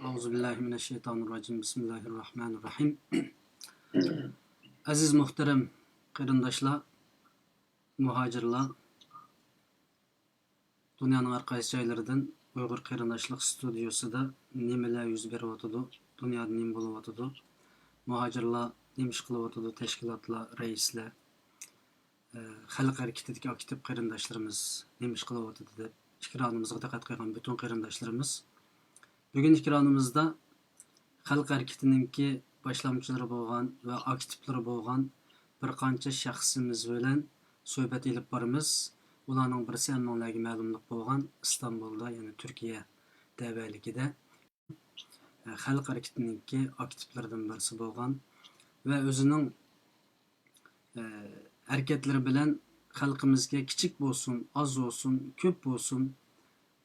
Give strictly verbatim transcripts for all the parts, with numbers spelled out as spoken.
أعوذ بالله من الشيطان الرجيم. بسم الله الرحمن الرحيم. ئەزىز مۇھتەرەم قېرىنداشلار، مۇھاجىرلار، دۇنيانىڭ ھەر قايسى جايلىرىدىن ئۇيغۇر قېرىنداشلىق ستۇدىيوسىدا نېمىلەر يۈز بېرىۋاتىدۇ، دۇنيادا نېمە بولۇۋاتىدۇ، مۇھاجىرلار نېمە ئىش قىلىۋاتىدۇ، تەشكىلاتلار، رەئىسلەر، ئە، خەلق ھەرىكىتىدىكى ئاكتىپ قېرىنداشلىرىمىز نېمە ئىش قىلىۋاتىدۇ دەپ ئېكرانىمىزغا دىققەت قىلغان پۈتۈن قېرىنداشلىرىمىز، بۈگۈن ئېكرانىمىزدا خەلق ھەرىكىتىنىڭكى باشلامچىلىرى بولغان ۋە ئاكتىپلىرى بولغان بىر قانچە شەخسىمىز بىلەن سۆھبەت ئېلىپ بارىمىز. ئۇلارنىڭ بىرسى ھەممىڭلارغا مەلۇملۇق بولغان ئىستانبۇلدا، يەنى تۈركىيە تەۋەلىكىدە خەلق ھەرىكىتىنىڭكى ئاكتىپلىرىدىن بىرسى بولغان ۋە ئۆزىنىڭ، ئە، ھەرىكەتلىرى بىلەن خەلقىمىزگە كىچىك بولسۇن، ئاز بولسۇن، كۆپ بولسۇن،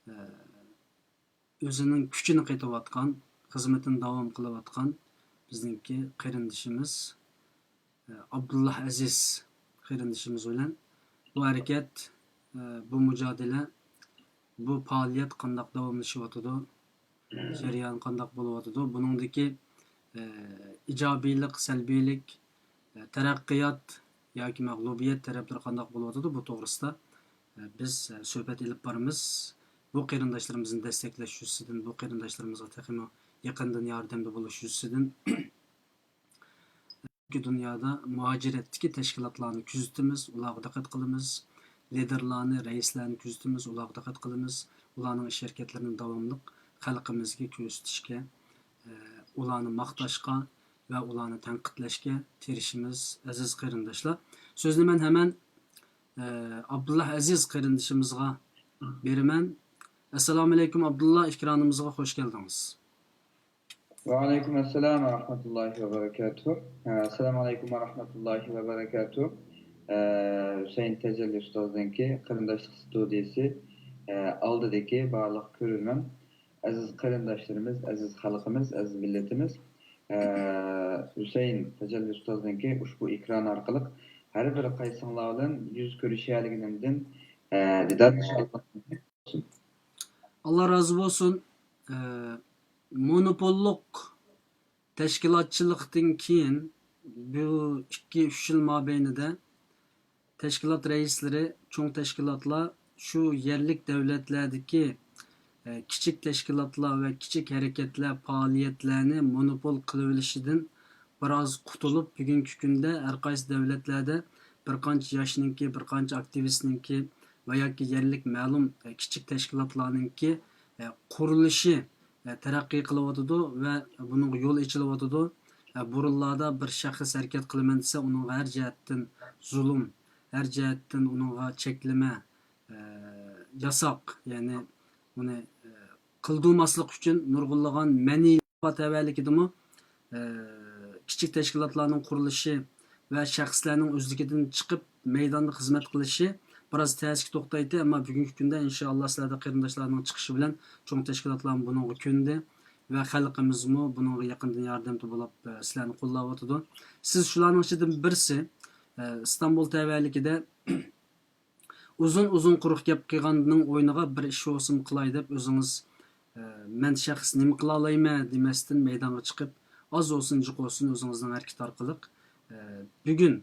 ئە، ئۆزىنىڭ كۈچىنى قېتىۋاتقان، خىزمىتىنى داۋام قىلىۋاتقان بىزنىڭكى قېرىندىشىمىز، ئە، ئابدۇللا ئەزىز قېرىندىشىمىز بىلەن بۇ ھەرىكەت، ئە، بۇ مۇجادىلە، بۇ پائالىيەت قانداق داۋاملىشىۋاتىدۇ؟ جەريان قانداق بولۇۋاتىدۇ؟ بۇنىڭدىكى، ئە، ئىجابىيلىق، سەلبىيلىك، ئە، تەرەققىيات ياكى مەغلۇبىيەت تەرەپلىرى قانداق بولۇۋاتىدۇ؟ بۇ توغرىسىدا، ئە، بىز، ئە، سۆھبەت ئېلىپ بارىمىز. بۇ قېرىنداشلىرىمىزنى دەستەكلەش يۈزىسىدىن، بۇ قېرىنداشلىرىمىزغا تېخىمۇ يېقىندىن ياردەمدە بولۇش يۈزىسىدىن. بۈگۈنكى دۇنيادا مۇھاجىرەتتىكى تەشكىلاتلارنى كۆزىتىمىز، ئۇلارغا دىققەت قىلىمىز. لىدېرلارنى، رەئىسلەرنى كۆزىتىمىز، ئۇلارغا دىققەت قىلىمىز. ئۇلارنىڭ ئىش ھەرىكەتلىرىنى داۋاملىق خەلقىمىزگە كۆرسىتىشكە، ئە، ئۇلارنى ماختاشقا ۋە ئۇلارنى تەنقىدلەشكە تىرىشىمىز، ئەزىز قېرىنداشلار. سۆزنى مەن ھەمەن، ئە، ئابدۇللا ئەزىز قېرىندىشىمىزغا بېرىمەن. ئەسسالامۇئەلەيكۇم ئابدۇللا، ئېكرانىمىزغا خوش كەلدىڭىز. ۋەئەلەيكۇم ئەسسالام ۋە رەھمەتۇللاھى ۋە بەرەكاتۇھ. ئەسسالامۇ ئەلەيكۇم ۋە رەھمەتۇللاھى ۋە بەرەكاتۇھ. ئە، ھۈسەيىن تەجەللى ئۇستازنىڭكى قېرىنداشلىق ستۇدىيىسى، ئە، ئالدىدىكى بارلىق كۆرۈرمەن، ئەزىز قېرىنداشلىرىمىز، ئەزىز خەلقىمىز، ئەزىز مىللىتىمىز. ئە، ھۈسەيىن تەجەللى ئۇستازنىڭكى ئۇشبۇ ئېكران ئارقىلىق ھەر بىر قايسىڭلار بىلەن يۈز كۆرۈشەلىگىنىمدىن، ئە، دىدار ئىنشاللا. ئاللا رازى بولسۇن. ئە، مونوپوللۇق تەشكىلاتچىلىقتىن كېيىن بۇ ئىككى، ئۈچ يىل مابەينىدە تەشكىلات رەئىسلىرى، چوڭ تەشكىلاتلار شۇ يەرلىك دەۋلەتلەردىكى، ئە، كىچىك تەشكىلاتلار ۋە كىچىك ھەرىكەتلەر پائالىيەتلەرنى مونوپول قىلىۋېلىشىدىن بىراز قۇتۇلۇپ، بۈگۈنكى كۈندە ھەر قايسى دەۋلەتلەردە بىر قانچە ياشنىڭكى، بىر قانچە ئاكتىۋىستنىڭكى ۋە ياكى يەرلىك مەلۇم، ئە، كىچىك تەشكىلاتلارنىڭكى، ئە، قۇرۇلۇشى، ئە، تەرەققىي قىلىۋاتىدۇ ۋە بۇنىڭغا يول ئېچىلىۋاتىدۇ. ئە، بۇرۇنلاردا بىر شەخس ھەرىكەت قىلىمەن دېسە، ئۇنىڭغا ھەر جەھەتتىن زۇلۇم، ھەر جەھەتتىن ئۇنىڭغا چەكلىمە، ئە، ياساق، يەنى ئۇنى، ئە، قىلدۇرماسلىق ئۈچۈن نۇرغۇنلىغان مەنئىيلەر تەۋەلىكىدىمۇ، ئە، كىچىك تەشكىلاتلارنىڭ قۇرۇلۇشى ۋە شەخسلەرنىڭ ئۆزلۈكىدىن چىقىپ مەيداندا خىزمەت قىلىشى بىراز تەسكە توختايتتى، ئەمما بۈگۈنكى كۈندە ئىنشائاللا سىلەردەك قېرىنداشلارنىڭ چىقىشى بىلەن چوڭ تەشكىلاتلارمۇ بۇنىڭغا كۆندى ۋە خەلقىمىزمۇ بۇنىڭغا يېقىندىن ياردەمدە بولۇپ، ئە، سىلەرنى قوللاۋاتىدۇ. سىز شۇلارنىڭ ئىچىدىن بىرسى، ئە، ئىستانبۇل تەۋەلىكىدە ئۇزۇن-ئۇزۇن قۇرۇق گەپ قىلغاننىڭ ئوينىغا بىر ئىش بولسىمۇ قىلاي دەپ ئۆزىڭىز، ئە، مەن شەخس نېمە قىلالايمەن دېمەستىن مەيدانغا چىقىپ، ئاز بولسۇن، جىق بولسۇن ئۆزىڭىزنىڭ ھەرىكىتى ئارقىلىق، ئە، بۈگۈن،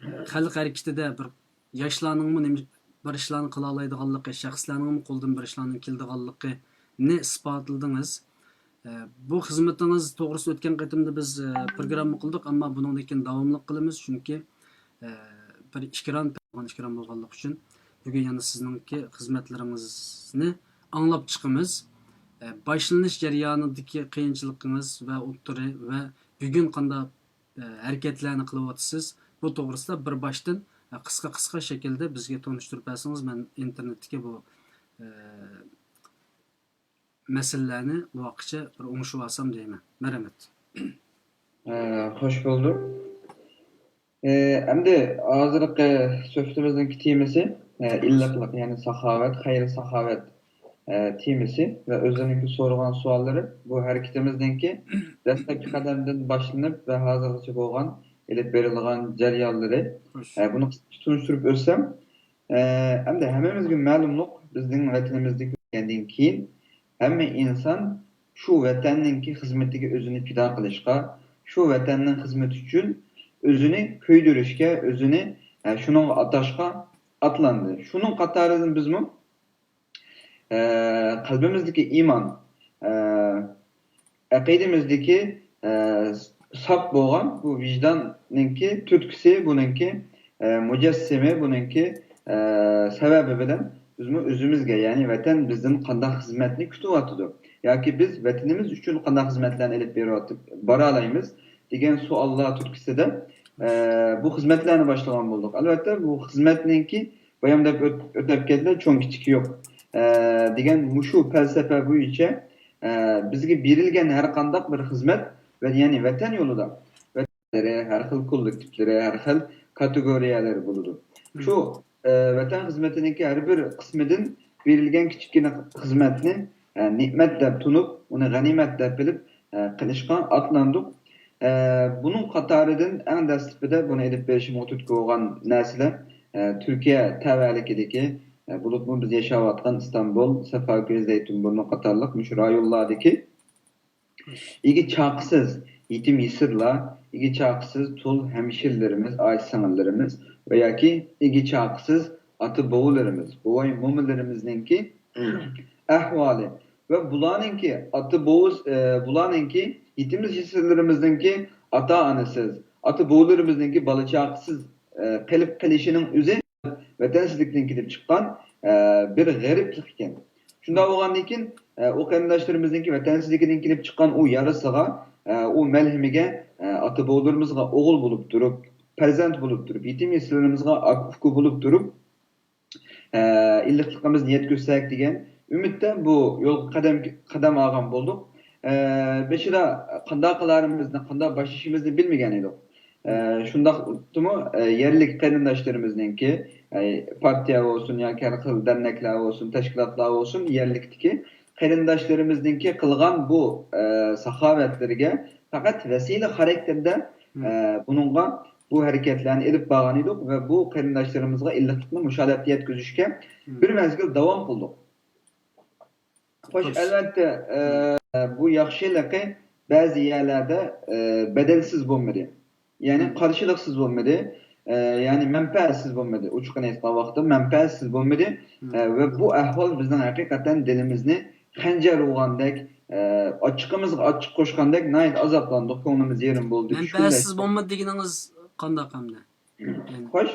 ئە، خەلق ھەرىكىتىدە بىر ياشلارنىڭمۇ نېمە بىر ئىشلارنى قىلالايدىغانلىقى، شەخسلەرنىڭمۇ قولىدىن بىر ئىشلارنىڭ كېلىدىغانلىقىنى ئىسپاتلىدىڭىز. ئە، بۇ خىزمىتىڭىز توغرىسىدا ئۆتكەن قېتىمدا بىز، ئە، پروگرامما قىلدۇق، ئەمما بۇنىڭدىن كېيىن داۋاملىق قىلىمىز، چۈنكى، ئە، بىر ئېكران، ئېكران بولغانلىقى ئۈچۈن بۈگۈن يەنە سىزنىڭكى خىزمەتلىرىڭىزنى ئاڭلاپ چىقىمىز. ئە، باشلىنىش جەريانىدىكى قىيىنچىلىقىڭىز ۋە ئوتتۇرا ۋە بۈگۈن قانداق، ئە، ھەرىكەتلەرنى قىلىۋاتىسىز، بۇ توغرىسىدا بىر باشتىن، ئە، قىسقا، قىسقا شەكىلدە بىزگە تونۇشتۇرۇپ بەرسىڭىز، مەن ئىنتېرنېتتىكى بۇ، ئە، مەسىلىلەرنى بۇ ۋاقىتقىچە بىر ئوڭشىۋالسام دەيمەن. مەرھەمەت. ئە، خوش بولدۇق. ئە، ئەمدى ھازىرقى سۆھبىتىمىزنىڭ تېمىسى، ئە، ئىللىقلىق، يەنى ساخاۋەت، خەير-ساخاۋەت، ئە، تېمىسى ۋە ئۆزلىرىنىڭكى سورىغان سوئاللىرى بۇ ھەرىكىتىمىزنىڭكى دەسلەپكى قەدەمدىن باشلىنىپ ۋە ھازىرغىچە بولغان ئېلىپ بېرىلغان جەريانلىرى. خوش. ئە، بۇنى قىسقىچە تونۇشتۇرۇپ ئۆتسەم، ئە، ئەمدى ھەممىمىزگە مەلۇملۇق، بىزنىڭ ۋەتىنىمىزدە كەلگەندىن كېيىن ھەممە ئىنسان شۇ ۋەتەننىڭكى خىزمىتىگە ئۆزىنى پىدا قىلىشقا، شۇ ۋەتەننىڭ خىزمىتى ئۈچۈن ئۆزىنى كۆيدۈرۈشكە، ئۆزىنى، ئە، شۇنىڭغا ئاتاشقا ئاتلاندى. شۇنىڭ قاتارىدىن بىزمۇ، ئە، قەلبىمىزدىكى ئىمان، ئە، ئەقىدىمىزدىكى، ئە، ساپ بولغان بۇ ۋىجداننىڭكى تۈرتكىسى، بۇنىڭكى، ئە، مۇجەسسىمى، بۇنىڭكى، ئە، سەۋەبى بىلەن بىزمۇ ئۆزىمىزگە، يەنى ۋەتەن بىزدىن قانداق خىزمەتنى كۈتۈۋاتىدۇ؟ ياكى بىز ۋەتىنىمىز ئۈچۈن قانداق خىزمەتلەرنى ئېلىپ بېرىۋاتىپ بارالايمىز؟ دېگەن سوئاللار تۈرتكىسىدە، ئە، بۇ خىزمەتلەرنى باشلىغان بولدۇق. ئەلۋەتتە، بۇ خىزمەتنىڭكى بايام دەپ ئۆت-، ئۆتۈپ كەتتى، چوڭ كىچىكى يوق، ئە، دېگەن مۇشۇ پەلسەپە بويىچە، ئە، بىزگە بېرىلگەن ھەر قانداق بىر خىزمەت ۋە يەنى ۋەتەن يولىدا، ۋەتەنلىرى، ھەر خىل كوللېكتىپلىرى، ھەر خىل كاتېگورىيەلىرى بولىدۇ. شۇ، ئە، ۋەتەن خىزمىتىنىڭكى ھەر بىر قىسمىدىن بېرىلگەن كىچىككىنە خىزمەتنى، ئە، نېمەت دەپ تونۇپ، ئۇنى غەنىيمەت دەپ بىلىپ، ئە، قىلىشقا ئاتلاندۇق. ئە، بۇنىڭ قاتارىدىن ئەڭ دەسلىپىدە بۇنى ئېلىپ بېرىشىمغا تۈرتكە بولغان نەرسىلەر، ئە، تۈركىيە تەۋەلىكىدىكى، ئە، بولۇپمۇ بىز ياشاۋاتقان ئىستانبۇل، سەفاكۆي، زەيتۇنبۇرنۇ قاتارلىق مۇشۇ رايونلاردىكى ئىگە چاقىسىز يېتىم يېسىرلار، ئىگە چاقىسىز تۇل ھەمشىرىلىرىمىز، ئاچا سىڭىللىرىمىز ۋە ياكى ئىگە چاقىسىز ئاتا بوۋىلىرىمىز، بوۋاي مومىلىرىمىزنىڭكى ئەھۋالى ۋە بۇلارنىڭكى ئاتا بوۋىس-، ئە، بۇلارنىڭكى يېتىم يېسىرلىرىمىزنىڭكى ئاتا ئانىسىز، ئاتا بوۋىلىرىمىزنىڭكى بالا چاقىسىز، ئە، قېلىپ قېلىشىنىڭ ئۆزى ۋەتەنسىزلىكتىن كېلىپ چىققان، ئە، بىر غېرىبلىق ئىكەن. شۇنداق بولغاندىن كېيىن، ئە، ئۇ قېرىنداشلىرىمىزنىڭكى ۋەتەنسىزلىكىدىن كېلىپ چىققان ئۇ يارىسىغا، ئە، ئۇ مەلھىمىگە، ئە، ئاتا بوۋىلىرىمىزغا ئوغۇل بولۇپ تۇرۇپ، پەرزەنت بولۇپ تۇرۇپ، يېتىم يېسىرلىرىمىزغا ئاكا ئۇكا بولۇپ تۇرۇپ، ئە، ئىللىقلىقىمىزنى يەتكۈزسەك دېگەن ئۈمىدتە بۇ يولغا قەدەم، قەدەم ئالغان بولدۇق. ئە، بېشىدا قانداق قىلارىمىزنى، قانداق باشلىشىمىزنى بىلمىگەن ئىدۇق. ئە، شۇنداقتىمۇ، ئە، يەرلىك قېرىنداشلىرىمىزنىڭكى، ئە، پارتىيە بولسۇن ياكى ھەر خىل دەرنەكلەر بولسۇن، تەشكىلاتلار بولسۇن، يەرلىكتىكى قېرىنداشلىرىمىزنىڭكى قىلغان بۇ، ئە، ساخاۋەتلىرىگە پەقەت ۋەسىلە خاراكتېردە، ئە، بۇنىڭغا، بۇ ھەرىكەتلەرنى ئېلىپ بارغان ئىدۇق ۋە بۇ قېرىنداشلىرىمىزغا ئىللىقلىقنى مۇشۇ ھالەتتە يەتكۈزۈشكە بىر مەزگىل داۋام قىلدۇق. خوش، ئەلۋەتتە، ئە، بۇ ياخشىلىقى بەزى يەرلەردە، ئە، بەدەلسىز بولمىدى. يەنى قارشىلىقسىز بولمىدى. ئە، يەنى مەنپەئەتسىز بولمىدى. ئوچۇقىنى ئېيتقان ۋاقىتتا مەنپەئەتسىز بولمىدى. ئە، ۋە بۇ ئەھۋال بىزنىڭ ھەقىقەتەن دىلىمىزنى خەنجەر ئۇرغاندەك، ئە، ئاچچىقىمىزغا ئاچچىق قوشقاندەك ناھايىتى ئازابلاندۇق، كۆڭلىمىز يېرىم بولدى. مەنپەئەتسىز بولمىدى دېگىنىڭىز قانداق ئەمدى؟ يەنى، خوش.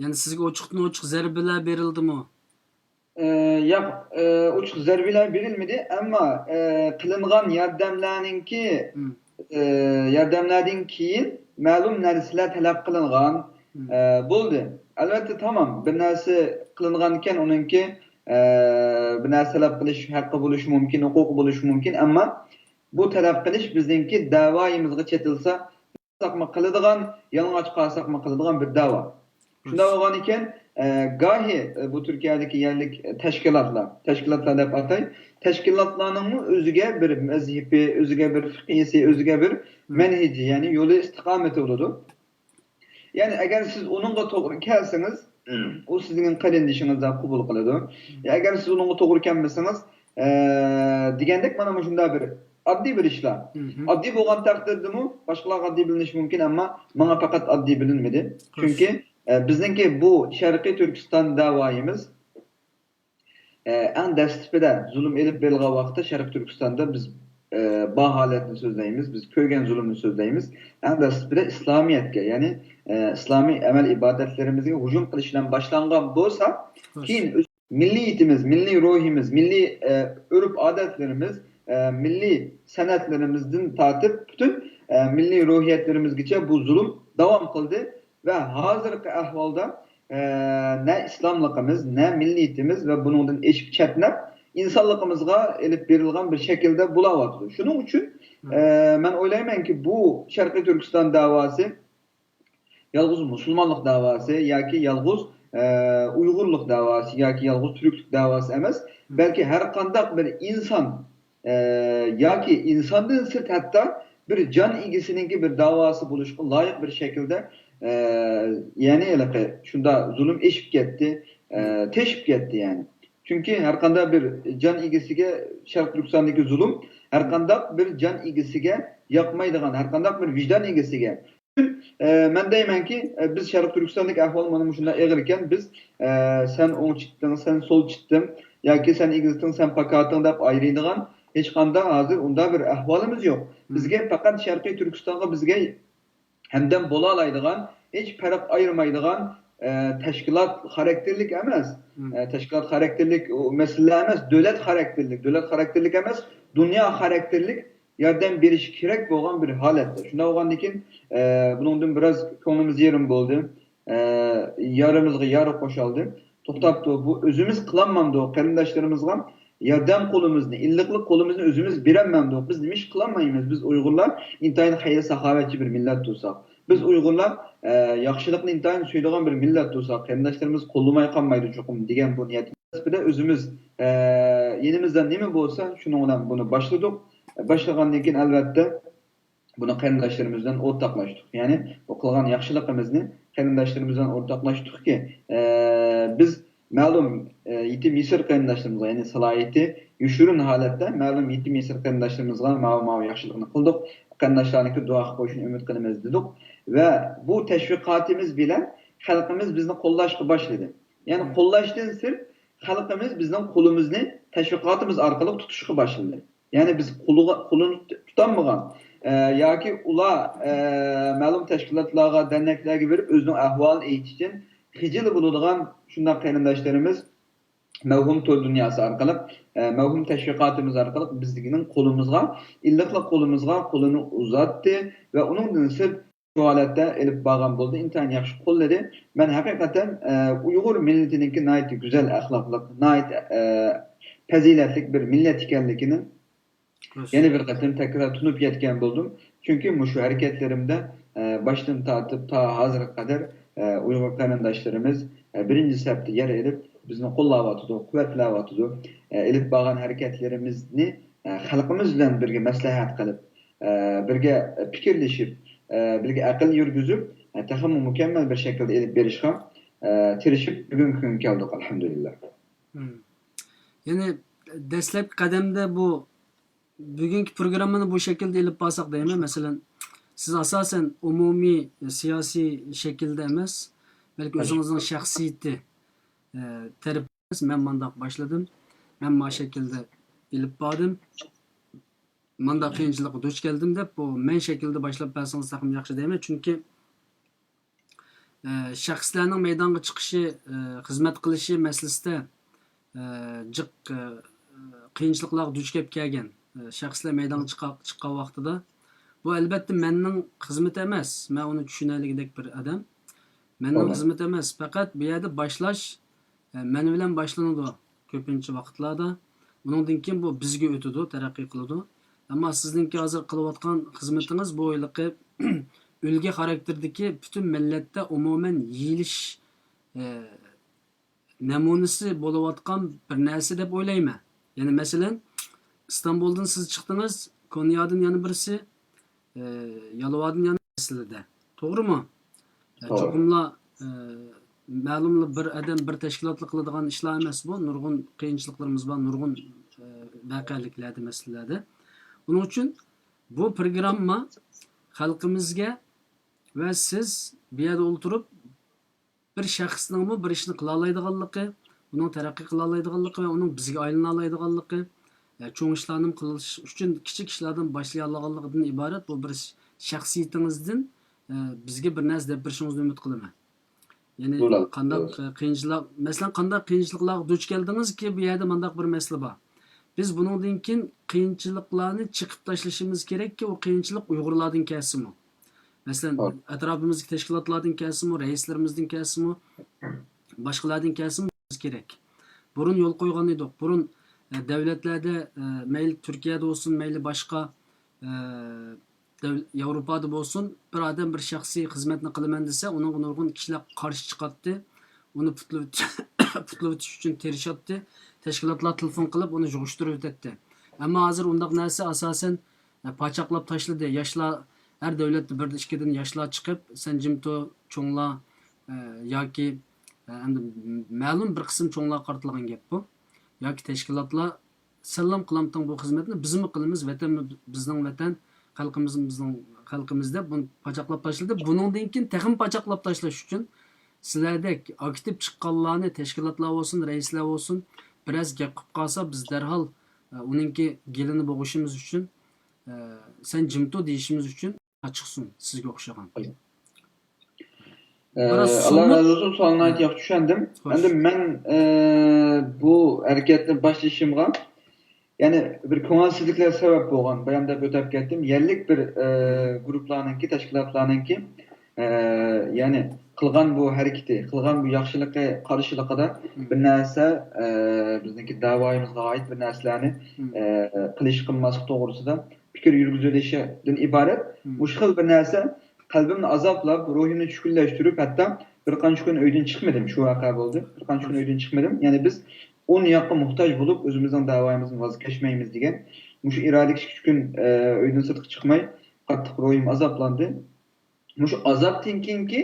يەنى سىزگە ئوچۇقتىن ئوچۇق زەربىلەر بېرىلدىمۇ؟ ئى، ياق، ئى، ئوچۇق زەربىلەر بېرىلمىدى، ئەمما، ئى، قىلىنغان ياردەملەرنىڭكى، ئى، ياردەملەردىن كېيىن مەلۇم نەرسىلەر تەلەپ قىلىنغان، ئى، بولدى. ئەلۋەتتە، تامام، بىر نەرسە قىلىنغانىكەن، ئۇنىڭكى، ئى، بىر نەرسە تەلەپ قىلىش ھەققى بولۇشى مۇمكىن، ھوقۇقى بولۇشى مۇمكىن، ئەمما بۇ تەلەپ قىلىش بىزنىڭكى دەۋايىمىزغا چېتىلسا، قىلساقمۇ قىلىدىغان، يالىڭاچ قالساقمۇ قىلىدىغان بىر دەۋا. شۇنداق بولغانىكەن، ئە، گاھى، ئە، بۇ تۈركىيەدىكى يەرلىك، ئە، تەشكىلاتلار، تەشكىلاتلار دەپ ئاتاي، تەشكىلاتلارنىڭمۇ ئۆزىگە بىر مەزھىپى، ئۆزىگە بىر فىقھىسى، ئۆزىگە بىر مەنھىجى، يەنى يولى ئىستىقامىتى بولىدۇ. يەنى ئەگەر سىز ئۇنىڭغا توغرا كەلسىڭىز، ئۇ سىزنىڭ قېرىندىشىڭىزدەك قوبۇل قىلىدۇ. يا ئەگەر سىز ئۇنىڭغا توغرا كەلمىسىڭىز، ئە، دېگەندەك مانا مۇشۇنداق بىر ئاددىي بىر ئىشلار. ئاددىي بولغان تەقدىردىمۇ باشقىلارغا ئاددىي بىلىنىشى مۇمكىن، ئەمما ماڭا پەقەت ئاددىي بىلىنمىدى. چۈنكى، ئە، بىزنىڭكى بۇ شەرقىي تۈركىستان دەۋايىمىز، ئە، ئەڭ دەسلىپىدە زۇلۇم ئېلىپ بېرىلغان ۋاقىتتا شەرقىي تۈركىستاندا بىز، ئە، بار ھالەتنى سۆزلەيمىز، بىز كۆرگەن زۇلۇمنى سۆزلەيمىز. ئەڭ دەسلىپىدە ئىسلامىيەتكە، يەنى، ئە، ئىسلامىي ئەمەل ئىبادەتلىرىمىزگە ھۇجۇم قىلىش بىلەن باشلانغان بولسا، كېيىن مىللىيىتىمىز، مىللىي روھىمىز، مىللىي، ئە، ئۆرپ-ئادەتلىرىمىز، ئە، مىللىي سەنئەتلىرىمىزدىن تارتىپ پۈتۈن، ئە، مىللىي روھىيەتلىرىمىزگىچە بۇ زۇلۇم داۋام قىلدى ۋە ھازىرقى ئەھۋالدا، ئە، نە ئىسلاملىقىمىز، نە مىللىيىتىمىز ۋە بۇنىڭدىن ئېشىپ چەتنەپ، ئىنسانلىقىمىزغا ئېلىپ بېرىلغان بىر شەكىلدە بولاۋاتىدۇ. شۇنىڭ ئۈچۈن، ئە، مەن ئويلايمەنكى، بۇ شەرقىي تۈركىستان دەۋاسى يالغۇز مۇسۇلمانلىق دەۋاسى ياكى يالغۇز، ئە، ئۇيغۇرلۇق دەۋاسى ياكى يالغۇز تۈركلۈك دەۋاسى ئەمەس، بەلكى ھەر قانداق بىر ئىنسان، ئە، ياكى ئىنساندىن سىرت ھەتتا بىر جان ئىگىسىنىڭكى بىر دەۋاسى بولۇشقا لايىق بىر شەكىلدە، ئە، يەنى ھېلىقى شۇنداق زۇلۇم ئېشىپ كەتتى، ئە، تېشىپ كەتتى يەنى. چۈنكى ھەرقانداق بىر جان ئىگىسىگە، شەرقىي تۈركىستاندىكى زۇلۇم ھەرقانداق بىر جان ئىگىسىگە ياقمايدىغان، ھەرقانداق بىر ۋىجدان ئىگىسىگە. ئە، مەن دەيمەنكى، ئە، بىز شەرقىي تۈركىستاندىكى ئەھۋال مانا مۇشۇنداق ئېغىر ئىكەن، بىز، ئە، سەن ئوڭ چىتتىڭ، سەن سول چىتتىڭ ياكى سەن ئېگىزتىڭ، سەن پاكاتىڭ دەپ ئايرىيدىغان ھېچقانداق ھازىر ئۇنداق بىر ئەھۋالىمىز يوق. بىزگە پەقەت شەرقىي تۈركىستانغا بىزگە ھەمدەم بولالايدىغان، ھېچ پەرق ئايرىمايدىغان، ئە، تەشكىلات خاراكتېرلىك ئەمەس، ئە، تەشكىلات خاراكتېرلىك ئۇ مەسىلىلەر ئەمەس، دۆلەت خاراكتېرلىك، دۆلەت خاراكتېرلىك ئەمەس، دۇنيا خاراكتېرلىك ياردەم بېرىش كېرەك بولغان بىر ھالەتتە. شۇنداق بولغاندىن كېيىن، ئە، بۇنىڭدىن بىراز كۆڭلىمىز يېرىم بولدى. ئە، يارىمىزغا يارا قوشالدى. توختاپتۇ، بۇ ئۆزىمىز قىلالمامدۇق، قېرىنداشلىرىمىزغا ياردەم قولىمىزنى، ئىللىقلىق قولىمىزنى ئۆزىمىز بېرەلمەمدۇق، بىز نېمە ئىش قىلالمايمىز؟ بىز ئۇيغۇرلار ئىنتايىن خەير-ساخاۋەتچى بىر مىللەت تۇرساق، بىز ئۇيغۇرلار، ئە، ياخشىلىقنى ئىنتايىن سۆيىدىغان بىر مىللەت تۇرساق، قېرىنداشلىرىمىز قوللىماي قالمايدۇ چوقۇم دېگەن بۇ نىيەت مۇناسىۋىتىدە ئۆزىمىز، ئە، يېنىمىزدا نېمە بولسا، شۇنىڭ بىلەن بۇنى باشلىدۇق. باشلىغاندىن كېيىن، ئەلۋەتتە، بۇنى قېرىنداشلىرىمىز بىلەن ئورتاقلاشتۇق. يەنى بۇ قىلغان ياخشىلىقىمىزنى قېرىنداشلىرىمىز بىلەن ئورتاقلاشتۇق كى، ئە، بىز مەلۇم، ئە، يېتىم يېسىر قېرىنداشلىرىمىزغا، يەنى سالاھىيىتى يوشۇرۇن ھالەتتە مەلۇم يېتىم يېسىر قېرىنداشلىرىمىزغا ماۋۇ، ماۋۇ ياخشىلىقنى قىلدۇق، قېرىنداشلارنىڭكى دۇئاغا قوشۇلۇشىنى ئۈمىد قىلىمىز دېدۇق ۋە بۇ تەشۋىقاتىمىز بىلەن خەلقىمىز بىزنى قوللاشقا باشلىدى. يەنى قوللاشتىن سىرت خەلقىمىز بىزنىڭ قولىمىزنى تەشۋىقاتىمىز ئارقىلىق تۇتۇشقا باشلىدى. يەنى بىز قولىغا، قولىنى تۇت-، تۇتالمىغان، ئە، ياكى ئۇلار، ئە، مەلۇم تەشكىلاتلارغا، دەرنەكلەرگە بېرىپ ئۆزىنىڭ ئەھۋالىنى ئېيتىشتىن خىجىل بولىدىغان شۇنداق قېرىنداشلىرىمىز مەۋھۇم تور دۇنياسى ئارقىلىق، ئە، مەۋھۇم تەشۋىقاتىمىز ئارقىلىق بىزنىڭ قولىمىزغا، ئىللىقلىق قولىمىزغا قولىنى ئۇزاتتى ۋە ئۇنىڭدىن سىرت شۇ ھالەتتە ئېلىپ بارغان بولدى. ئىنتايىن ياخشى قوللىدى. مەن ھەقىقەتەن، ئە، ئۇيغۇر مىللىتىنىڭكى ناھايىتى گۈزەل ئەخلاقلىق، ناھايىتى، ئە، پەزىلەتلىك بىر مىللەت ئىكەنلىكىنى يەنە بىر قېتىم تەكرار تونۇپ يەتكەن بولدۇم. چۈنكى مۇشۇ ھەرىكەتلىرىمدە، ئە، باشتىن تارتىپ تا ھازىرغا قەدەر، ئە، ئۇيغۇر قېرىنداشلىرىمىز، ئە، بىرىنچى سەپتە يەر ئېلىپ، بىزنى قوللاۋاتىدۇ، قۇۋۋەتلەۋاتىدۇ. ئە، ئېلىپ بارغان ھەرىكەتلىرىمىزنى، ئە، خەلقىمىز بىلەن بىرگە مەسلىھەت قىلىپ، ئە، بىرگە پىكىرلىشىپ، ئە، بىرگە ئەقىل يۈرگۈزۈپ، ئە، تېخىمۇ مۇكەممەل بىر شەكىلدە ئېلىپ بېرىشقا، ئە، تىرىشىپ، بۈگۈنكى كۈنگە كەلدۇق، ئەلھەمدۇلىللا. مم. يەنى دەسلەپكى قەدەمدە بۇ بۈگۈنكى پروگراممىنى بۇ شەكىلدە ئېلىپ بارساق دەيمەن، مەسىلەن، سىز ئاساسەن ئومۇمىي سىياسىي شەكىلدە ئەمەس، بەلكى ئۆزىڭىزنىڭ شەخسىيىتى، ئە، تەرىپى، مەن مانداق باشلىدىم، مەن ما شەكىلدە ئېلىپ باردىم، مانداق قىيىنچىلىققا دۇچ كەلدىم دەپ، بۇ مەن شەكلىدە باشلاپ بەرسىڭىز تېخىمۇ ياخشى دەيمەن. چۈنكى، ئە، شەخسلەرنىڭ مەيدانغا چىقىشى، ئە، خىزمەت قىلىشى مەسىلىسىدە، ئە، جىق، ئە، قىيىنچىلىقلارغا دۇچ كەپ كەلگەن، ئە، شەخسلەر مەيدانغا چىقا-، چىققان ۋاقتىدا، بۇ ئەلۋەتتە مەننىڭ خىزمىتى ئەمەس. مەن ئۇنى چۈشىنەلىگۈدەك بىر ئادەم. مەننىڭ خىزمىتى ئەمەس. پەقەت بۇ يەردە باشلاش، ئە، مەن بىلەن باشلىنىدۇ كۆپىنچە ۋاقىتلاردا. ئۇنىڭدىن كېيىن بۇ بىزگە ئۆتىدۇ، تەرەققىي قىلىدۇ. ئەمما سىزنىڭكى ھازىر قىلىۋاتقان خىزمىتىڭىز بۇ ھېلىقى ئۈلگە خاراكتېرىدىكى پۈتۈن مىللەتتە ئومۇمەن يېيىلىش، ئە، نەمۇنىسى بولۇۋاتقان بىر نەرسە دەپ ئويلايمەن. يەنى مەسىلەن، ئىستانبۇلدىن سىز چىقتىڭىز، كونيادىن يەنە بىرسى، ئە، يالۋادىن يەنە مەسىلىدە. توغرىمۇ؟ ئە، توغرا. چوقۇملا، ئە، مەلۇملا بىر ئادەم، بىر تەشكىلاتلا قىلىدىغان ئىشلار ئەمەس بۇ. نۇرغۇن قىيىنچىلىقلىرىمىز بار، نۇرغۇن، ئە، ۋەقەلىكلەردە، مەسىلىلەردە. ئۇنىڭ ئۈچۈن بۇ پروگرامما خەلقىمىزگە ۋە سىز بۇ يەردە ئولتۇرۇپ، بىر شەخسنىڭمۇ بىر ئىشنى قىلالايدىغانلىقى، ئۇنىڭ تەرەققىي قىلالايدىغانلىقى ۋە ئۇنىڭ بىزگە ئايلىنالايدىغانلىقى، ئە، چوڭ ئىشلارنىمۇ قىلىش ئۈچۈن كىچىك ئىشلاردىن باشلىيالىغانلىقىدىن ئىبارەت بۇ بىر ش-، شەخسىيىتىڭىزدىن، ئە، بىزگە بىر نەرسە دەپ بېرىشىڭىزنى ئۈمىد قىلىمەن. يەنى قانداق، ئە، قىيىنچىلىق، مەسىلەن، قانداق قىيىنچىلىقلارغا دۇچ كەلدىڭىزكى، بۇ يەردە مانداق بىر مەسىلە بار. بىز بۇنىڭدىن كېيىن قىيىنچىلىقلارنى چېقىپ تاشلىشىمىز كېرەككى، ئۇ قىيىنچىلىق ئۇيغۇرلاردىن كەلسىمۇ. مەسىلەن، ئەتراپىمىزدىكى تەشكىلاتلاردىن كەلسىمۇ، رەئىسلىرىمىزدىن كەلسىمۇ، باشقىلاردىن كەلسىمۇ بىز كېرەك. بۇرۇن يول قويغان ئىدۇق. بۇرۇن، ئە، دەۋلەتلەردە، ئە، مەيلى تۈركىيەدە بولسۇن، مەيلى باشقا، ئە، دەۋ-، ياۋروپادا بولسۇن، بىر ئادەم بىر شەخسىي خىزمەتنى قىلىمەن دېسە، ئۇنىڭغا نۇرغۇن كىشىلەر قارشى چىقاتتى. ئۇنى پۇتلىۋېتىش، پۇتلىۋېتىش ئۈچۈن تىرىشاتتى. تەشكىلاتلار تېلېفون قىلىپ، ئۇنى يىغىشتۇرۇۋېتەتتى. ئەمما ھازىر ئۇنداق نەرسە ئاساسەن، ئە، پاچاقلاپ تاشلىدى. ياشلار، ھەر دۆلەتتە بىردىن ئىككىدىن ياشلار چىقىپ، سەن جىم تۇر، چوڭلار، ئە، ياكى، ئە، ئەمدى مەلۇم بىر قىسىم چوڭلارغا قارىتىلغان گەپ بۇ. ياكى تەشكىلاتلار سەنلام قىلامتىڭ بۇ خىزمەتنى، بىزمۇ قىلىمىز، ۋەتەن بىزنىڭ ۋەتەن، خەلقىمىز بىزنىڭ خەلقىمىز دەپ بۇنى پاچاقلاپ تاشلىدى. بۇنىڭدىن كېيىن تېخىمۇ پاچاقلاپ تاشلاش ئۈچۈن سىلەردەك ئاكتىپ چىققانلارنى، تەشكىلاتلار بولسۇن، رەئىسلەر بولسۇن، بىرەرسى گەپ قىلىپ قالسا، بىز دەرھال، ئە، ئۇنىڭكى گېلىنى بوغۇشىمىز ئۈچۈن، ئە، سەن جىم تۇر دېيىشىمىز ئۈچۈن ئاچىقسۇن سىزگە ئوخشىغان. ئە، بىراز ئاللا سومۇت. رازى بولسۇن، سوئالنى ناھايىتى ياخشى چۈشەندىم. خوش. ئەمدى مەن، ئە، بۇ ھەرىكەتنى باشلىشىمغا، يەنى بىر كۆڭۈلسىزلىكلەر سەۋەب بولغان، بايام دەپ ئۆتۈپ كەتتىم. يەرلىك بىر، ئە، گۇرۇپپىلارنىڭكى، تەشكىلاتلارنىڭكى، ئە، يەنى قىلغان بۇ ھەرىكىتى، قىلغان بۇ ياخشىلىقى قارشىلىقىدا بىر نەرسە، ئە، بىزنىڭكى دەۋايىمىزغا ئائىت بىر نەرسىلەرنى، ئە، قىلىش قىلماسلىق توغرىسىدا پىكىر يۈرگۈزۈۋېلىشىدىن ئىبارەت. مۇشۇ خىل بىر نەرسە قەلبىمنى ئازابلاپ، روھۇمنى چۈشكۈنلەشتۈرۈپ، ھەتتا بىر قانچە كۈن ئۆيدىن چىقمىدىم. شۇ ۋەقە بولدى. بىر قانچە كۈن ئۆيدىن چىقمىدىم. يەنى بىز ئۇن ياغقا موھتاج بولۇپ، ئۆزىمىزنىڭ دەۋايىمىزدىن ۋاز كەچمەيمىز دېگەن. مۇشۇ ئىرادە كىچىك كۈن، ئە، ئۆيدىن سىرتقا چىقماي، قاتتىق روھىم ئازابلاندى. مۇشۇ ئازابتىن كېيىنكى،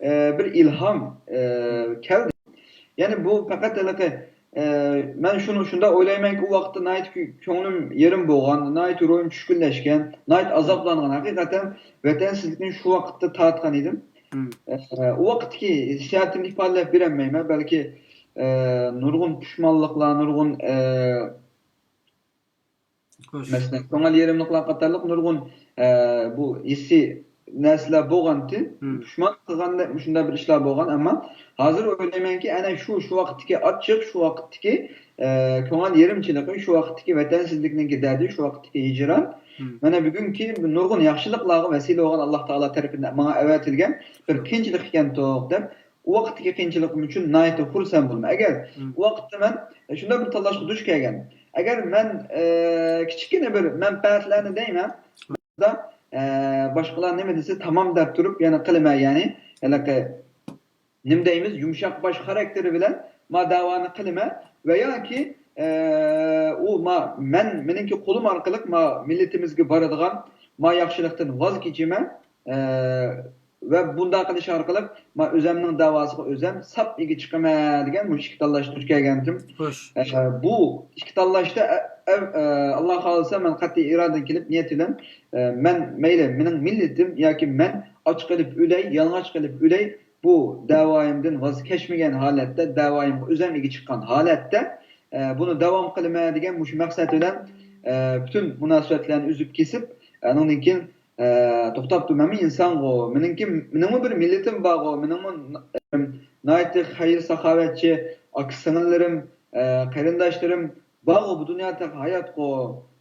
ئە، بىر ئىلھام، ئە، كەلدى. يەنى بۇ پەقەت ھېلىقى، ئە، مەن شۇنى شۇنداق ئويلايمەنكى، ئۇ ۋاقىتتا ناھايىتى كۆ-، كۆڭلۈم يېرىم بولغان، ناھايىتى روھىم چۈشكۈنلەشكەن، ناھايىتى ئازابلانغان. ھەقىقەتەن ۋەتەنسىزلىكنى شۇ ۋاقىتتا تارتقان ئىدىم. ئە، ئۇ ۋاقىتتىكى ھېسسىياتىمنى ئىپادىلەپ بېرەلمەيمەن. بەلكى، ئە، نۇرغۇن پۇشمانلىقلار، نۇرغۇن، ئە، خوش. مەسىلەن، كۆڭۈل يېرىملىقلار قاتارلىق نۇرغۇن، ئە، بۇ ھېسسىي نەرسىلەر بولغانتى. پۇشمان قىلغاندەك مۇشۇنداق بىر ئىشلار بولغان، ئەمما ھازىر ئويلايمەنكى، ئەنە شۇ، شۇ ۋاقىتتىكى ئاچچىق، شۇ ۋاقىتتىكى، ئە، كۆڭۈل يېرىمچىلىقى، شۇ ۋاقىتتىكى ۋەتەنسىزلىكنىڭكى دەردى، شۇ ۋاقىتتىكى ھىجران مانا بۈگۈنكى نۇرغۇن ياخشىلىقلارغا ۋەسىلە بولغان، ئاللا تائالا تەرىپىدىن ماڭا ئەۋەتىلگەن بىر قىيىنچىلىق ئىكەنتۇق دەپ، ئۇ ۋاقىتتىكى قىيىنچىلىقىم ئۈچۈن ناھايىتى خۇرسەن بولىمەن. ئەگەر ئۇ ۋاقىتتا مەن شۇنداق بىر تاللاشقا دۇچ كەلگەن، ئەگەر مەن، ئە، كىچىككىنە بىر مەنپەئەتلەرنى دەيمەن، ئە، باشقىلار نېمە دېسە تامام دەپ تۇرۇپ يەنە قىلىمەن، يەنى ھېلىقى نېمە دەيمىز، يۇمشاق باش خاراكتېرى بىلەن ما دەۋانى قىلىمەن ۋە ياكى، ئە، ئۇ ما مەن، مېنىڭكى قولۇم ئارقىلىق ما مىللىتىمىزگە بارىدىغان ما ياخشىلىقتىن ۋاز كېچىمەن، ئە، ۋە بۇنداق قىلىش ئارقىلىق ما ئۆزەمنىڭ دەۋاسىغا ئۆزەم ساپ ئىگە چىقىمەن دېگەن مۇشۇ ئىككى تاللاشنى دۇچ كەلگەنتىم. خوش. ئە، بۇ ئىككى تاللاشتا، ئە، ئە، ئە، ئاللا خالىسا مەن قەتئىي ئىرادىدىن كېلىپ نىيەت بىلەن، ئە، مەن مەيلى مېنىڭ مىللىتىم ياكى مەن ئاچ قېلىپ ئۆلەي، يالىڭاچ قېلىپ ئۆلەي، بۇ دەۋايىمدىن ۋاز كەچمىگەن ھالەتتە، دەۋايىمغا ئۆزەم ئىگە چىققان ھالەتتە، ئە، بۇنى داۋام قىلىمەن دېگەن مۇشۇ مەقسەت بىلەن، ئە، پۈتۈن مۇناسىۋەتلەرنى ئۈزۈپ كېسىپ، ئە، ئۇنىڭدىن كېيىن، ئە، توختاپ تۇر، مەنمۇ ئىنسانغۇ، مېنىڭكى، مېنىڭمۇ بىر مىللىتىم بارغۇ، مېنىڭمۇ، ئە، ناھايىتى خەير-ساخاۋەتچى ئاكا-سىڭىللىرىم، ئە، قېرىنداشلىرىم بارغۇ، بۇ دۇنيادا تېخى ھاياتقۇ،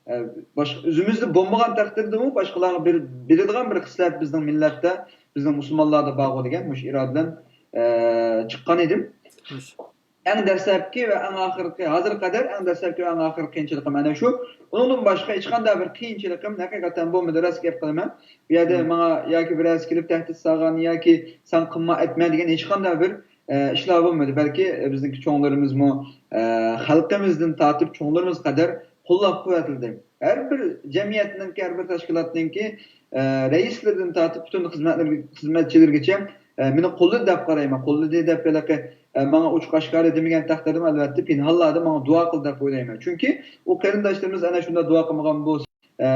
ئە، باشقا، ئۆزىمىزدە بولمىغان تەقدىردىمۇ باشقىلارغا بېرىپ بېرىدىغان بىر خىسلەت بىزنىڭ مىللەتتە، بىزنىڭ مۇسۇلمانلاردا بارغۇ دېگەن مۇشۇ ئىرادە بىلەن، ئە، چىققان ئىدىم. خوش. ئەڭ دەسلەپكى ۋە ئەڭ ئاخىرقى، ھازىرغا قەدەر ئەڭ دەسلەپكى ۋە ئەڭ ئاخىرقى قىيىنچىلىقىم ئەنە شۇ. ئۇنىڭدىن باشقا ھېچقانداق بىر قىيىنچىلىقىم ھەقىقەتەن بولمىدى، راست گەپ قىلىمەن. بۇ يەردە ماڭا ياكى بىرەرسى كېلىپ تەھدىت سالغان ياكى سەن قىلما، ئەتمە دېگەن ھېچقانداق بىر، ئە، ئىشلار بولمىدى. بەلكى، ئە، بىزنىڭكى چوڭلىرىمىزمۇ، ئە، خەلقىمىزدىن تارتىپ چوڭلىرىمىز قەدەر قوللاپ قۇۋۋەتلىدى. ھەر بىر جەمئىيەتنىڭكى، ھەر بىر تەشكىلاتنىڭكى، ئە، رەئىسلىرىدىن تارتىپ پۈتۈن خىزمەتلىرى، خىزمەتچىلىرىگىچە، ئە، مېنى قوللىدى دەپ قارايمەن. قوللىدى دەپ ھېلىقى، ئە، ماڭا ئوچۇق ئاشكارا دېمىگەن تەقدىردىمۇ، ئەلۋەتتە، پىنھانلاردا ماڭا دۇئا قىل دەپ ئويلايمەن. چۈنكى ئۇ قېرىنداشلىرىمىز ئەنە شۇنداق دۇئا قىلمىغان بولسا، ئە،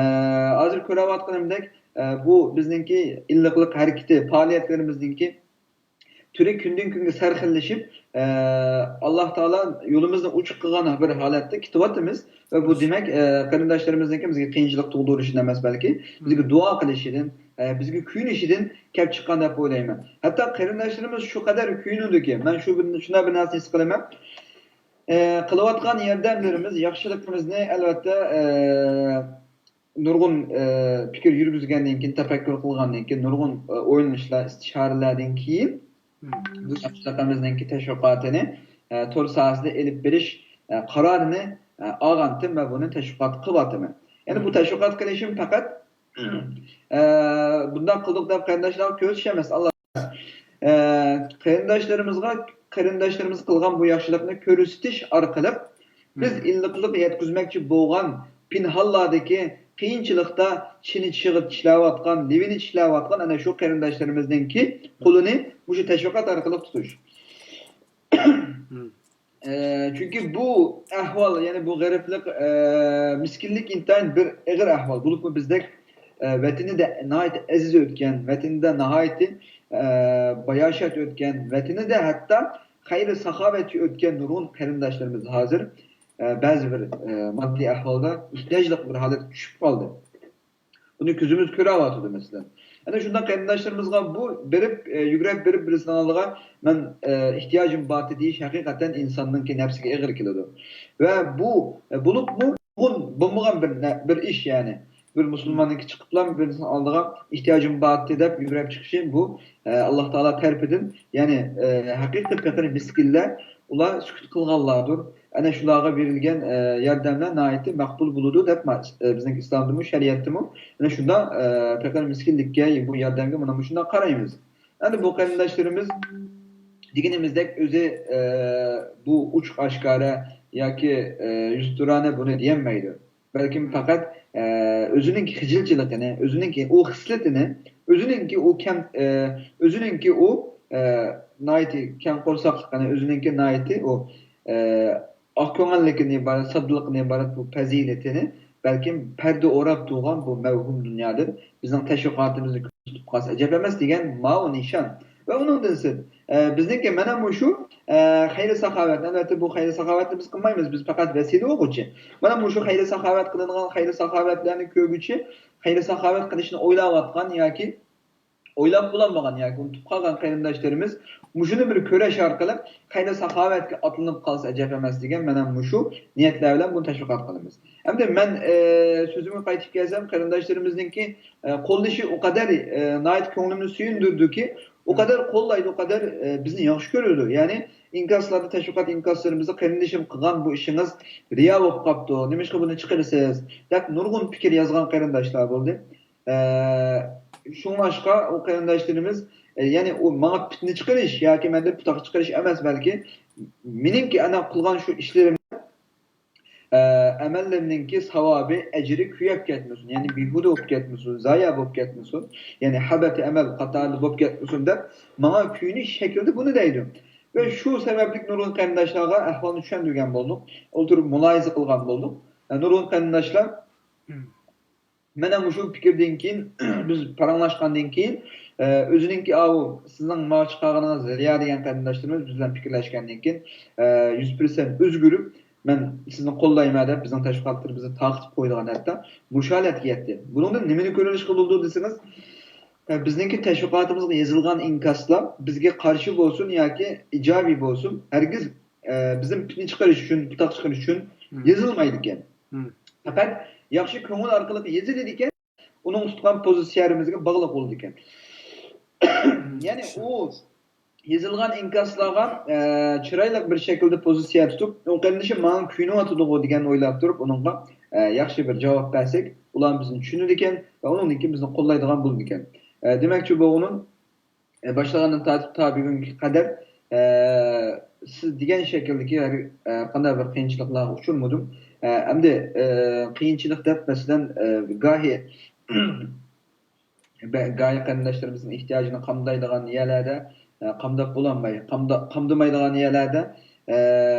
ھازىر كۆرۈۋاتقىنىمدەك، ئە، بۇ بىزنىڭكى ئىللىقلىق ھەرىكىتى، پائالىيەتلىرىمىزنىڭكى تۈرى كۈندىن-كۈنگە سەرخىللىشىپ، ئە، ئاللا تائالا يولىمىزنى ئوچۇق قىلغان بىر ھالەتتە كېتىۋاتىمىز. ۋە بۇ دېمەك، ئە، قېرىنداشلىرىمىزنىڭكى بىزگە قىيىنچىلىق تۇغدۇرۇشىدىن ئەمەس، بەلكى بىزگە دۇئا قىلىشىدىن، ئە، بىزگە كۆيۈنۈشىدىن كەپ چىققان دەپ ئويلايمەن. ھەتتا قېرىنداشلىرىمىز شۇ قەدەر كۆيۈنىدۇكى، مەن شۇ بىر، شۇنداق بىر نەرسىنى ھېس قىلىمەن. ئە، قىلىۋاتقان ياردەملىرىمىز، ياخشىلىقىمىزنى، ئەلۋەتتە، ئە، نۇرغۇن، ئە، پىكىر يۈرگۈزگەندىن كېيىن، تەپەككۇر قىلغاندىن كېيىن، نۇرغۇن، ئە، ئويلىنىشلار، ئىستىشارىلەردىن كېيىن، بۇ ياخشىلىقىمىزنىڭكى تەشۋىقاتىنى، ئە، تور ساھەسىدە ئېلىپ بېرىش، ئە، قارارىنى، ئە، ئالغانتىم ۋە بۇنى تەشۋىقات قىلىۋاتىمەن. يەنى بۇ تەشۋىقات قىلىشىم پەقەت، ئە، بۇنداق قىلدۇق دەپ قېرىنداشلارغا كۆرسىتىش ئەمەس. ئاللا، ئە، قېرىنداشلىرىمىزغا، قېرىنداشلىرىمىز قىلغان بۇ ياخشىلىقنى كۆرسىتىش ئارقىلىق، بىز ئىللىقلىق يەتكۈزمەكچى بولغان پىنھانلاردىكى قىيىنچىلىقتا چىنە چىشىغا چىشلەۋاتقان، لېۋىنى چىشلەۋاتقان ئەنە شۇ قېرىنداشلىرىمىزنىڭكى قولىنى مۇشۇ تەشۋىقات ئارقىلىق تۇتۇش. ئە، چۈنكى بۇ ئەھۋال، يەنى بۇ غېرىبلىق، ئە، مىسكىنلىك ئىنتايىن بىر ئېغىر ئەھۋال. بولۇپمۇ بىزدەك، ئە، ۋەتىنىدە ناھايىتى ئەزىز ئۆتكەن، ۋەتىنىدە ناھايىتى، ئە، باياشات ئۆتكەن، ۋەتىنىدە ھەتتا خەير-ساخاۋەتچى ئۆتكەن نۇرغۇن قېرىنداشلىرىمىز ھازىر، ئە، بەزى بىر، ئە، ماددىي ئەھۋالدا ئېھتىياجلىق بىر ھالەتكە چۈشۈپ قالدى. بۇنى كۆزىمىز كۆرۈۋاتىدۇ، مەسىلەن. ئەنە شۇنداق قېرىنداشلىرىمىزغا بۇ بېرىپ، ئە، يۈگرەپ بېرىپ، بىرسىنىڭ ئالدىغا، مەن، ئە، ئېھتىياجىم بارتى دېيىش ھەقىقەتەن ئىنساننىڭكى نەپسىگە ئېغىر كېلىدۇ. ۋە بۇ، ئە، بولۇپمۇ نۇرغۇن بولمىغان بىر نە-، بىر ئىش، يەنى. بىر مۇسۇلماننىڭكى چىقىپلا بىرسىنىڭ ئالدىغا ئېھتىياجىم بارتى دەپ يۈگرەپ چىقىشى بۇ، ئە، ئاللا تائالا تەرىپىدىن، يەنى، ئە، ھەقىقىي پېقىر مىسكىنلەر، ئۇلار سۈكۈت قىلغانلاردۇر. ئەنە شۇلارغا بېرىلگەن، ئە، ياردەملەر ناھايىتى مەقبۇل بولىدۇ دەپ ما-، ئە، بىزنىڭ ئىسلامدىمۇ، شەرىئەتتىمۇ ئەنە شۇنداق، ئە، پېقىر مىسكىنلىككە، بۇ ياردەمگە مانا مۇشۇنداق قارايمىز. ئەنە بۇ قېرىنداشلىرىمىز دېگىنىمىزدەك ئۆزى، ئە، بۇ ئوچۇق ئاشكارا ياكى، ئە، يۈزتۇرانە بۇنى دېيەلمەيدۇ. بەلكىم پەقەت، ئە، ئۆزىنىڭكى خىجىلچىلىقىنى، ئۆزىنىڭكى ئۇ خىسلىتىنى، ئۆزىنىڭكى ئۇ كەم-، ئە، ئۆزىنىڭكى ئۇ، ئە، ناھايىتى كەڭ قورساقلىقىنى، ئۆزىنىڭكى ناھايىتى ئۇ، ئە، ئاق كۆڭۈللۈكىدىن ئىبارەت، ساددىلىقىدىن ئىبارەت بۇ پەزىلىتىنى بەلكىم پەردە ئوراپ تۇرغان بۇ مەۋھۇم دۇنيادىن بىزنىڭ تەشۋىقاتىمىزنى كۆرسىتىپ قالسا ئەجەب ئەمەس دېگەن ماۋۇ نىشان. ۋە ئۇنىڭدىن سىرت، ئە، بىزنىڭكى مانا مۇشۇ، ئە، خەير-ساخاۋەت، ئەلۋەتتە، بۇ خەير-ساخاۋەتنى بىز قىلمايمىز، بىز پەقەت ۋەسىلە بولغۇچى. مانا مۇشۇ خەير-ساخاۋەت قىلىنغان خەير-ساخاۋەتلەرنى كۆرگۈچى، خەير-ساخاۋەت قىلىشنى ئويلاۋاتقان ياكى ئويلاپ بولالمىغان ياكى ئۇنتۇپ قالغان قېرىنداشلىرىمىز مۇشۇنى بىر كۆرۈش ئارقىلىق خەير-ساخاۋەتكە ئاتلىنىپ قالسا ئەجەب ئەمەس دېگەن مانا مۇشۇ نىيەتلەر بىلەن بۇنى تەشۋىقات قىلىمىز. ئەمدى مەن، ئە، سۆزۈمگە قايتىپ كەلسەم، قېرىنداشلىرىمىزنىڭكى، ئە، قوللىشى ئۇ قەدەر، ئە، ناھايىتى كۆڭلۈمنى سۆيۈندۈردىكى، ئۇ قەدەر قوللايدۇ، ئۇ قەدەر، ئە، بىزنى ياخشى كۆرىدۇ. يەنى ئىنكاسلاردا، تەشۋىقات ئىنكاسلىرىمىزدا قېرىندىشىم قىلغان بۇ ئىشىڭىز رىيا بولۇپ قاپتۇ، نېمىشقا بۇنى چىقىرىسىز دەپ نۇرغۇن پىكىر يازغان قېرىنداشلار بولدى. ئە، شۇڭلاشقا ئۇ قېرىنداشلىرىمىز، ئە، يەنى ئۇ ماڭا پىتنە چىقىرىش ياكى مەندىن پۇتاق چىقىرىش ئەمەس، بەلكى مېنىڭكى ئەنە قىلغان شۇ ئىشلىرىم، ئە، ئەمەللىرىمنىڭكى ساۋابى، ئەجرى كۆيۈپ كەتمىسۇن، يەنى بىھۇدە بولۇپ كەتمىسۇن، زايە بولۇپ كەتمىسۇن، يەنى ھەبەتى ئەمەل قاتارىدا بولۇپ كەتمىسۇن دەپ ماڭا كۆيۈنۈش شەكلىدە بۇنى دەيدۇ. ۋە شۇ سەۋەبلىك نۇرغۇن قېرىنداشلارغا ئەھۋالنى چۈشەندۈرگەن بولدۇق، ئولتۇرۇپ مۇلاھىزە قىلغان بولدۇق. ئە، نۇرغۇن قېرىنداشلار مانا مۇشۇ پىكىردىن كېيىن، بىز پاراڭلاشقاندىن كېيىن، ئە، ئۆزىنىڭكى ئاۋۇ سىزنىڭ ماڭا چىقارغىنىڭىز رىيا دېگەن قېرىنداشلىرىمىز بىز بىلەن پىكىرلەشكەندىن كېيىن، ئە، يۈز پىرسەنت ئۆزگىرىپ، مەن سىزنى قوللايمەن دەپ بىزنىڭ تەشۋىقاتلىرىمىزنى تارقىتىپ قويىدىغان ھەتتا مۇشۇ ھالەتكە يەتتى. بۇنىڭدىن نېمىنى كۆرۈۋېلىشقا بولىدۇ دېسىڭىز، ئە، بىزنىڭكى تەشۋىقاتىمىزغا يېزىلغان ئىنكاسلار بىزگە قارشى بولسۇن ياكى ئىجابىي بولسۇن، ھەرگىز، ئە، بىزدىن پىتنە چىقىرىش ئۈچۈن، پۇتاق چىقىرىش ئۈچۈن يېزىلمايدىكەن. پەقەت ياخشى كۆڭۈل ئارقىلىق يېزىلىدىكەن، ئۇنىڭ تۇتقان پوزىتسىيەمىزگە باغلىق بولىدىكەن. يەنى ئۇ يېزىلغان ئىنكاسلارغا، ئە، چىرايلىق بىر شەكىلدە پوزىتسىيە تۇتۇپ، ئۇ قېرىندىشىم ماڭا كۆيۈنۈۋاتىدىغۇ دېگەننى ئويلاپ تۇرۇپ، ئۇنىڭغا، ئە، ياخشى بىر جاۋاب بەرسەك، ئۇلار بىزنى چۈشىنىدىكەن ۋە ئۇنىڭدىن كېيىن بىزنى قوللايدىغان بولىدىكەن. ئە، دېمەكچى بولغىنىم، ئە، باشلىغاندىن تارتىپ تا بۈگۈنگە قەدەر، ئە، سىز دېگەن شەكىلدىكى ھەر، ئە، قانداق بىر قىيىنچىلىقلارغا ئۇچرىمىدىم. ئە، ئەمدى، ئە، قىيىنچىلىق دەپ، مەسىلەن، ئە، گاھى، بە-، گاھى قېرىنداشلىرىمىزنىڭ ئېھتىياجىنى قامدايدىغان يەرلەردە، ئە، قامداپ بولالماي، قامدا-، قامدىمايدىغان يەرلەردە، ئە،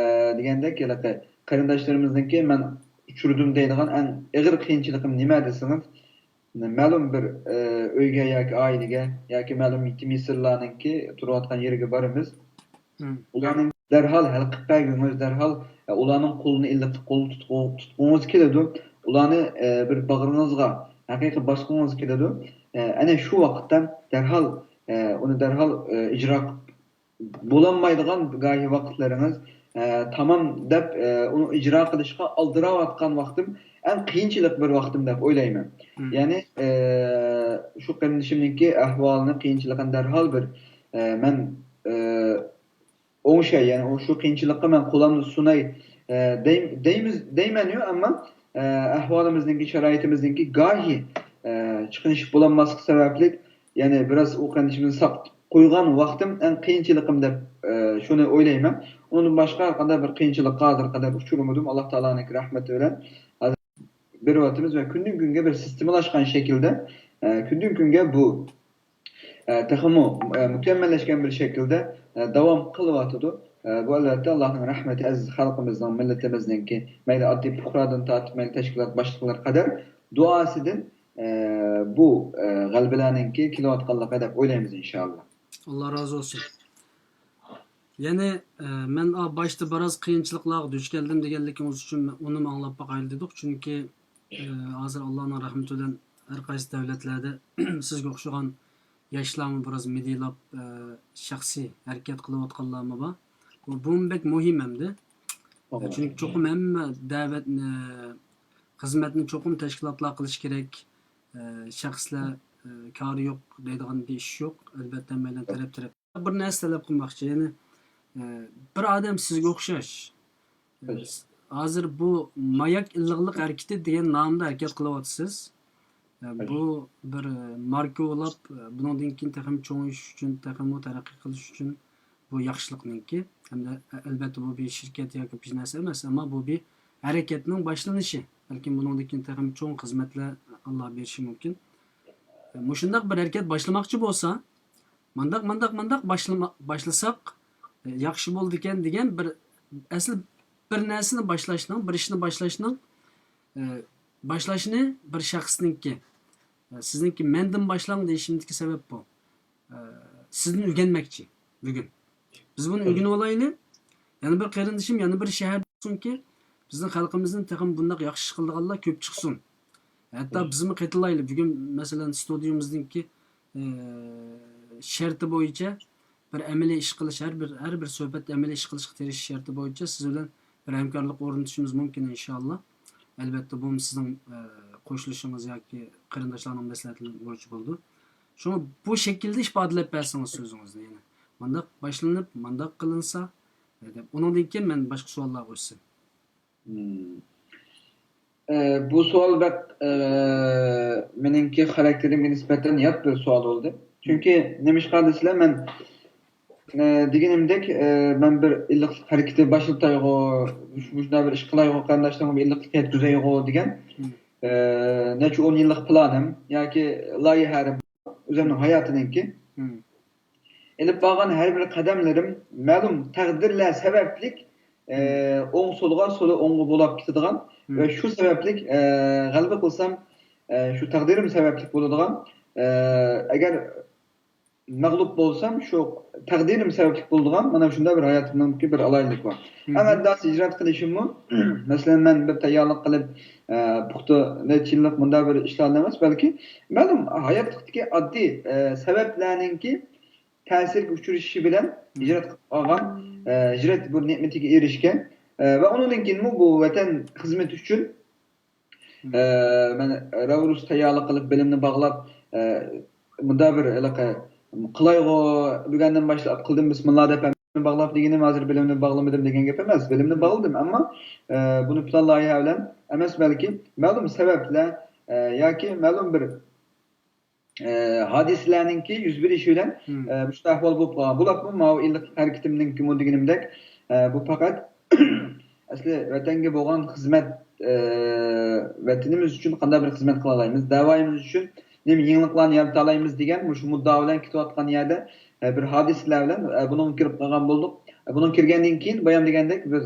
دېگەندەك، ھېلىقى قېرىنداشلىرىمىزنىڭكى مەن ئۇچرىدىم دەيدىغان ئەڭ ئېغىر قىيىنچىلىقىم نېمە دېسىڭىز، مەلۇم بىر، ئە، ئۆيگە ياكى ئائىلىگە ياكى مەلۇم يېتىم يېسىرلارنىڭكى تۇرۇۋاتقان يېرىگە بارىمىز. ئۇلارنى دەرھال ھەل قىلىپ بەرگۈڭىز، دەرھال، ئە، ئۇلارنىڭ قولىنى ئىللىق قول تۇتقۇ-، تۇتقۇڭىز كېلىدۇ. ئۇلارنى، ئە، بىر باغرىڭىزغا ھەقىقىي باسقۇڭىز كېلىدۇ. ئە، ئەنە شۇ ۋاقىتتا دەرھال، ئە، ئۇنى دەرھال، ئە، ئىجرا قىلىپ بولالمايدىغان گاھى ۋاقىتلىرىڭىز، ئە، تامام دەپ، ئە، ئۇنى ئىجرا قىلىشقا ئالدىراۋاتقان ۋاقتىم، ئەڭ قىيىنچىلىق بىر ۋاقتىم دەپ ئويلايمەن. يەنى، ئە، شۇ قېرىندىشىمنىڭكى ئەھۋالىنى، قىيىنچىلىقىنى دەرھال بىر، ئە، مەن، ئە، ئوڭشاي، يەنى ئۇ شۇ قىيىنچىلىققا مەن قولۇمنى سۇناي، ئە، دەي-، دەيمىز، دەيمەنيۇ، ئەمما، ئە، ئەھۋالىمىزنىڭكى، شارائىتىمىزنىڭكى گاھى، ئە، چىقىنىشىپ بولالماسلىق سەۋەبلىك، يەنى بىراز ئۇ قېرىندىشىمنى ساقىتىپ قويغان ۋاقتىم ئەڭ قىيىنچىلىقىم دەپ، ئە، شۇنى ئويلايمەن. ئۇنىڭدىن باشقا ھەر قانداق بىر قىيىنچىلىققا ھازىرغا قەدەر ئۇچرىمىدىم. ئاللا تائالانىڭكى رەھمىتى بىلەن ھازىر بېرىۋاتىمىز ۋە كۈندىن كۈنگە بىر سىستېمىلاشقان شەكىلدە، ئە، كۈندىن كۈنگە بۇ، ئە، تېخىمۇ، ئە، مۇكەممەللەشكەن بىر شەكىلدە، ئە، داۋام قىلىۋاتىدۇ. ئە، بۇ، ئەلۋەتتە، ئاللاھنىڭ رەھمىتى، ئەزىز خەلقىمىزنىڭ، مىللىتىمىزنىڭكى، مەيلى ئاددىي پۇقرادىن تارتىپ، مەيلى تەشكىلات باشلىقلىرى قەدەر دۇئاسىدىن، ئە، بۇ، ئە، غەلىبىلەرنىڭكى كېلىۋاتقانلىقى دەپ ئويلايمىز، ئىنشائاللا. ئاللا رازى بولسۇن. يەنى، ئە، مەن، ئا، باشتا بىراز قىيىنچىلىقلارغا دۇچ كەلدىم دېگەنلىكىڭىز ئۈچۈن ئۇنىمۇ ئاڭلاپ باقايلى دېدۇق. چۈنكى، ئە، ھازىر ئاللانىڭ رەھمىتى بىلەن ھەر قايسى دەۋلەتلەردە سىزگە ئوخشىغان ياشلارمۇ بىراز مىدىيلاپ، ئە، شەخسىي ھەرىكەت قىلىۋاتقانلارمۇ بار. بۇ، بۇمۇ بەك مۇھىم ئەمدى. ئە، چۈنكى چوقۇم ھەممە دەۋەتنى، خىزمەتنى چوقۇم تەشكىلاتلار قىلىشى كېرەك. ئە، شەخسلەر، ئە، كارى يوق دەيدىغان بىر ئىش يوق. ئەلۋەتتە، ھەممەيلەن تەرەپ-تەرەپ. بىر نەرسە تەلەپ قىلماقچى، يەنى، ئە، بىر ئادەم سىزگە ئوخشاش. ئە، ھازىر بۇ ماياك ئىللىقلىق ھەرىكىتى دېگەن نامدا ھەرىكەت قىلىۋاتىسىز. ئە، بۇ بىر، ئە، ماركا بولاپ، ئە، بۇنىڭدىن كېيىن تېخىمۇ چوڭىيىش ئۈچۈن، تېخىمۇ تەرەققىي قىلىش ئۈچۈن بۇ ياخشىلىقنىڭكى. ھەمدە، ئە، ئەلۋەتتە، بۇ بىر شىركەت ياكى بىر نەرسە ئەمەس، ئەمما بۇ بىر ھەرىكەتنىڭ باشلىنىشى. بەلكىم بۇنىڭدىن كېيىن تېخىمۇ چوڭ خىزمەتلەر ئاللا بېرىشى مۇمكىن. ئە، مۇشۇنداق بىر ھەرىكەت باشلىماقچى بولسا، مانداق، مانداق، مانداق باشلىما-، باشلىساق، ئە، ياخشى بولىدىكەن دېگەن بىر، ئەسلى بىر نەرسىنى باشلاشنىڭ، بىر ئىشنى باشلاشنىڭ، ئە، باشلاشنى بىر شەخسنىڭكى، ئە، سىزنىڭكى مەندىن باشلاڭ دېيىشىمدىكى سەۋەب بۇ. ئە، سىزدىن ئۆگەنمەكچى بۈگۈن. بىز بۇنى ئۆگىنىپ ئالايلى. يەنە بىر قېرىندىشىم يەنە بىر شەھەردە بولسۇنكى، بىزنىڭ خەلقىمىزدىن تېخىمۇ بۇنداق ياخشى ئىش قىلىدىغانلار كۆپ چىقسۇن. ھەتتا بىزمۇ قېتىلايلى. بۈگۈن، مەسىلەن، ستۇدىيىمىزنىڭكى، ئە، شەرتى بويىچە بىر ئەمەلىي ئىش قىلىش، ھەر بىر، ھەر بىر سۆھبەتتە ئەمەلىي ئىش قىلىشقا تىرىشىش شەرتى بويىچە سىز بىلەن بىر ھەمكارلىق ئورنىتىشىمىز مۇمكىن، ئىنشائاللا. ئەلۋەتتە، بۇمۇ سىزنىڭ، ئە، قوشۇلۇشىڭىز ياكى قېرىنداشلارنىڭ مەسلىھەتلىرى بويىچە بولىدۇ. شۇڭا بۇ شەكىلدە ئىپادىلەپ بەرسىڭىز سۆزىڭىزنى، يەنە مانداق باشلىنىپ، مانداق قىلىنسا، دەپ. ئۇنىڭدىن كېيىن مەن باشقا سوئاللارغا ئۆتسەم. مم. ئە، بۇ سوئال بەك، ئە، مېنىڭكى خاراكتېرىمگە نىسبەتەن يات بىر سوئال بولدى. چۈنكى نېمىشقا دېسىلە، مەن، ئە، دېگىنىمدەك، ئە، مەن بىر ئىللىقلىق ھەرىكىتى باشلىتايغۇ، مۇش-، مۇشۇنداق بىر ئىش قىلايغۇ، قېرىنداشلىرىمغا بىر ئىللىقلىق يەتكۈزەيغۇ دېگەن، ئە، نەچچە ئون يىللىق پىلانىم ياكى لايىھەلىرىم، ئۆزۈمنىڭ ھاياتىنىڭكى. ئېلىپ بارغان ھەر بىر قەدەملىرىم مەلۇم تەقدىرلەر سەۋەبلىك، ئە، ئوڭ سولغا، سولى ئوڭغا بولاپ كېتىدىغان ۋە شۇ سەۋەبلىك، ئە، غەلىبە قىلسام، ئە، شۇ تەقدىرىم سەۋەبلىك بولىدىغان، ئە، ئەگەر مەغلۇپ بولسام، شۇ تەقدىرىم سەۋەبلىك بولىدىغان، مانا شۇنداق بىر ھاياتىمنىڭكى بىر ئالاھىدىلىكى بار. ئەڭ ئەدداسى ھىجرەت قىلىشىممۇ، مەسىلەن، مەن بىر تەييارلىق قىلىپ، ئە، پۇختا نەچچە يىللىق مۇنداق بىر ئىشلارنى ئەمەس، بەلكى مەلۇم ھاياتلىقتىكى ئاددىي، ئە، سەۋەبلەرنىڭكى تەسىرگە ئۇچرىشىشى بىلەن ھىجرەت قىلىپ قالغان، ئە، ھىجرەت بۇ نېمىتىگە ئېرىشكەن، ئە، ۋە ئۇنىڭدىن كېيىنمۇ بۇ ۋەتەن خىزمىتى ئۈچۈن، ئە، مەن رەۋرۇس تەييارلىق قىلىپ، بېلىمنى باغلاپ، ئە، مۇنداق بىر ھېلىقى قىلايغۇ، بۈگۈندىن باشلاپ قىلدىم، بىسمىللا دەپ، بېلىمنى باغلاپ دېگىنىم ھازىر بېلىمنى باغلىمىدىم دېگەن گەپ ئەمەس. بېلىمنى باغلىدىم، ئەمما، ئە، بۇنى پىلان لايىھە بىلەن ئەمەس، بەلكى مەلۇم سەۋەبلەر، ئە، ياكى مەلۇم بىر ئە، ھادىسىلەرنىڭكى يۈز بېرىشى بىلەن، ئە، مۇشۇنداق ئەھۋال بولۇپ قالغان. بولۇپمۇ ماۋۇ ئىللىق ھەرىكىتىمنىڭكىمۇ دېگىنىمدەك، ئە، بۇ پەقەت ئەسلى ۋەتەنگە بولغان خىزمەت، ئە، ۋەتىنىمىز ئۈچۈن قانداق بىر خىزمەت قىلالايمىز، دەۋايىمىز ئۈچۈن نېمە يېڭىلىقلارنى يارىتالايمىز دېگەن مۇشۇ مۇددىئا بىلەن كېتىۋاتقان يەردە، ئە، بىر ھادىسىلەر بىلەن، ئە، بۇنىڭغا كىرىپ قالغان بولدۇق. ئە، بۇنىڭغا كىرگەندىن كېيىن بايام دېگەندەك بىز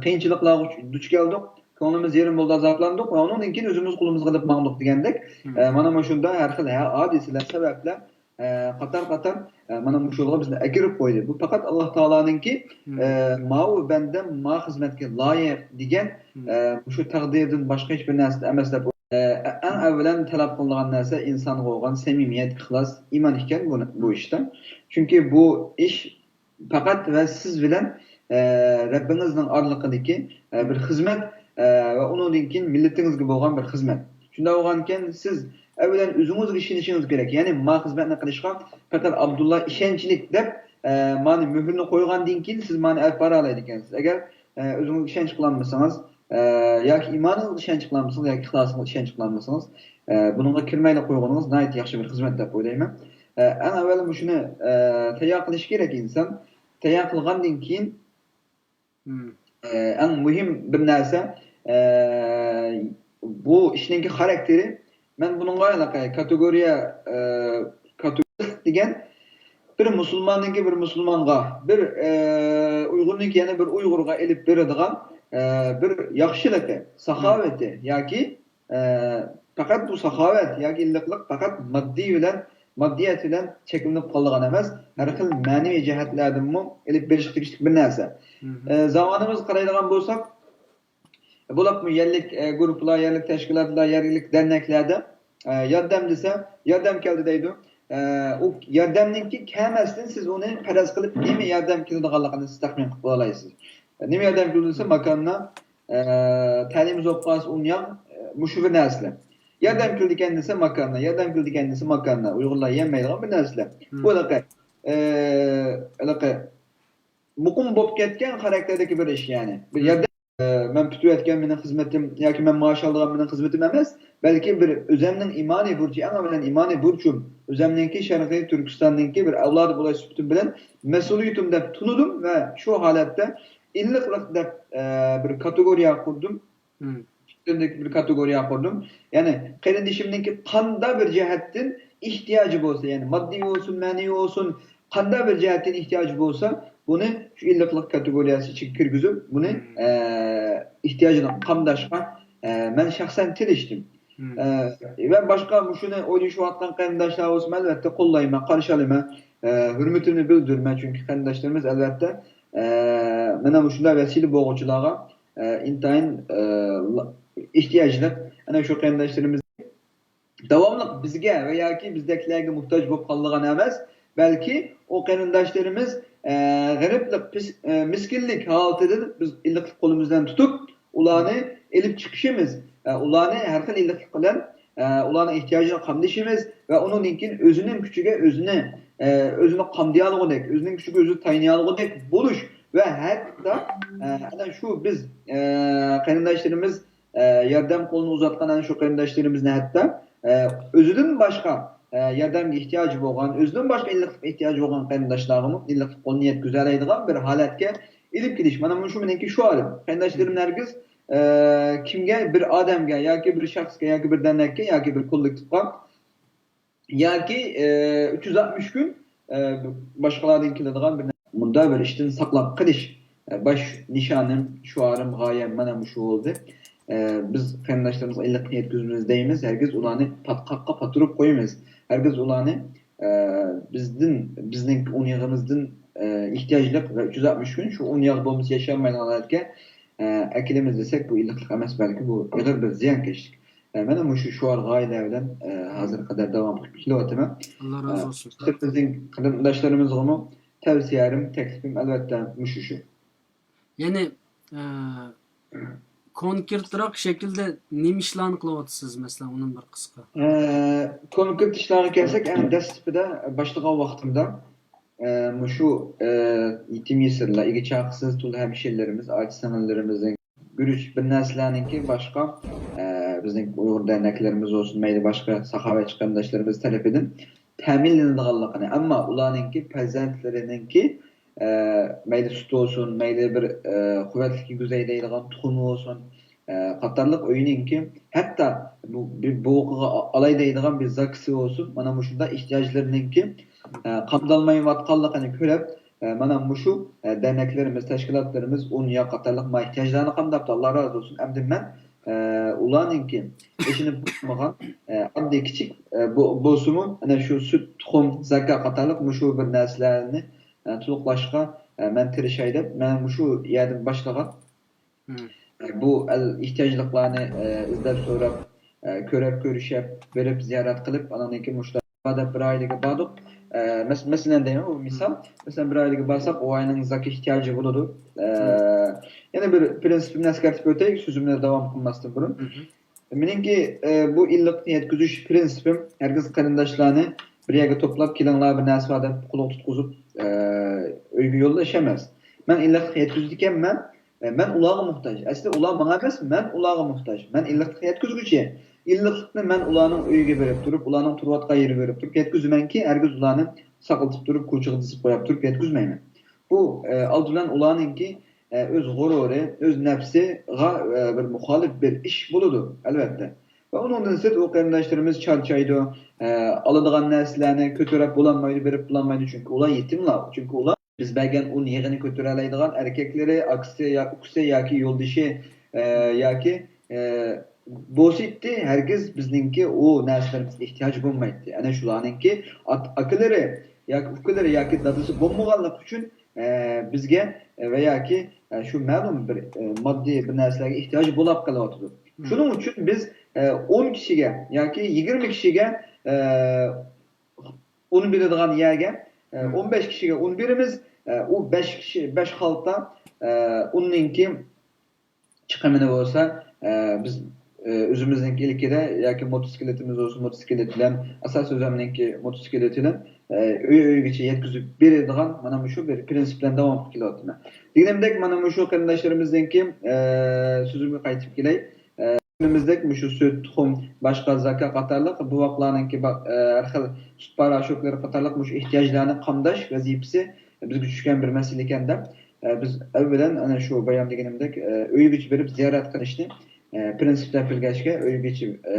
قىيىنچىلىقلارغا دۇچ كەلدۇق، كۆڭلىمىز يېرىم بولدى، ئازابلاندۇق ۋە ئۇنىڭدىن كېيىن ئۆزىمىز قولىمىزغا ئېلىپ ماڭدۇق دېگەندەك، ئە، مانا مۇشۇنداق ھەر خىل ھە-، ھادىسىلەر سەۋەبلەر، ئە، قاتار-قاتار، ئە، مانا مۇشۇلارغا بىزنى ئەكىرىپ قويدى. بۇ پەقەت ئاللا تائالانىڭكى، ئە، ماۋۇ بەندەم ما خىزمەتكە لايىق دېگەن، ئە، مۇشۇ تەقدىردىن باشقا ھېچ بىر نەرسە ئەمەس دەپ، ئە، ئەڭ ئەۋۋەلەن تەلەپ قىلىنىدىغان نەرسە ئىنسانغا بولغان سەمىمىيەت، ئىخلاس، ئىمان ئىكەن بۇ، بۇ ئىشتا. چۈنكى بۇ ئىش پەقەت ۋە سىز بىلەن، ئە، رەببىڭىزنىڭ ئارىلىقىدىكى، ئە، بىر خىزمەت، ئە، ۋە ئۇنىڭدىن كېيىن مىللىتىڭىزگە بولغان بىر خىزمەت. شۇنداق بولغانىكەن، سىز ئەۋۋەلەن ئۆزىڭىزگە ئىشىنىشىڭىز كېرەك. يەنى ما خىزمەتنى قىلىشقا پەقەت ئابدۇللا ئىشەنچلىك دەپ، ئە، مانى مۆھۈرنى قويغاندىن كېيىن سىز مانى ئېلىپ بارالايدىكەنسىز. ئەگەر، ئە، ئۆزىڭىزگە ئىشەنچ قىلالمىسىڭىز، ئە، ياكى ئىمانىڭىزغا ئىشەنچ قىلالمىسىڭىز، ياكى ئىخلاسىڭىزغا ئىشەنچ قىلالمىسىڭىز، ئە، بۇنىڭغا كىرمەيلا قويغىنىڭىز ناھايىتى ياخشى بىر خىزمەت دەپ ئويلايمەن. ئە، ئەڭ ئەۋۋەل مۇشۇنى، ئە، تەييار قىلىشى كېرەك ئىنسان. تەييار قىلغاندىن كېيىن، ئە، ئەڭ مۇھىم بىر نەرسە، ئە، بۇ ئىشنىڭكى خاراكتېرى. مەن بۇنىڭغا ھېلىقى كاتېگورىيە، ئە، كاتېگورىيە دېگەن بىر مۇسۇلماننىڭكى بىر مۇسۇلمانغا، بىر، ئە، ئۇيغۇرنىڭكى يەنە بىر ئۇيغۇرغا ئېلىپ بېرىدىغان، ئە، بىر ياخشىلىقى، ساخاۋىتى ياكى، ئە، پەقەت بۇ ساخاۋەت ياكى ئىللىقلىق پەقەت ماددىي بىلەن، ماددىيەت بىلەن چەكلىنىپ قالىدىغان ئەمەس، ھەر خىل مەنىۋى جەھەتلەردىنمۇ ئېلىپ بېرىشقا تېگىشلىك بىر نەرسە. ئە، زامانىمىزغا قارايدىغان بولساق، بولۇپمۇ يەرلىك، ئە، گۇرۇپپىلار، يەرلىك تەشكىلاتلار، يەرلىك دەرنەكلەردە، ئە، ياردەم دېسە، ياردەم كەلدى دەيدۇ. ئە، ئۇ ياردەمنىڭكى كەلمەسلىكىنى سىز ئۇنى پەرەز قىلىپ، نېمە ياردەم كېلىدىغانلىقىنى سىز تەخمىن قىلىپ بولالايسىز. نېمە ياردەم كېلىدۇ دېسە، ماكاننا، ئە، تەلىيىمىز بولۇپ قالسا ئۇن ياغ، ئە، مۇشۇ بىر نەرسىلەر. ياردەم كېلىدىكەن دېسە، ماكاننا، ياردەم كېلىدىكەن دېسە، ماكاننا. ئۇيغۇرلار يېمەيدىغان بىر نەرسىلەر. بۇ ھېلىقى، ئە، ھېلىقى مۇقىم بولۇپ كەتكەن خاراكتېردىكى بىر ئىش، يەنى. بىر يەردە، ئە، مەن پۈتۈۋەتكەن مېنىڭ خىزمىتىم ياكى مەن مائاش ئالىدىغان مېنىڭ خىزمىتىم ئەمەس، بەلكى بىر ئۆزەمنىڭ ئىمانىي بۇرچى، ئەڭ ئەۋۋەلەن ئىمانىي بۇرچۇم، ئۆزەمنىڭكى شەرقىي تۈركىستاننىڭكى بىر ئەۋلادى بولۇش سۈپىتىم بىلەن مەسئۇلىيىتىم دەپ تونۇدۇم ۋە شۇ ھالەتتە ئىللىقلىق دەپ، ئە، بىر كاتېگورىيە قۇردۇم. ئۈستۈندىكى بىر كاتېگورىيە قۇردۇم. يەنى قېرىندىشىمنىڭكى قانداق بىر جەھەتتىن ئېھتىياجى بولسا، يەنى ماددىي بولسۇن، مەنىۋى بولسۇن، قانداق بىر جەھەتتىن ئېھتىياجى بولسا، بۇنى شۇ ئىللىقلىق كاتېگورىيەسى ئىچىگە كىرگۈزۈپ، بۇنى، ئە، ئېھتىياجىنى قامداشقا، ئە، مەن شەخسەن تىرىشتىم. ئە، ۋە باشقا مۇشۇنى ئويلىشىۋاتقان قېرىنداشلار بولسىمۇ، ئەلۋەتتە، قوللايمەن، قارشى ئالىمەن، ئە، ھۆرمىتىمنى بىلدۈرىمەن، چۈنكى قېرىنداشلىرىمىز، ئەلۋەتتە، ئە، مانا مۇشۇنداق ۋەسىلە بولغۇچىلارغا ئە، ئىنتايىن، ئە، ئېھتىياجلىق. ئەنە شۇ قېرىنداشلىرىمىز داۋاملىق بىزگە ۋە ياكى بىزدەكلەرگە موھتاج بولۇپ قالىدىغان ئەمەس، بەلكى ئۇ قېرىنداشلىرىمىز، ئە، غېرىبلىق، پىس-، ئە، مىسكىنلىك ھالىتىدىن بىز ئىللىقلىق قولىمىز بىلەن تۇتۇپ، ئۇلارنى ئېلىپ چىقىشىمىز، ئە، ئۇلارنى ھەر خىل ئىللىقلىق بىلەن، ئە، ئۇلارنىڭ ئېھتىياجىنى قامدىشىمىز ۋە ئۇنىڭدىن كېيىن ئۆزىنىڭ كۈچىگە ئۆزىنى، ئە، ئۆزىنى قامدىيالىغۇدەك، ئۆزىنىڭ كۈچىگە ئۆزى تايىنىيالىغۇدەك بولۇش ۋە ھەتتا، ئە، ئەنە شۇ بىز، ئە، قېرىنداشلىرىمىز، ئە، ياردەم قولىنى ئۇزاتقان ئەنە شۇ قېرىنداشلىرىمىزنى ھەتتا، ئە، ئۆزىدىن باشقا، ئە، ياردەمگە ئېھتىياجى بولغان، ئۆزىدىن باشقا ئىللىقلىققا ئېھتىياجى بولغان قېرىنداشلارغىمۇ ئىللىقلىق قولىنى يەتكۈزەلەيدىغان بىر ھالەتكە ئېلىپ كېلىش. مانا مۇشۇ مېنىڭكى شوئارىم. قېرىنداشلىرىم ھەرگىز، ئە، كىمگە، بىر ئادەمگە ياكى بىر شەخسكە ياكى بىر دەرنەككە ياكى بىر كوللېكتىپقا ياكى، ئە، ئۈچ يۈز ئاتمىش كۈن، ئە، باشقىلاردىن كېلىدىغان بىر مۇنداق بىر ئىشتىن ساقلاپ قېلىش، ئە، باش نىشانىم، شوئارىم، غايەم مانا مۇشۇ بولدى. ئە، بىز قېرىنداشلىرىمىزغا ئىللىقلىق يەتكۈزىمىز دەيمىز، ھەرگىز ئۇلارنى پاتقاققا پاتۇرۇپ قويىمىز. ھەرگىز ئۇلارنى، ئە، بىزدىن، بىزنىڭ ئۇن يېغىمىزدىن، ئە، ئېھتىياجلىق ۋە ئۈچ يۈز ئاتمىش كۈن شۇ ئۇن ياغ بولمىسا ياشىيالمايدىغان ھالەتكە، ئە، ئەكېلىمىز دېسەك، بۇ ئىللىقلىق ئەمەس، بەلكى بۇ ئېغىر بىر زىيانكەشلىك. ئە، مانا مۇشۇ شوئار غايىلەر بىلەن، ئە، ھازىرغا قەدەر داۋام قىلىپ كېلىۋاتىمەن. ئاللا رازى بولسۇن. بىزنىڭ قېرىنداشلىرىمىزغىمۇ تەۋسىيەم، تەكلىپىم ئەلۋەتتە مۇشۇ شۇ. يەنى، ئە، كونكرېتراق شەكىلدە نېمە ئىشلارنى قىلىۋاتىسىز، مەسىلەن، ئۇنىڭ بىر قىسقا؟ ئە، كونكرېت ئىشلارغا كەلسەك، ئەڭ دەسلىپىدە باشلىغان ۋاقتىمدا، ئە، مۇشۇ، ئە، يېتىم يېسىرلار، ئىگە چاقىسىز تۇل ھەمشىرىلىرىمىز، ئاچا سىڭىللىرىمىزنىڭ گۈرۈچ بىر نەرسىلەرنىڭكى باشقا، ئە، بىزنىڭ ئۇيغۇر دەرنەكلىرىمىز بولسۇن، مەيلى باشقا ساخاۋەتچى قېرىنداشلىرىمىز تەرىپىدىن تەمىنلىنىدىغانلىقىنى، ئەمما ئۇلارنىڭكى پەرزەنتلىرىنىڭكى، ئە، مەيلى سۈت بولسۇن، مەيلى بىر، ئە، قۇۋۋەتلىك يېگۈزەي دەيدىغان تۇخۇمى بولسۇن، ئە، قاتارلىق ئۆيىنىڭكى، ھەتتا بۇ بىر بوۋىقىغا ئالاي دەيدىغان بىر زاكىسى بولسۇن، مانا مۇشۇنداق ئېھتىياجلىرىنىڭكى، ئە، قامدالمايۋاتقانلىقىنى كۆرۈپ، ئە، مانا مۇشۇ، ئە، دەرنەكلىرىمىز، تەشكىلاتلىرىمىز ئۇن ياغ قاتارلىق ما ئېھتىياجلارنى قامداپتۇ، ئاللا رازى بولسۇن. ئەمدى مەن، ئە، ئۇلارنىڭكى ئېشىنىپ بولمىغان، ئە، ئاددىي كىچىك، ئە، بو-، بولسىمۇ، ئەنە شۇ سۈت، تۇخۇم، زاكا قاتارلىق مۇشۇ بىر نەرسىلەرنى، ئە، تولۇقلاشقا، ئە، مەن تىرىشاي دەپ، مەن مۇشۇ يەردىن باشلىغان. ئە، بۇ ئەل ئېھتىياجلىقلارنى، ئە، ئىزدەپ سوراپ، ئە، كۆرۈپ كۆرۈشۈپ، بېرىپ زىيارەت قىلىپ، ئانىڭدىن كېيىن مۇشۇ دەپ بىر ئائىلىگە باردۇق. ئە، مەس-، مەسىلەن دەيمەن، بۇ مىسال. مەسىلەن، بىر ئائىلىگە بارساق، ئۇ ئائىلىنىڭ زاكا ئېھتىياجى بولىدۇ. ئە، يەنە بىر پىرىنسىپىمنى ئەسكەرتىپ ئۆتەي، سۆزۈمنى داۋام قىلماستىن بۇرۇن. مېنىڭكى، ئە، بۇ ئىللىقنى يەتكۈزۈش پىرىنسىپىم، ھەرگىز قېرىنداشلارنى بىر يەرگە توپلاپ، «كېلىڭلار، بىر نەرسە بار» دەپ قولغا تۇتقۇزۇپ، ئە، ئۆيگە يوللاش ئەمەس. مەن ئىللىقلىق يەتكۈزىدىكەنمەن، ئە، مەن ئۇلارغا موھتاج. ئەسلى ئۇلار ماڭا ئەمەس، مەن ئۇلارغا موھتاج. مەن ئىللىقلىق يەتكۈزگۈچى. ئىللىقلىقنى مەن ئۇلارنىڭ ئۆيىگە بېرىپ تۇرۇپ، ئۇلارنىڭ تۇرۇۋاتقان يېرىگە بېرىپ تۇرۇپ يەتكۈزىمەنكى، ھەرگىز ئۇلارنى ساقلىتىپ تۇرۇپ، كوچىغا دىزىپ قويۇپ تۇرۇپ يەتكۈزمەيمەن. بۇ، ئە، ئالدى بىلەن ئۇلارنىڭكى، ئە، ئۆز غۇرۇرى، ئۆز نەپسىغا، ئە، بىر مۇخالىپ بىر ئىش بولىدۇ، ئەلۋەتتە. ۋە ئۇنىڭدىن سىرت ئۇ قېرىنداشلىرىمىز چارچايدۇ، ئە، ئالىدىغان نەرسىلەرنى كۆتۈرۈپ بولالمايدۇ، بېرىپ بولالمايدۇ، چۈنكى ئۇلار يېتىملار، چۈنكى ئۇلار بىز بەرگەن ئۇن يېغىنى كۆتۈرەلەيدىغان ئەركەكلىرى، ئاكىسى يا ئۇكىسى ياكى يولدىشى، ئە، ياكى، ئە، بولسىدى، ھەرگىز بىزنىڭكى ئۇ نەرسىلىرىمىزگە ئېھتىياجى بولمايتتى. ئەنە شۇلارنىڭكى ئات-، ئاكىلىرى ياكى ئۇكىلىرى ياكى دادىسى بولمىغانلىقى ئۈچۈن، ئە، بىزگە، ئە، ۋە ياكى، ئە، شۇ مەلۇم بىر، ئە، ماددىي بىر نەرسىلەرگە ئېھتىياجى بولاپ قېلىۋاتىدۇ. مم. شۇنىڭ ئۈچۈن بىز، ئە، ئون كىشىگە ياكى يىگىرمە كىشىگە، ئە، ئۇن بېرىدىغان يەرگە، ئە، مم. ئون بەش كىشىگە ئۇن بېرىمىز. ئە، ئۇ بەش كىشى، بەش خالتا، ئە، ئۇننىڭكى چىقىمىنى بولسا، ئە، بىز، ئە، ئۆزىمىزنىڭكى ئىلكىدە ياكى موتوسىكلىتىمىز بولسا، موتوسىكلىت بىلەن، ئاساسىي ئۆزۈمنىڭكى موتوسىكلىتى بىلەن، ئە، ئۆي-ئۆيگىچە يەتكۈزۈپ بېرىدىغان مانا مۇشۇ بىر پىرىنسىپ بىلەن داۋام قىلىپ كېلىۋاتىمەن. دېگىنىمدەك، مانا مۇشۇ قېرىنداشلىرىمىزنىڭكى، ئە، سۆزۈمگە قايتىپ كېلەي. ئە، دېگىنىمىزدەك، مۇشۇ سۈت، تۇخۇم، باشقا زاكا قاتارلىق بوۋاقلارنىڭكى با-، ئە، ھەر خىل سۈت پاراشوكلىرى قاتارلىق مۇشۇ ئېھتىياجلارنى قامداش ۋەزىپىسى بىزگە چۈشكەن بىر مەسىلە ئىكەن دەپ، ئە، بىز ئەۋۋەلەن ئەنە شۇ بايام دېگىنىمدەك، ئە، ئۆيگىچە بېرىپ زىيارەت قىلىشنى، ئە، پىرىنسىپلەپ بىلگەچكە، ئۆيگىچە، ئە،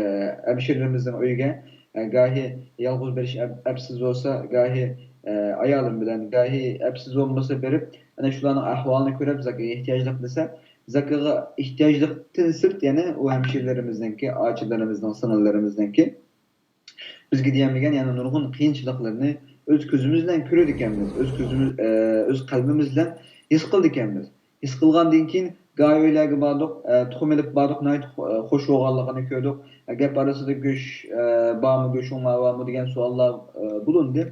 ھەمشىرىلىرىمىزنىڭ ئۆيىگە، ئە، گاھى يالغۇز بېرىش ئەپ-، ئەپسىز بولسا، گاھى، ئە، ئايالىم بىلەن، گاھى ئەپسىز بولمىسا بېرىپ، ئەنە شۇلارنىڭ ئەھۋالىنى كۆرۈپ، زاكىغا ئېھتىياجلىق دېسە، زاكىغا ئېھتىياجلىقتىن سىرت يەنە ئۇ ھەمشىرىلىرىمىزنىڭكى، ئاچىلىرىمىزنىڭ، سىڭىللىرىمىزنىڭكى بىزگە دېيەلمىگەن يەنە نۇرغۇن قىيىنچىلىقلىرىنى ئۆز كۆزىمىز بىلەن كۆرىدىكەنمىز، ئۆز كۆزىمىز، ئە، ئۆز قەلبىمىز بىلەن ھېس قىلىدىكەنمىز. ھېس قىلغاندىن كېيىن گاھى ئۆيلەرگە باردۇق، ئە، تۇخۇم ئېلىپ باردۇق، ناھايىتى خو-، ئە، خوش بولغانلىقىنى كۆردۇق. ئە، گەپ ئارىسىدا گۆش، ئە، بارمۇ، گۆشۈڭ بارمۇ دېگەن سوئاللار، ئە، بولۇندى.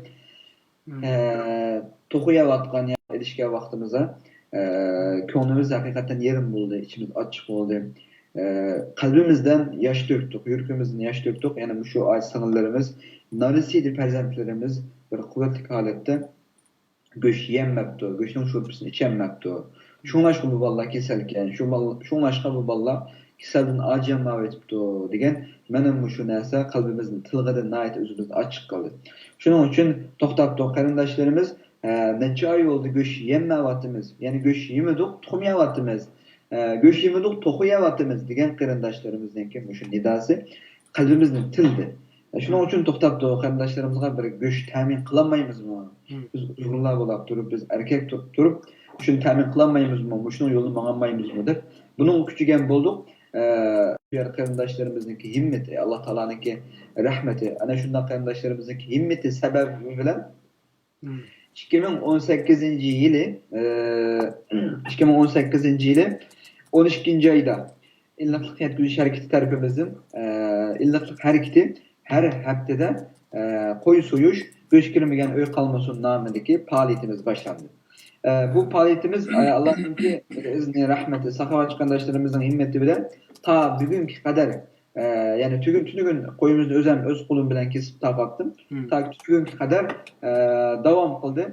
مم. ئە، توخۇ يەۋاتقان يا ئېلىشكەن ۋاقتىمىزدا، ئە، كۆڭلىمىز ھەقىقەتەن يېرىم بولدى، ئىچىمىز ئاچچىق بولدى. ئە، قەلبىمىزدىن ياش تۆكتۇق، يۈرىكىمىزدىن ياش تۆكتۇق. يەنە مۇشۇ ئاچا سىڭىللىرىمىز، نارەسىدە پەرزەنتلىرىمىز بىر قۇۋۋەتلىك ھالەتتە گۆش يېيەلمەپتۇ، گۆشنىڭ شورپىسىنى ئىچەلمەپتۇ. شۇڭلاشقا بۇ بالىلار كېسەلكەن، شۇ بال-، شۇڭلاشقا بۇ بالىلار كېسەلدىن ئاجىزلىنىۋېتىپتۇ دېگەن مانا مۇشۇ نەرسە قەلبىمىزنى تىلغىدى، ناھايىتى ئۆزىمىزنى ئاچچىق قىلدى. شۇنىڭ ئۈچۈن توختاپتۇ قېرىنداشلىرىمىز، ئە، نەچچە ئاي بولدى گۆش يېمەيۋاتىمىز، يەنى گۆش يېمىدۇق، تۇخۇم يەۋاتىمىز، ئە، گۆش يېمىدۇق، توخۇ يەۋاتىمىز دېگەن قېرىنداشلىرىمىزنىڭكى مۇشۇ نىداسى قەلبىمىزنى تىلدى. شۇنىڭ ئۈچۈن توختاپتۇ، قېرىنداشلىرىمىزغا بىر گۆش تەمىن قىلالمايمىزمۇ؟ بىز ئۇيغۇرلار بولاپ تۇرۇپ، بىز ئەركەك تۇ-، تۇرۇپ، شۇنى تەمىن قىلالمايمىزمۇ؟ مۇشۇنىڭ يولىنى ماڭالمايمىزمۇ دەپ، بۇنىڭغا كۆچۈگەن بولدۇق. ئە، بۇ يەر قېرىنداشلىرىمىزنىڭكى ھىممىتى، ئاللا تائالانىڭكى رەھمىتى، ئەنە شۇنداق قېرىنداشلىرىمىزنىڭكى ھىممىتى سەۋەبى بىلەن مم. ئىككى مىڭ ئون سەككىزىنچى يىلى، ئىككى مىڭ ئون سەككىزىنچى يىلى ئون ئىككىنچى ئايدا ئىللىقلىق يەتكۈزۈش ھەرىكىتى تەرىپىمىزدىن، ئىللىقلىق ھەرىكىتى ھەر ھەپتىدە، قوي سويۇش، گۆش كىرمىگەن ئۆي قالمىسۇن نامىدىكى پائالىيىتىمىز باشلاندى. بۇ پائالىيىتىمىز، ئاللانىڭكى ئىزنى، رەھمىتى، ساخاۋەتچى قېرىنداشلىرىمىزنىڭ ھىممىتى بىلەن تا بۈگۈنگە قەدەر ئە، يەنى تۈگۈن، تۈنۈگۈن قويىمىزنى ئۆزۈم ئۆز قولۇم بىلەن كېسىپ تارقاتتىم. مم. تاكى تۈگۈنگە قەدەر، ئە، داۋام قىلدى.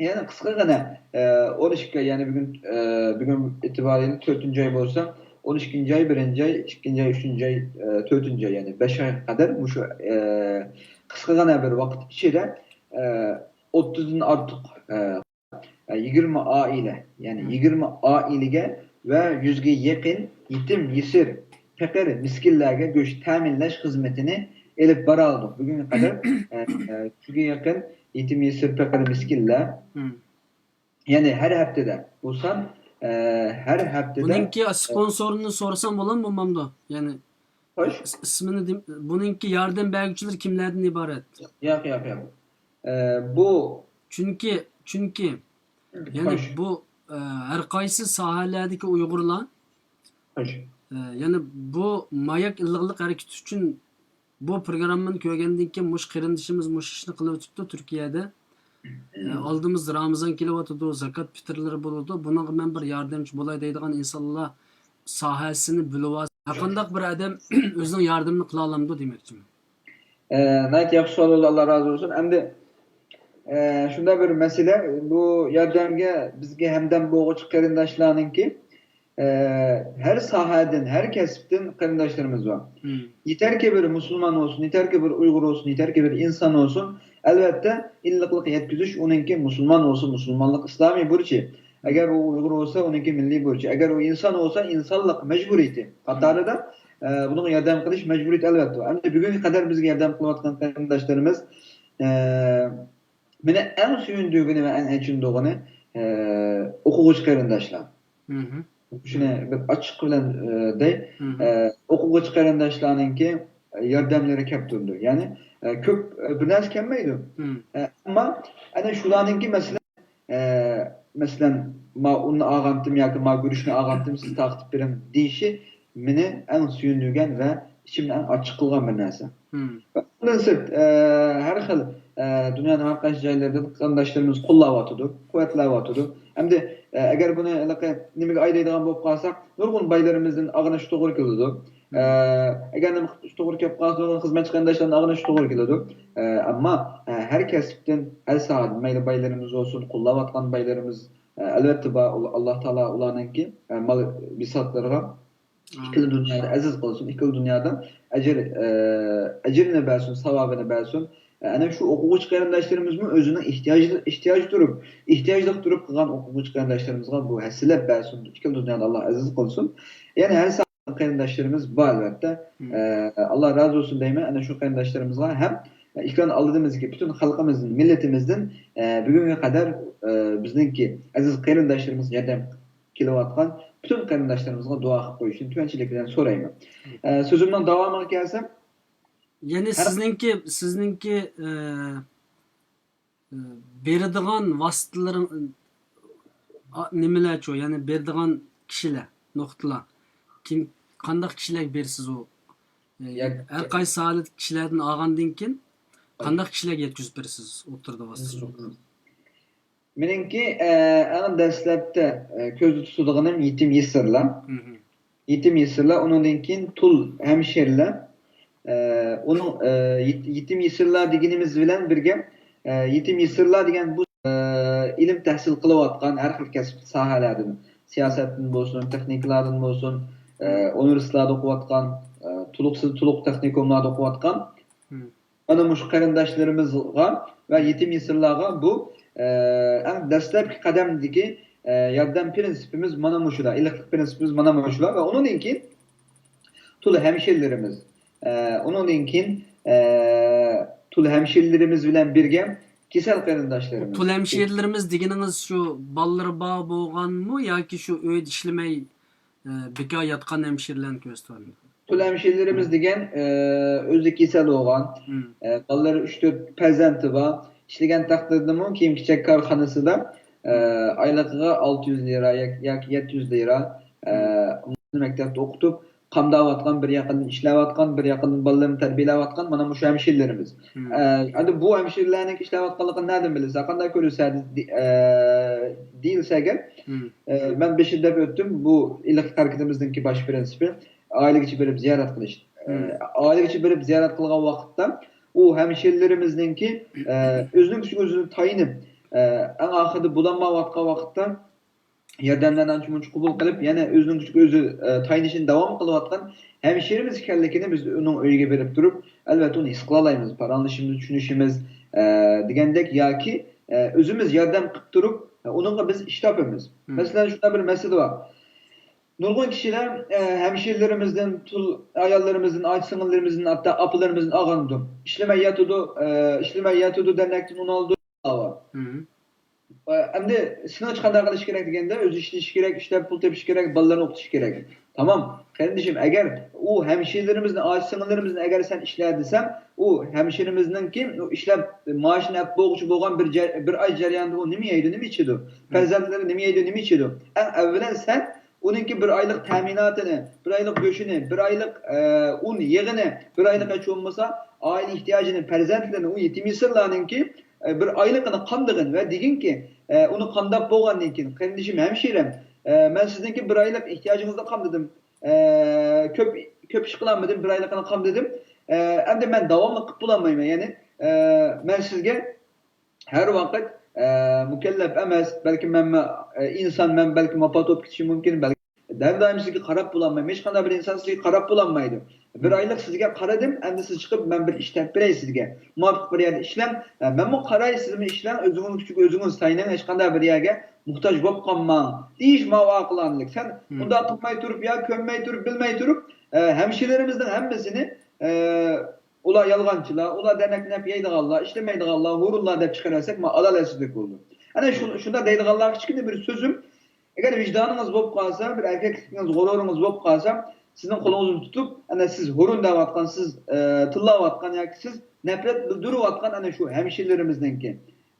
يەنى قىسقىغىنە، ئە، ئون ئىككى، يەنى بۈگۈن، ئە، بۈگۈن ئېتىبارى بىلەن تۆتىنچى ئاي بولسا، ئون ئىككىنچى ئاي، بىرىنچى ئاي، ئىككىنچى ئاي، ئۈچىنچى ئاي، ئە، تۆتىنچى ئاي، يەنى بەش ئايغا قەدەر مۇشۇ، ئە، قىسقىغىنە بىر ۋاقىت ئىچىدە، ئە، ئوتتۇزدىن ئارتۇق، ئە، يىگىرمە ئائىلە، يەنى مم. يىگىرمە ئائىلىگە ۋە يۈزگە يېقىن يېتىم، يېسىر، پېقىر، مىسكىنلەرگە گۆش تەمىنلەش خىزمىتىنى ئېلىپ بارالىدۇق. بۈگۈنگە قەدەر، ئە، ئە، يۈزگە يېقىن يېتىم، يېسىر، پېقىر، مىسكىنلەر. مم. يەنى ھەر ھەپتىدە بۇ سان، ئە، ھەر ھەپتىدە، بۇنىڭكى ئە، سپونسورىنى سورىسام بولامدۇ، مامدۇ؟ يەنى خوش. ئىس-، ئىسمىنى دېم-، بۇنىڭكى ياردەم بەرگۈچىلەر كىملەردىن ئىبارەت؟ ياق، ياق، ياق. ئە، بۇ چۈنكى، چۈنكى، يەنى خوش. بۇ، ئە، ھەر قايسى ساھەلەردىكى ئۇيغۇرلار، خوش. ئە، يەنى بۇ ماياك ئىللىقلىق ھەرىكىتى ئۈچۈن بۇ پروگراممىنى كۆرگەندىن كېيىن مۇشۇ قېرىندىشىمىز مۇشۇ ئىشنى قىلىۋېتىپتۇ تۈركىيەدە. ئە، ئالدىمىزدا رامىزان كېلىۋاتىدۇ، زاكات پىتىرلىرى بولىدۇ. بۇنىڭغا مەن بىر ياردەمچى بولاي دەيدىغان ئىنسانلار ساھەسىنى بىلىۋالسا، ھەرقانداق بىر ئادەم ئۆزىنىڭ ياردىمىنى قىلالامدۇ دېمەكچىمەن. ئە، ناھايىتى ياخشى سوئال بولدى، ئاللا رازى بولسۇن. ئەمدى، ئە، شۇنداق بىر مەسىلە، بۇ ياردەمگە بىزگە ھەمدەم بولغۇچى قېرىنداشلارنىڭكى، ئە، ھەر ساھەدىن، ھەر كەسىپتىن قېرىنداشلىرىمىز بار. مم. يېتەركى بىر مۇسۇلمان بولسۇن، يېتەركى بىر ئۇيغۇر بولسۇن، يېتەركى بىر ئىنسان بولسۇن، ئەلۋەتتە، ئىللىقلىق يەتكۈزۈش ئۇنىڭكى مۇسۇلمان بولسا مۇسۇلمانلىق ئىسلامىي بۇرچى. ئەگەر ئۇ ئۇيغۇر بولسا ئۇنىڭكى مىللىي بۇرچى. ئەگەر ئۇ ئىنسان بولسا ئىنسانلىق مەجبۇرىيىتى. قاتارىدا، ئە، بۇنىڭغا ياردەم قىلىش مەجبۇرىيىتى ئەلۋەتتە. ئەمدى بۈگۈنگە قەدەر بىزگە ياردەم قىلىۋاتقان قېرىنداشلىرىمىز، ئە، مېنى ئەڭ سۆيۈندۈرگىنى ۋە ئەڭ ئېچىندۇرغىنى، ئە، ئوقۇغۇچى قېرىنداشلار. مھم. شۇنى بىر ئاچچىق بىلەن، ئە، دەي. مھم. ئە، ئوقۇغۇچى قېرىنداشلارنىڭكى ياردەملىرى كەپ تۇرىدۇ. يەنى، ئە، كۆپ، ئە، بىر نەرسە كەلمەيدۇ. مم. ئە، ئەمما ئەنە شۇلارنىڭكى، مەسىلەن، ئە، مەسىلەن، ما ئۇننى ئالغانتىم ياكى ما گۈرۈچنى ئالغانتىم، سىز تارقىتىپ بېرىڭ دېيىشى مېنى ئەڭ سۆيۈندۈرگەن ۋە ئىچىمنى ئەڭ ئاچچىق قىلغان بىر نەرسە. مم. ئۇنىڭدىن سىرت، ئە، ھەر خىل، ئە، دۇنيانىڭ ھەر قايسى جايلىرىدىن قېرىنداشلىرىمىز قوللاۋاتىدۇ، قۇۋۋەتلەۋاتىدۇ. ئەمدى، ئە، ئەگەر بۇنى ھېلىقى نېمىگە ئايلايدىغان بولۇپ قالساق، نۇرغۇن بايلىرىمىزدىن ئاغرىنىش توغرا كېلىدۇ. ئە، ئەگەر نېمە قىلىپ توغرا كەپ قالسا، خىزمەتچى قېرىنداشلارنى ئاغرىنىش توغرا كېلىدۇ. ئە، ئەمما، ئە، ھەر كەسىپتىن، ھەر ساھەدىن، مەيلى بايلىرىمىز بولسۇن، قوللاۋاتقان بايلىرىمىز، ئە، ئەلۋەتتە بار. ئۇل-، ئاللا تائالا ئۇلارنىڭكى، ئە، مال بىساتلىرىغا ئىككىلا دۇنيادا ئەزىز قىلسۇن، ئىككىلا دۇنيادا ئەجىر، ئە، ئەجرىنى بەرسۇن، ساۋابىنى بەرسۇن. ئە، ئەنە شۇ ئوقۇغۇچى قېرىنداشلىرىمىزمۇ ئۆزىنىڭ ئېھتىياجى، ئېھتىياجى تۇرۇپ، ئېھتىياجلىق تۇرۇپ قىلغان ئوقۇغۇچى قېرىنداشلىرىمىزغا بۇ ھەسسىلەپ بەرسۇن، ئىككىلا دۇنيادا ئاللا ئەزىز قىلسۇن. يەنە ھەر قېرىنداشلىرىمىز بار، ئەلۋەتتە. مم. ئە، ئاللا رازى بولسۇن دەيمەن ئەنە شۇ قېرىنداشلىرىمىزغا ھەم ئېكران ئالدىمىزدىكى پۈتۈن خەلقىمىزدىن، مىللىتىمىزدىن، ئە، بۈگۈنگە قەدەر، ئە، بىزنىڭكى ئەزىز قېرىنداشلىرىمىزغا ياردەم كېلىۋاتقان پۈتۈن قېرىنداشلىرىمىزغا دۇئا قىلىپ قويۇشنى تۆۋەنچىلىك بىلەن سورايمەن. مم. ئە، سۆزۈمنىڭ داۋامىغا كەلسەم، يەنى ھەر سىزنىڭكى، سىزنىڭكى، ئە، ئە، بېرىدىغان ۋاسىتىلىرىڭ، ئا، نېمىلەرچۇ؟ يەنى بېرىدىغان كىشىلەر، نۇقتىلار. كىم، قانداق كىشىلەرگە بېرىسىز ئۇ؟ ئە، يا-، ھەر قايسى ساھەدىكى كىشىلەردىن ئالغاندىن كېيىن، ھاي. قانداق كىشىلەرگە يەتكۈزۈپ بېرىسىز ئوتتۇرىدا ۋاسىتە؟ مېنىڭكى، ئە، ئەڭ دەسلەپتە، ئە، كۆزدە تۇتىدىغىنىم يېتىم يېسىرلار. مھم. يېتىم يېسىرلار، ئۇنىڭدىن كېيىن تۇل ھەمشىرىلەر. ئە، ئۇنىڭ، ئە، يېت-، يېتىم يېسىرلار دېگىنىمىز بىلەن بىرگە، ئە، يېتىم يېسىرلار دېگەن بۇ، ئە، ئىلىم تەھسىل قىلىۋاتقان، ھەر خىل كەسىپ ساھەلەردىن، سىياسەتتىن بولسۇن، تېخنىكىلاردىن بولسۇن، ئە، ئۇنىۋېرسىتېتلاردا ئوقۇۋاتقان، ئە، تولۇقسىز، تولۇق تېخنىكوملاردا ئوقۇۋاتقان، مم. مانا مۇشۇ قېرىنداشلىرىمىزغا ۋە يېتىم يېسىرلارغا بۇ، ئە، ئەڭ دەسلەپكى قەدەمدىكى، ئە، ياردەم پىرىنسىپىمىز مانا مۇشۇلار، ئىللىقلىق پىرىنسىپىمىز مانا مۇشۇلار ۋە ئۇنىڭدىن كېيىن تۇل ھەمشىرىلىرىمىز، ئە، ئۇنىڭدىن كېيىن، ئە، تۇل ھەمشىرىلىرىمىز بىلەن بىرگە كېسەل قېرىنداشلىرىمىز. تۇل ھەمشىرىلىرىمىز دېگىنىڭىز شۇ بالىلىرى بار بولغانمۇ ياكى شۇ ئۆيدە ئىشلىمەي، ئە، بىكار ياتقان ھەمشىرىلەرنى كۆرسىتىۋاتىمىز؟ تۇل ھەمشىرىلىرىمىز دېگەن، ئە، ئۆزى كېسەل بولغان، مم. ئە، بالىلىرى ئۈچ تۆت پەرزەنتى بار، ئىشلىگەن تەقدىردىمۇ كىيىم-كېچەك كارخانىسىدا، ئە، ئايلىقىغا ئالتە يۈز لىرا ياك-، ياكى يەتتە يۈز لىرا، ئە، مەكتەپتە ئوقۇتۇپ، قامداۋاتقان، بىر ياقىدىن ئىشلەۋاتقان، بىر ياقىدىن بالىلىرىنى تەربىيەلەۋاتقان مانا مۇشۇ ھەمشىرىلىرىمىز. مم. ئە، ئەمدى بۇ ھەمشىرىلەرنىڭ ئىشلەۋاتقانلىقىنى نەدىن بىلىسەن، قانداق كۆرىسەن دې-، ئە، دېيىلسە ئەگەر، مم. ئە، مەن بېشىدا دەپ ئۆتتۈم، بۇ ئىللىق ھەرىكىتىمىزنىڭكى باش پىرىنسىپى ئائىلىگىچە بېرىپ زىيارەت قىلىش. ئە، مم. ئائىلىگىچە بېرىپ زىيارەت قىلغان ۋاقىتتا ئۇ ھەمشىرىلىرىمىزنىڭكى، ئە، ئۆزىنىڭ كۈچىگە ئۆزى تايىنىپ، ئە، ئەڭ ئاخىرىدا بولالمايۋاتقان ۋاقىتتا، ياردەملەرنى ئانچە-مۇنچە قوبۇل قىلىپ، يەنە ئۆزىنىڭ كۈچىگە ئۆزى، ئە، تايىنىشىنى داۋام قىلىۋاتقان ھەمشىرىمىز ئىكەنلىكىنى بىز ئۇنىڭ ئۆيىگە بېرىپ تۇرۇپ، ئەلۋەتتە، ئۇنى ھېس قىلالايمىز، پاراڭلىشىمىز، چۈشىنىشىمىز، ئە، دېگەندەك، ياكى، ئە، ئۆزىمىز ياردەم قىلىپ تۇرۇپ، ئە، ئۇنىڭغا بىز ئىش تاپىمىز. مم. مەسىلەن، شۇنداق بىر مەسىلە بار. نۇرغۇن كىشىلەر، ئە، ھەمشىرىلىرىمىزدىن، تۇل ئاياللىرىمىزدىن، ئاچا-سىڭىللىرىمىزدىن، ھەتتا ئاپىلىرىمىزدىن ئالغانىدۇ. ئىشلىمەي ياتىدۇ، ئە، ئىشلىمەي ياتىدۇ، دەرنەكتىن ئۇن ئالىدۇ. مم. ئەمدى سېنىڭ قانداق قىلىش كېرەك دېگەندە، ئۆزى ئىشلىشى كېرەك، ئىشلەپ پۇل تېپىشى كېرەك، بالىلىرىنى ئوقۇتۇشى كېرەك. تامام. قېرىندىشىم، ئەگەر ئۇ ھەمشىرىلىرىمىزنى، ئاچا-سىڭىللىرىمىزنى ئەگەر سەن ئىشلە دېسەم، ئۇ ھەمشىرىمىزنىڭكى ئۇ ئىشلەپ مائاشىنى ئەپ بولغۇچە بولغان بىر جە-، بىر ئاي جەريانىدا ئۇ نېمە يەيدۇ، نېمە ئىچىدۇ؟ پەرزەنتلىرى نېمە يەيدۇ، نېمە ئىچىدۇ؟ ئەڭ ئەۋۋەلەن سەن ئۇنىڭكى بىر ئايلىق تەمىناتىنى، بىر ئايلىق گۆشىنى، بىر ئايلىق، ئە، ئۇن يېغىنى، بىر ئايلىق ھېچ بولمىسا ئائىلە ئېھتىياجىنى، پەرزەنتلىرىنى، ئۇ يېتىم يېسىرلارنىڭكى، ئە، بىر ئايلىقىنى قامدىغىن ۋە دېگىنكى، ئە، ئۇنى قامداپ بولغاندىن كېيىن، قېرىندىشىم، ھەمشىرەم، ئە، مەن سىزنىڭكى بىر ئايلىق ئېھتىياجىڭىزنى قامدىدىم. ئە، كۆپ، كۆپ ئىش قىلالمىدىم، بىر ئايلىقىنى قامدىدىم. ئە، ئەمدى مەن داۋاملىق قىلىپ بولالمايمەن. يەنى، ئە، مەن سىزگە ھەر ۋاقىت، ئە، مۇكەللەپ ئەمەس، بەلكىم مەنمۇ، ئە، ئىنسانمەن، بەلكىم ۋاپات بولۇپ كېتىشىم مۇمكىن، بەلكىم ھەر دائىم سىزگە قاراپ بولالمايمەن، ھېچقانداق بىر ئىنسان سىزگە قاراپ بولالمايدۇ. بىر ئايلىق سىزگە قارىدىم، ئەمدى سىز چىقىپ، مەن بىر ئىش تېپىپ بېرەي سىزگە. مۇۋاپىق بىر يەردە ئىشلەڭ، ئە، مەنمۇ قاراي، سىزمۇ ئىشلەڭ، ئۆزىڭىزنىڭ كۈچىگە ئۆزىڭىز تايىنىڭ، ھېچقانداق بىر يەرگە موھتاج بولۇپ قالماڭ دېيىش ماۋۇ ئاقىلانىلىك. سەن ئۇنداق قىلماي تۇرۇپ يا كۆنمەي تۇرۇپ، بىلمەي تۇرۇپ، ئە، ھەمشىرىلىرىمىزنىڭ ھەممىسىنى، ئە، ئۇلار يالغانچىلار، ئۇلار دەنەك نەپ يەيدىغانلار، ئىشلىمەيدىغانلار، ھۇرۇنلار دەپ چىقىرىۋەرسەك، ما ئادالەتسىزلىك بولىدۇ. ئەنە شۇ، شۇنداق دەيدىغانلارغا كىچىككىنە بىر سۆزۈم، ئەگەر ۋىجدانىڭىز بولۇپ قالسا، بىر ئەركەكلىكىڭىز، غۇرۇرىڭىز بولۇپ قالسا، سىزنىڭ قولىڭىزنى تۇتۇپ، ئەنە سىز ھۇرۇن دەۋاتقان، سىز، ئە، تىللاۋاتقان ياكى سىز نەپرەت بىلدۈرۈۋاتقان ئەنە شۇ ھەمشىرىلىرىمىزنىڭكى،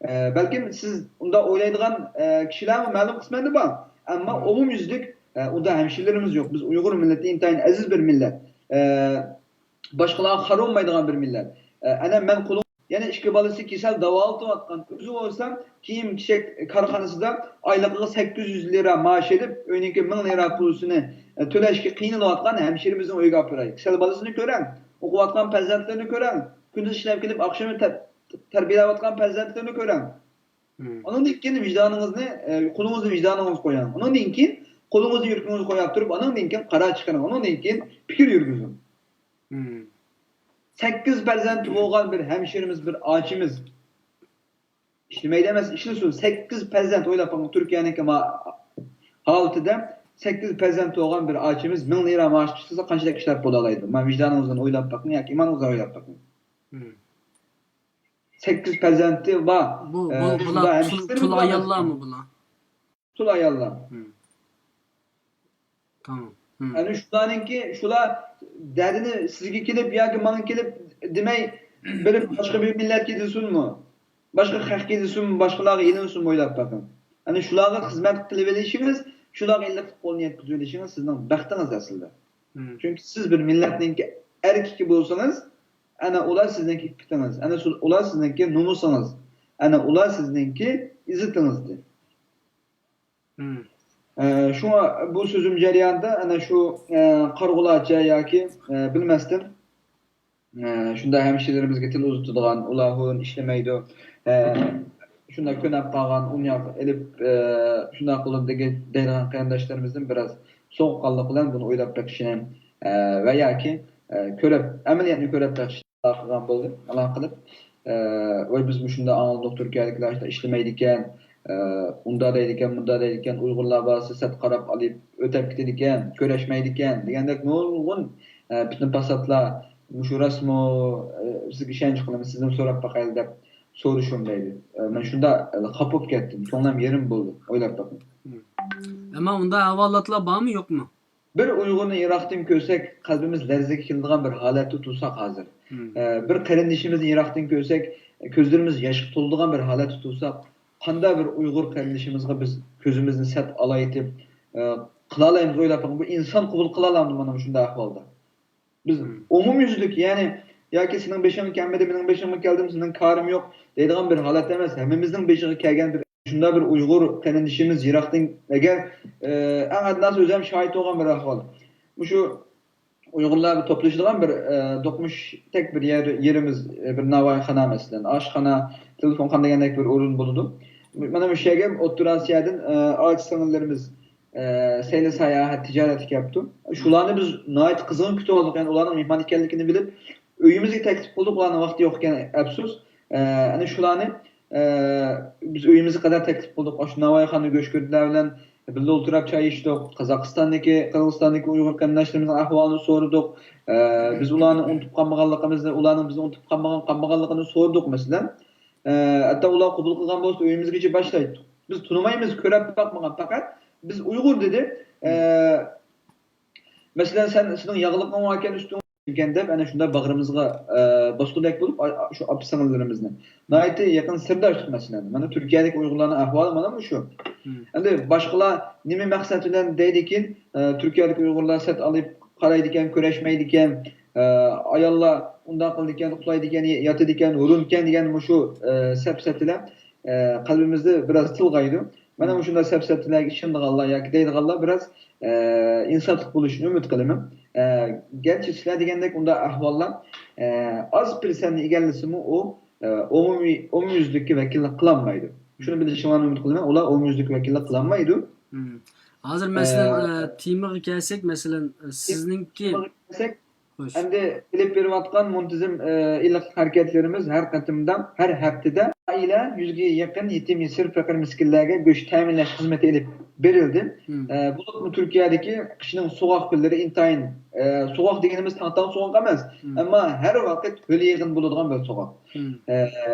ئە، بەلكىم سىز ئۇنداق ئويلايدىغان، ئە، كىشىلەرمۇ مەلۇم قىسمەندە بار. ئەمما ئومۇميۈزلۈك، ئە، ئۇنداق ھەمشىرىلىرىمىز يوق. بىز ئۇيغۇر مىللىتى ئىنتايىن ئەزىز بىر مىللەت. ئە، باشقىلارغا خار بولمايدىغان بىر مىللەت. ئە، ئەنە مەن قولۇم، يەنە ئىككى بالىسى كېسەل داۋالىتىۋاتقان، ئۆزى بولسا كىيىم-كېچەك كارخانىسىدا ئايلىقىغا سەككىز يۈز لىرا مائاش ئېلىپ، ئۆينىڭكى مىڭ لىرا پۇلىسىنى، ئە، تۆلەشكە قىينىلىۋاتقان ھەمشىرىمىزنىڭ ئۆيىگە ئاپىراي. كېسەل بالىسىنى كۆرەڭ، ئوقۇۋاتقان پەرزەنتلىرىنى كۆرەڭ، كۈندۈز ئىشلەپ كېلىپ ئاخشىمى تەر-، تەربىيەلەۋاتقان پەرزەنتلىرىنى كۆرەڭ. ئۇنىڭدىن كېيىن ۋىجدانىڭىزنى، ئە، قولىڭىزنى ۋىجدانىڭىزغا قويۇڭ. ئۇنىڭدىن كېيىن قولىڭىزنى يۈرىكىڭىزگە قويۇپ تۇرۇپ، ئۇنىڭدىن كېيىن قارار چىقىرىڭ. ئۇنىڭدىن كېيىن پىكىر يۈرگۈزۈڭ. سەككىز پەرزەنتى بولغان بىر ھەمشىرىمىز، بىر ئاچىمىز ئىشلىمەيدۇ ئەمەس، ئىشلىسۇن. سەككىز پەرزەنت، ئويلاپ بېقىڭ، تۈركىيەنىڭكى ما-، ھالىتىدە سەككىز پەرزەنت بولغان بىر ئاچىمىز مىڭ لىرا مائاش چىقسا قانچىلىك ئىشلەپ بولالايدۇ؟ مانا ۋىجدانىڭىزدىن ئويلاپ بېقىڭ ياكى ئىمانىڭىزدىن ئويلاپ بېقىڭ. سەككىز پەرزەنتى بار. بۇ، ئە، بۇ، شۇنداق بۇلار ھەمشىرىلىرىمىز تۇل بار ئاياللارمۇ بۇلار؟ تۇل ئاياللار. تامام. ئەنە شۇلارنىڭكى، شۇلار دەردىنى سىزگە كېلىپ ياكى ماڭا كېلىپ دېمەي، بىر باشقا بىر مىللەتكە دېسۇنمۇ، باشقا خەقكە دېسۇنمۇ، باشقىلارغا ئېلىنسۇنمۇ، ئويلاپ بېقىڭ. ئەنە شۇلارغا خىزمەت قىلىۋېلىشىڭىز، شۇلارغا ئىللىق قولنى يەتكۈزۈۋېلىشىڭىز سىزنىڭ بەختىڭىز ئەسلىدە. چۈنكى سىز بىر مىللەتنىڭكى ئەركىكى بولسىڭىز، ئەنە ئۇلار سىزنىڭكى ئىپپىتىڭىز، ئەنە سۇ-، ئۇلار سىزنىڭكى نومۇسىڭىز، ئەنە ئۇلار سىزنىڭكى ئىززىتىڭىزدى. ئە، شۇڭا بۇ سۆزۈم جەريانىدا ئەنە شۇ، ئە، قارىغۇلارچە ياكى، ئە، بىلمەستىن، ئە، شۇنداق ھەمشىرىلىرىمىزگە تىل ئۇزىتىدىغان، ئۇلار ھۇرۇن ئىشلىمەيدۇ، ئە، شۇنداق كۆنەپ قالغان، ئۇنياق ئېلىپ، ئە، شۇنداق قىلىدۇ دەيدىغان قېرىنداشلىرىمىزدىن بىراز سوغۇققانلىق بىلەن بۇنى ئويلاپ بېقىشنى، ئە، ۋە ياكى، ئە، كۆرۈپ، ئەمەلىيەتنى كۆرۈپ بېقىشنى قىلغان بولدى، ئالاقە قىلىپ. ئە، ۋاي، بىز مۇشۇنداق ئاڭلىدۇق، تۈركىيەلىكلەر ئىشلىمەيدىكەن، ئە، ئۇنداق دەيدىكەن، مۇنداق دەيدىكەن، ئۇيغۇرلار بارسا سەت قاراپ ئېلىپ ئۆتەپ كېتىدىكەن، كۆرۈشمەيدىكەن دېگەندەك نۇرغۇن، ئە، پىتنە-پاساتلار. مۇشۇ راستمۇ؟ ئە، سىزگە ئىشەنچ قىلىمەن، سىزدىن سوراپ باقايلى دەپ سورىشىم دەيدۇ. ئە، مەن شۇنداق، ئە، خاپا بولۇپ كەتتىم، كۆڭلۈم يېرىم بولدى، ئويلاپ باقماي. ئەمما ئۇنداق ھاۋالاتلار بارمۇ، يوقمۇ؟ بىر ئۇيغۇرنى يىراقتىن كۆرسەك، قەلبىمىز لەرزىگە كېلىدىغان بىر ھالەتتە تۇرساق ھازىر. ئە، بىر قېرىندىشىمىزنى يىراقتىن كۆرسەك، كۆزلىرىمىز ياشقا تولىدىغان بىر ھالەتتە تۇرساق، قانداق بىر ئۇيغۇر قېرىندىشىمىزغا بىز كۆزىمىزنى سەت ئالايتىپ، ئە، قىلالايمىز، ئويلاپ بېقىڭ، بۇ ئىنسان قوبۇل قىلالامدۇ مانا مۇشۇنداق ئەھۋالدا؟ بىز ئومۇميۈزلۈك، يەنى ياكى سېنىڭ بېشىڭغا كەلمىدى، مېنىڭ بېشىمغا كەلدىمۇ سېنىڭ كارىم يوق دەيدىغان بىر ھالەت ئەمەس. ھەممىمىزنىڭ بېشىغا كەلگەن بىر شۇنداق بىر ئۇيغۇر قېرىندىشىمىز يىراقتىن، ئەگەر، ئە، ئەڭ ئاددىناسى ئۆزۈم شاھىت بولغان بىر ئەھۋال. مۇشۇ ئۇيغۇرلار بىر توپلىشىدىغان بىر، ئە، دوقمۇشتەك بىر يەر، يېرىمىز، ئە، بىر ناۋايخانا مەسىلەن، ئاشخانا، تېلېفونخانا دېگەندەك بىر ئورۇن بولىدۇ. مانا مۇشۇ يەرگە ئوتتۇرا ئاسىيادىن، ئە، ئاچا سىڭىللىرىمىز، ئە، سەيلە ساياھەت تىجارەتكە كەپتۇ. شۇلارنى بىز ناھايىتى قىزغىن كۈتۈۋالدۇق. يەنى ئۇلارنىڭ مېھمان ئىكەنلىكىنى بىلىپ، ئۆيىمىزگە تەكلىپ قىلدۇق. ئۇلارنىڭ ۋاقتى يوق ئىكەن، ئەپسۇس. ئە، ئەنە شۇلارنى، ئە، بىز ئۆيىمىزگە قەدەر تەكلىپ قىلدۇق. ئاشۇ ناۋايخانا گۆشگىردىلەر بىلەن بىللە ئولتۇراپ چاي ئىچتۇق. قازاقىستاندىكى، قىرغىزىستاندىكى ئۇيغۇر قېرىنداشلىرىمىزنىڭ ئەھۋالىنى سورىدۇق. ئە، بىز ئۇلارنى ئۇنتۇپ قالمىغانلىقىمىزنى، ئۇلارنىڭ بىزنى ئۇنتۇپ قالمىغان، قالمىغانلىقىنى سورىدۇق، مەسىلەن. ئە، ھەتتا ئۇلار قوبۇل قىلغان بولسا ئۆيىمىزگىچە باشلايتتۇق. بىز تونۇمايمىز، كۆرۈپ باقمىغان، پەقەت بىز ئۇيغۇر دېدى. ئە، مەسىلەن، سەن، سېنىڭ ياغلىقىڭ باركەن ئۈستۈڭ ئىكەن دەپ، ئەنە شۇنداق باغرىمىزغا، ئە، باسقۇدەك بولۇپ، ئا-، ئا-، شۇ ئاپا-سىڭىللىرىمىزنى. ناھايىتى يېقىن سىرداشلىق مەسىلەن. مانا تۈركىيەدىكى ئۇيغۇرلارنىڭ ئەھۋالى مانا مۇشۇ. ئەمدى باشقىلار نېمە مەقسەت بىلەن دەيدىكىن، ئە، تۈركىيەدىكى ئۇيغۇرلار سەت ئېلىپ قارايدىكەن، كۆرۈشمەيدىكەن، ئە، ئاياللار ئۇنداق قىلىدىكەن، ئۇخلايدىكەن، ياتىدىكەن، ھۇرۇنكەن دېگەن مۇشۇ، ئە، سەپسەتىلەر، ئە، قەلبىمىزدە بىراز تىلغايدۇ. مانا مۇشۇنداق سەپسەتىلەرگە ئىشىنىدىغانلار ياكى دەيدىغانلار بىراز، ئە، ئىنساپلىق بولۇشىنى ئۈمىد قىلىمەن. ئە، گەرچە سىلەر دېگەندەك ئۇنداق ئەھۋاللار، ئە، ئاز پىرسەنتنى ئىگىلىسىمۇ، ئۇ، ئە، ئومۇميۈ-، ئومۇميۈزلۈككە ۋەكىللىك قىلالمايدۇ. شۇنى بىلىشىڭلارنى ئۈمىد قىلىمەن، ئۇلار ئومۇميۈزلۈككە ۋەكىللىك قىلالمايدۇ. ھازىر مەسىلەن، ئە، ئە، تېمىغا كەلسەك، مەسىلەن، سىزنىڭكى تېمىغا كەلسەك، ئەمدى ئېلىپ بېرىۋاتقان مۇنتىزىم، ئە، ئىللىق ھەرىكەتلىرىمىز ھەر قېتىمدا، ھەر ھەپتىدە ئائىلە، يۈزگە يېقىن يېتىم يېسىر پەقىر مىسكىنلەرگە گۆش تەمىنلەش خىزمىتى ئېلىپ بېرىلدى. ئە، بولۇپمۇ تۈركىيەدىكى قىشنىڭ سوغۇق كۈنلىرى ئىنتايىن، ئە، سوغۇق دېگىنىمىز تاڭ-تاڭ سوغۇق ئەمەس، ئەمما ھەر ۋاقىت ھۆل-يېغىن بولىدىغان بىر سوغۇق. ئە،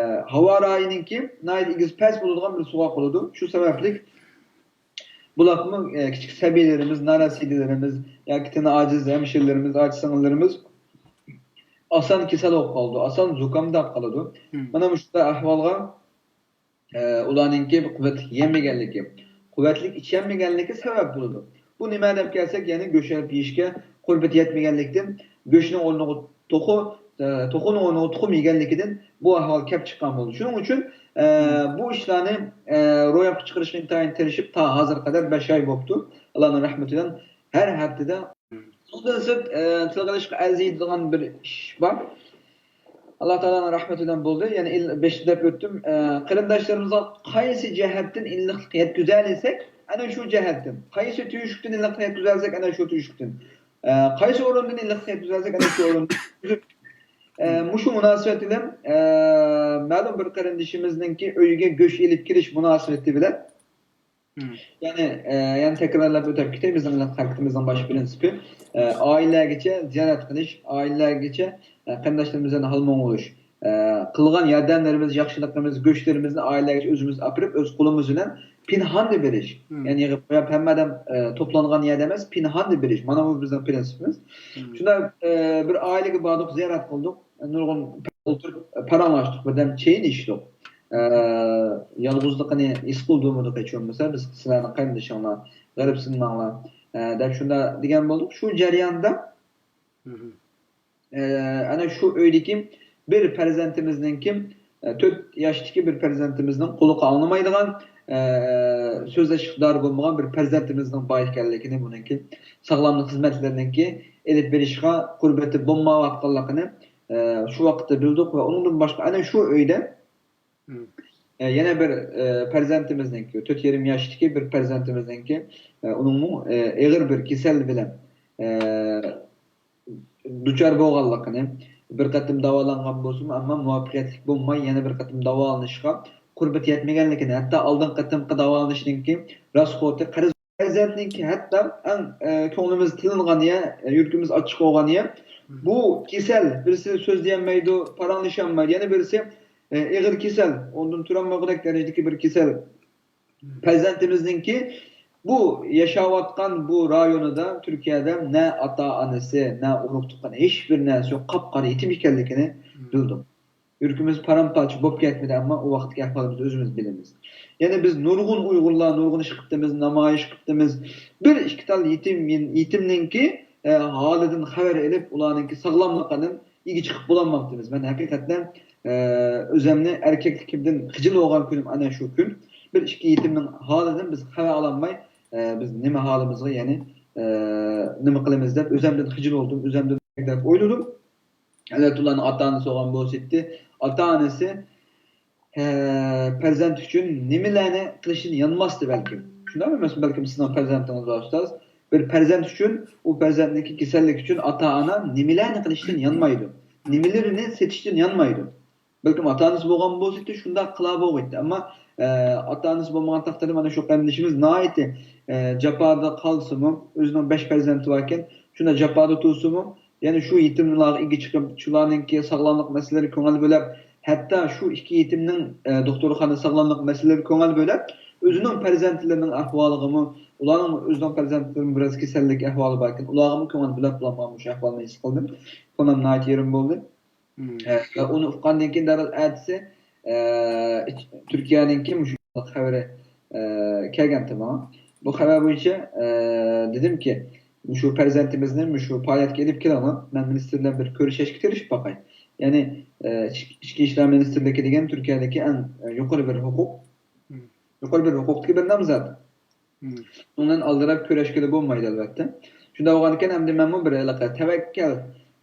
ھاۋا رايىنىڭكى ناھايىتى ئېگىز-پەس بولىدىغان بىر سوغۇق بولىدۇ. شۇ سەۋەبلىك بۇلارمۇ، ئە، كىچىك سەبىيلىرىمىز، نارەسىدىلىرىمىز ياكى تېنى ئاجىز ھەمشىرىلىرىمىز، ئاچا-سىڭىللىرىمىز ئاسان كېسەل بولۇپ قالىدۇ، ئاسان زۇكامداپ قالىدۇ. مانا مۇشۇنداق ئەھۋالغا، ئە، ئۇلارنىڭكى قۇۋۋەتلىك يېمىگەنلىكى، قۇۋۋەتلىك ئىچەلمىگەنلىكى سەۋەب بولىدۇ. بۇ نېمە دەپ كەلسەك، يەنى گۆش ئېلىپ يېيىشكە قۇربىتى يەتمىگەنلىكتىن، گۆشنىڭ ئورنىغا توخۇ، ئە، توخۇنىڭ ئورنىغا تۇخۇم يېگەنلىكىدىن بۇ ئەھۋال كەپ چىققان بولىدۇ. شۇنىڭ ئۈچۈن، ئە، بۇ ئىشلارنى، ئە، روياپقا چىقىرىشقا ئىنتايىن تىرىشىپ، تا ھازىرغا قەدەر بەش ئاي بوپتۇ. ئاللانىڭ رەھمىتى بىلەن ھەر ھەپتىدە. ئۇنىڭدىن سىرت، ئە، تىلغا ئېلىشقا ئەرزىيدىغان بىر ئىش بار. ئاللا تائالانىڭ رەھمىتى بىلەن بولدى. يەنى ئىل-، بېشىدا دەپ ئۆتتۈم. ئە، قېرىنداشلىرىمىزغا قايسى جەھەتتىن ئىللىقلىق يەتكۈزەلىسەك، ئەنە شۇ جەھەتتىن. قايسى تۆشۈكتىن ئىللىقلىق يەتكۈزەلىسەك، ئەنە شۇ تۆشۈكتىن. ئە، قايسى ئورۇندىن ئىللىقلىق يەتكۈزەلسەك، ئەنە شۇ ئورۇندىن. ئە، مۇشۇ مۇناسىۋەت بىلەن، ئە، مەلۇم بىر قېرىندىشىمىزنىڭكى ئۆيىگە گۆش ئېلىپ كېلىش مۇناسىۋىتى بىلەن، يەنى، ئە، يەنە تەكرارلاپ ئۆتۈپ كېتەي، بىزنىڭ ھەرىكىتىمىزنىڭ باش پىرىنسىپى، ئە، ئائىلىلەرگىچە زىيارەت قىلىش، ئائىلىلەرگىچە، ئە، قېرىنداشلىرىمىز بىلەن ھال-مۇڭ بولۇش، ئە، قىلغان ياردەملىرىمىز، ياخشىلىقىمىز، گۆشلىرىمىزنى ئائىلىلەرگىچە ئۆزىمىز ئاپىرىپ، ئۆز قولىمىز بىلەن پىنھاندا بېرىش. يەنى يىغىپ قويۇپ، ھەممە ئادەم، ئە، توپلانغان يەردە ئەمەس، پىنھاندا بېرىش. مانا بۇ بىزنىڭ پىرىنسىپىمىز. شۇنداق، ئە، بىر ئائىلىگە باردۇق، زىيارەت قىلدۇق. نۇرغۇن ئولتۇرۇپ پاراڭلاشتۇق، بىردەم چېيىنى ئىچتۇق. ئە، يالغۇزلۇقىنى ھېس قىلدۇرمىدۇق ھېچ بولمىسا، بىز سىلەرنىڭ قېرىندىشىڭلار، غېرىبسىنمەڭلار، ئە، دەپ شۇنداق دېگەن بولدۇق. شۇ جەرياندا، ئە، ئەنە شۇ ئۆيدىكى بىر پەرزەنتىمىزنىڭكى، ئە، تۆت ياشتىكى بىر پەرزەنتىمىزنىڭ قۇلىقى ئاڭلىمايدىغان، ئە، سۆزلەش ئىقتىدارى بولمىغان بىر پەرزەنتىمىزنىڭ بار ئىكەنلىكىنى، بۇنىڭكى ساغلاملىق خىزمەتلىرىنىڭكى ئېلىپ بېرىشقا قۇربىتى بولمايۋاتقانلىقىنى، ئە، شۇ ۋاقىتتا بىلدۇق ۋە ئۇنىڭدىن باشقا ئەنە شۇ ئۆيدە، ئە، يەنە بىر، ئە، پەرزەنتىمىزنىڭكى، تۆت يېرىم ياشتىكى بىر پەرزەنتىمىزنىڭكى، ئە، ئۇنىڭمۇ، ئە، ئېغىر بىر كېسەل بىلەن، ئە، دۇچار بولغانلىقىنى، بىر قېتىم داۋالانغان بولسىمۇ، ئەمما مۇۋەپپەقىيەتلىك بولماي، يەنە بىر قېتىم داۋالىنىشقا قۇربىتى يەتمىگەنلىكىنى، ھەتتا ئالدىنقى قېتىمقى داۋالىنىشنىڭكى راسخوتى، قەرز پەرزەنتنىڭكى ھەتتا ئەڭ، ئە، كۆڭلىمىز تىلىنغان يەر، يۈرىكىمىز ئاچچىق بولغان يەر، بۇ كېسەل، بىرسى سۆزلىيەلمەيدۇ، پاراڭلىشالمايدۇ، يەنە بىرسى، ئە، ئېغىر كېسەل، ئورنىدىن تۇرالمايدىغۇدەك دەرىجىدىكى بىر كېسەل. پەرزەنتىمىزنىڭكى بۇ ياشاۋاتقان بۇ رايونىدا، تۈركىيەدە نە ئاتا-ئانىسى، نە ئۇرۇق-تۇغقان، ھېچبىر نەرسە يوق، قاپقارا يېتىم ئىكەنلىكىنى بىلدۇق. يۈرىكىمىز پارام-پارچە بولۇپ كەتمىدى، ئەمما ئۇ ۋاقىتتىكى ئەھۋالىمىزنى ئۆزىمىز بىلىمىز. يەنە بىز نۇرغۇن ئۇيغۇرلار، نۇرغۇن ئىش قىپتىمىز، نامايىش قىپتىمىز. بىر ئىككى تال يېتىم، يېتىمنىڭكى، ئە، ھالىدىن خەۋەر ئېلىپ، ئۇلارنىڭكى ساغلاملىقىدىن ئىگە چىقىپ بولالماپتىمىز. مەن ھەقىقەتەن، ئە، ئۆزەمنى ئەركەكلىكىمدىن خىجىل بولغان كۈنۈم ئەنە شۇ كۈن. بىر ئىككى يېتىمنىڭ ھالىدىن بىز خەۋەر ئالالماي، ئە، بىز نېمە ھالىمىزغا، يەنى، ئە، نېمە قىلىمىز دەپ ئۆزەمدىن خىجىل بولدۇم، ئۆزەمدىن دەپ ئويلىدىم. ئەلۋەتتە، ئۇلارنىڭ ئاتا-ئانىسى بولغان بولسىدى، ئاتا-ئانىسى، ھە، پەرزەنت ئۈچۈن نېمىلەرنى قىلىشتىن يانماستى بەلكىم. شۇنداقمۇ ئەمەسمۇ؟ بەلكىم سىزنىڭ پەرزەنتىڭىز بار، ئۇستاز. بىر پەرزەنت ئۈچۈن، ئۇ پەرزەنتنىڭكى كېسەللىكى ئۈچۈن ئاتا-ئانا نېمىلەرنى قىلىشتىن يانمايدۇ؟ نېمىلىرىنى سېتىشتىن يانمايدۇ؟ بەلكىم ئاتا-ئانىسى بولغان بولسىدى، شۇنداق قىلا بولغىيتتى. ئەمما، ئە، ئاتا-ئانىسى بولمىغان تەقدىردە مانا شۇ قېرىندىشىمىز ناھايىتى، ئە، جاپادا قالسىمۇ، ئۆزىنىڭ بەش پەرزەنتى باركەن، شۇنداق جاپادا تۇرسىمۇ، يەنە شۇ يېتىملارغا ئىگە چىقىپ، شۇلارنىڭكى ساغلاملىق مەسىلىلىرىگە كۆڭۈل بۆلۈپ، ھەتتا شۇ ئىككى يېتىمنىڭ، ئە، دوختۇرخانا ساغلاملىق مەسىلىلىرىگە كۆڭۈل بۆلۈپ، ئۆزىنىڭ پەرزەنتلىرىنىڭ ئەھۋالىغىمۇ، ئۇلارنىڭ ئۆزىنىڭ پەرزەنتلىرىنىڭ بىراز كېسەللىك ئەھۋالى باركەن، ئۇلارغىمۇ كۆڭۈل بۆلۈپ بولالمىغان مۇشۇ ئەھۋالنى ھېس قىلدىم. كۆڭلۈم ناھايىتى يېرىم بولدى. ئە، ۋە ئۇنى ئۇققاندىن كېيىن دەرھال ئەتىسى، ئە، ئىچ-، تۈركىيەنىڭكى مۇشۇ خەۋىرى، ئە، كەلگەنتى ماڭا. بۇ خەۋەر بويىچە، ئە، دېدىمكى، مۇشۇ پەرزەنتىمىزنى مۇشۇ پائالىيەتكە ئېلىپ كېلىڭلار، مەن مىنىستىر بىلەن بىر كۆرۈشۈشكە تىرىشىپ باقاي. يەنى، ئە، ئىچ-، ئىچكى ئىشلار مىنىستىرلىكى دېگەن تۈركىيەدىكى ئەڭ، ئە، يۇقىرى بىر ھوقۇق، يۇقىرى بىر ھوقۇقتىكى بىر نامزات. ئۇنىڭ بىلەن ئالدىراپ كۆرۈشكىلى بولمايدۇ، ئەلۋەتتە. شۇنداق بولغاندىكىن، ئەمدى مەنمۇ بىر ھېلىقى تەۋەككەل،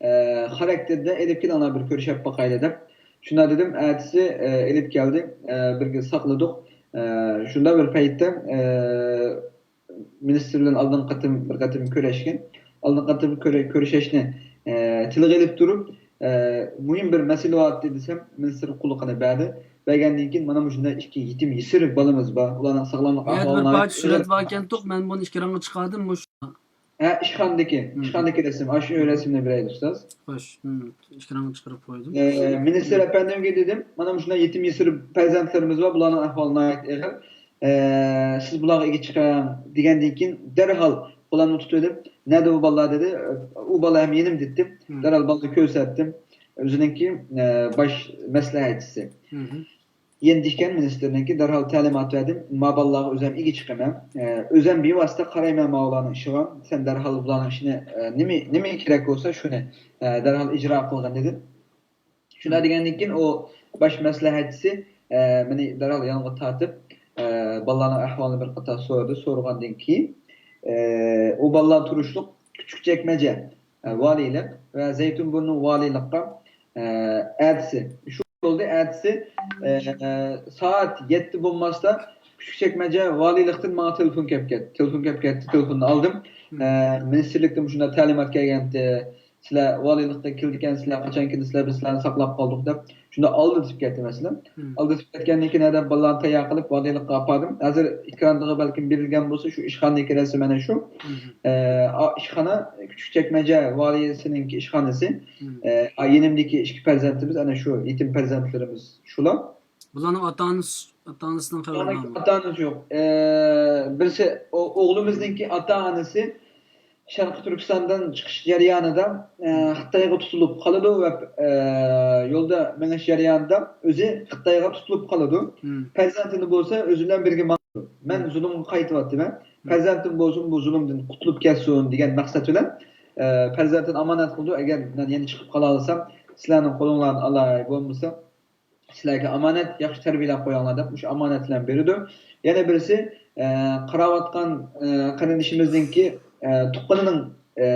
ئە، خاراكتېردا ئېلىپ كېلىڭلار، بىر كۆرۈشۈپ باقايلى دەپ. شۇنداق دېدىم، ئەتىسى، ئە، ئېلىپ كەلدى. ئە، بىرگە ساقلىدۇق. ئە، شۇنداق بىر پەيتتە، ئە، مىنىستىر بىلەن ئالدىنقى قېتىم بىر قېتىم كۆرۈشكەن. ئالدىنقى قېتىم كۆرە-، كۆرۈشۈشنى، ئە، تىلغا ئېلىپ تۇرۇپ، ئە، مۇھىم بىر مەسىلە بار ئىدى دېسەم، مىنىستىر قۇلىقىنى بەردى. بەرگەندىن كېيىن، مانا مۇشۇنداق ئىككى يېتىم يېسىر بالىمىز بار. ئۇلارنىڭ ساغلاملىق ئەھۋالىنى بىر پارچە سۈرەت باركەنتۇق، مەن بۇنى ئىككى رەڭگە چىقاردىم. مۇشۇ. ھە، ئىشخانىدىكى، ئىشخانىدىكى رەسىم. ئاشۇ رەسىمنى بېرەيلى، ئۇستاز. خوش، ئىككى رەڭگە چىقىرىپ قويدۇم. ئە، مىنىستىر ئەپەندىمگە دېدىم، مانا مۇشۇنداق يېتىم يېسىر پەرزەنتلىرىمىز بار، بۇلارنىڭ ئەھۋالى ناھايىتى ئېغىر. ئە، سىز بۇلارغا ئىگە چىقىڭ دېگەندىن كېيىن، دەرھال قولۇمنى تۇتۇۋېلىپ، نەدە بۇ بالىلار دېدى. ئۇ بالا ھەم يېنىمدا ئىدى. دەرھال بالىنى كۆرسەتتىم. ئۆزىنىڭكى، ئە، باش مەسلىھەتچىسى. يېنىدا ئىكەن مىنىستىرنىڭكى، دەرھال تەلىمات بەردىم. ما بالىلارغا ئۆزۈم ئىگە چىقىمەن. ئە، ئۆزۈم بىۋاسىتە قارايمەن ما ئۇلارنىڭ ئىشىغا. سەن دەرھال بۇلارنىڭ ئىشىنى، ئە، نېمە، نېمە كېرەك بولسا شۇنى، ئە، دەرھال ئىجرا قىلغىن دېدىم. شۇنداق دېگەندىن كېيىن ئۇ باش مەسلىھەتچىسى، ئە، مېنى دەرھال يانغا تارتىپ، ئە، بالىلارنىڭ ئەھۋالىنى بىر قاتار سورىدى. سورىغاندىن كېيىن، ئە، ئۇ بالىلار تۇرۇشلۇق كىچىك چەكمەجە، ئە، ۋالىيلىق ۋە زەيتۇنبۇرنۇ ۋالىيلىققا، ئە، ئەتىسى. شۇ بولدى، ئەتىسى، ئە، سائەت يەتتە بولماستا كىچىك چەكمەجە ۋالىيلىقتىن ماڭا تېلېفون كەپ كەتتى. تېلېفون كەپ كەتتى، تېلېفوننى ئالدىم. ئە، مىنىستىرلىكتىن مۇشۇنداق تەلىمات كەلگەنتى. سىلەر ۋالىيلىقتىن كېلىدىكەنسىلەر، قاچان كېلىسىلەر، بىز سىلەرنى ساقلاپ قالدۇق دەپ، شۇنداق ئالدىتىپ كەتتى مەسىلەن. ئالدىتىپ كەتكەندىن كېيىن ھەدەپ بالىلارنى تەييار قىلىپ ۋالىيلىققا ئاپاردىم. ھازىر ئېكرانغا بەلكىم بېرىلگەن بولسا، شۇ ئىشخانىدىكى رەسىم ئەنە شۇ. ئە، ئا-، ئىشخانا، كىچىك چەكمەجە ۋالىيسىنىڭكى ئىشخانىسى. ئە، ئا-، يېنىمدىكى ئىككى پەرزەنتىمىز، ئەنە شۇ يېتىم پەرزەنتلىرىمىز شۇلار. بۇلارنىڭ ئاتا-ئانىسى، ئاتا-ئانىسىنىڭ خەۋىرى بارمۇ؟ ئاتا-ئانىسى يوق. ئە، بىرسى، ئو-، ئوغلىمىزنىڭكى ئاتا-ئانىسى شەرقىي تۈركىستاندىن چىقىش جەريانىدا، ئە، خىتايغا تۇتۇلۇپ قالىدۇ ۋە، ئە، يولدا مېڭىش جەريانىدا ئۆزى خىتايغا تۇتۇلۇپ قالىدۇ. پەرزەنتىنى بولسا ئۆزى بىلەن بىرگە ماڭىدۇ. مەن زۇلۇمغا قايتىۋاتىمەن. پەرزەنتىم بولسۇن، بۇ زۇلۇمدىن قۇتۇلۇپ كەتسۇن دېگەن مەقسەت بىلەن، ئە، پەرزەنتىنى ئامانەت قىلىدۇ. ئەگەر مەن يەنە چىقىپ قالالىسام، سىلەرنىڭ قولۇڭلارنى ئالاي، بولمىسا سىلەرگە ئامانەت، ياخشى تەربىيەلەپ قويۇڭلار دەپ مۇشۇ ئامانەتلەرنى بېرىدۇ. يەنە بىرسى، ئە، قاراۋاتقان، ئە، قېرىندىشىمىزنىڭكى، ئە، تۇغقىنىنىڭ، ئە،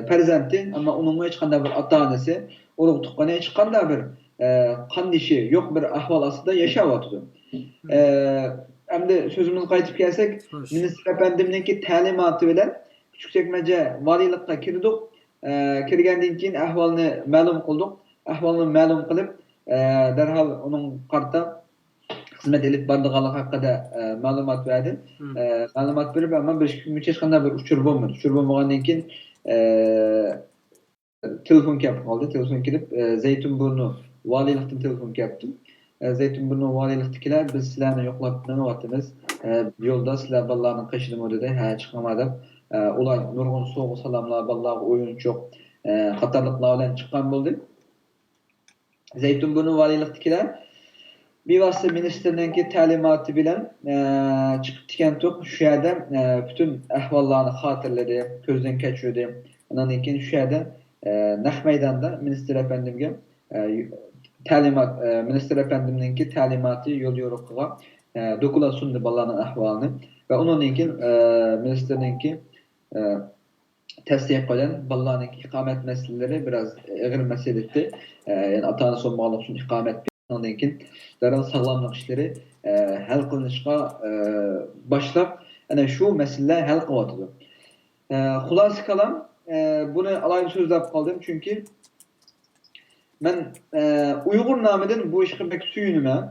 پەرزەنتى، ئەمما ئۇنىڭمۇ ھېچقانداق بىر ئاتا-ئانىسى، ئۇرۇق-تۇغقىنى، ھېچقانداق بىر، ئە، قاندىشى يوق بىر ئەھۋال ئاستىدا ياشاۋاتىدۇ. ئە، ئەمدى سۆزىمىزگە قايتىپ كەلسەك، مىنىستىر ئەپەندىمنىڭكى تەلىماتى بىلەن كىچىك چەكمەجە ۋالىيلىققا كىردۇق. ئە، كىرگەندىن كېيىن ئەھۋالنى مەلۇم قىلدۇق. ئەھۋالنى مەلۇم قىلىپ، ئە، دەرھال ئۇنىڭ قارىتا خىزمەت ئېلىپ بارىدىغانلىقى ھەققىدە، ئە، مەلۇمات بەردى. ئە، مەلۇمات بېرىپ، ئەمما بىر ئىككى كۈنگىچە ھېچقانداق بىر ئۇچۇر بولمىدى. ئۇچۇر بولمىغاندىن كېيىن، ئە، تېلېفون كەپ قالدى. تېلېفون كېلىپ، ئە، زەيتۇنبۇرنۇ ۋالىيلىقتىن تېلېفون كەپتۇ. ئە، زەيتۇنبۇرنۇ ۋالىيلىقتىكىلەر، بىز سىلەرنى يوقلاپ مېڭىۋاتىمىز. ئە، يولدا سىلەر بالىلارنىڭ قېشىدىمۇ دېدى. ھە، چىقىڭلار دەپ. ئە، ئۇلار نۇرغۇن سوۋغا سالاملار، بالىلارغا ئويۇنچۇق، ئە، قاتارلىقلار بىلەن چىققان بولدى. زەيتۇنبۇرنۇ ۋالىيلىقتىكىلەر بىۋاسىتە مىنىستىرنىڭكى تەلىماتى بىلەن، ئە، چىقىپ كەتكەنتۇق. شۇ يەردە، ئە، پۈتۈن ئەھۋاللارنى خاتىرىلىدى، كۆزدىن كەچۈردى. ئۇنىڭدىن كېيىن شۇ يەردە، ئە، نەق مەيداندا مىنىستىر ئەپەندىمگە، ئە، تەلىمات، ئە، مىنىستىر ئەپەندىمنىڭكى تەلىماتى يوليورۇقىغا، ئە، دوكلات سۇندى بالىلارنىڭ ئەھۋالىنى. ۋە ئۇنىڭدىن كېيىن، ئە، مىنىستىرنىڭكى، ئە، تەستىقى بىلەن بالىلارنىڭكى ئىقامەت مەسىلىلىرى بىراز ئېغىر مەسىلە ئىدى. ئە، يەنى ئاتا-ئانىسى بولمىغانلىقى ئۈچۈن ئىقامەت، ئۇنىڭدىن كېيىن دەرھال ساغلاملىق ئىشلىرى، ئە، ھەل قىلىنىشقا، ئە، باشلاپ، ئەنە شۇ مەسىلىلەر ھەل قىلىۋاتىدۇ. ئە، خۇلاسە كالام، ئە، بۇنى ئالاھىدە سۆزلەپ قالدىم، چۈنكى مەن، ئە، ئۇيغۇر نامىدىن بۇ ئىشقا بەك سۆيۈنىمەن.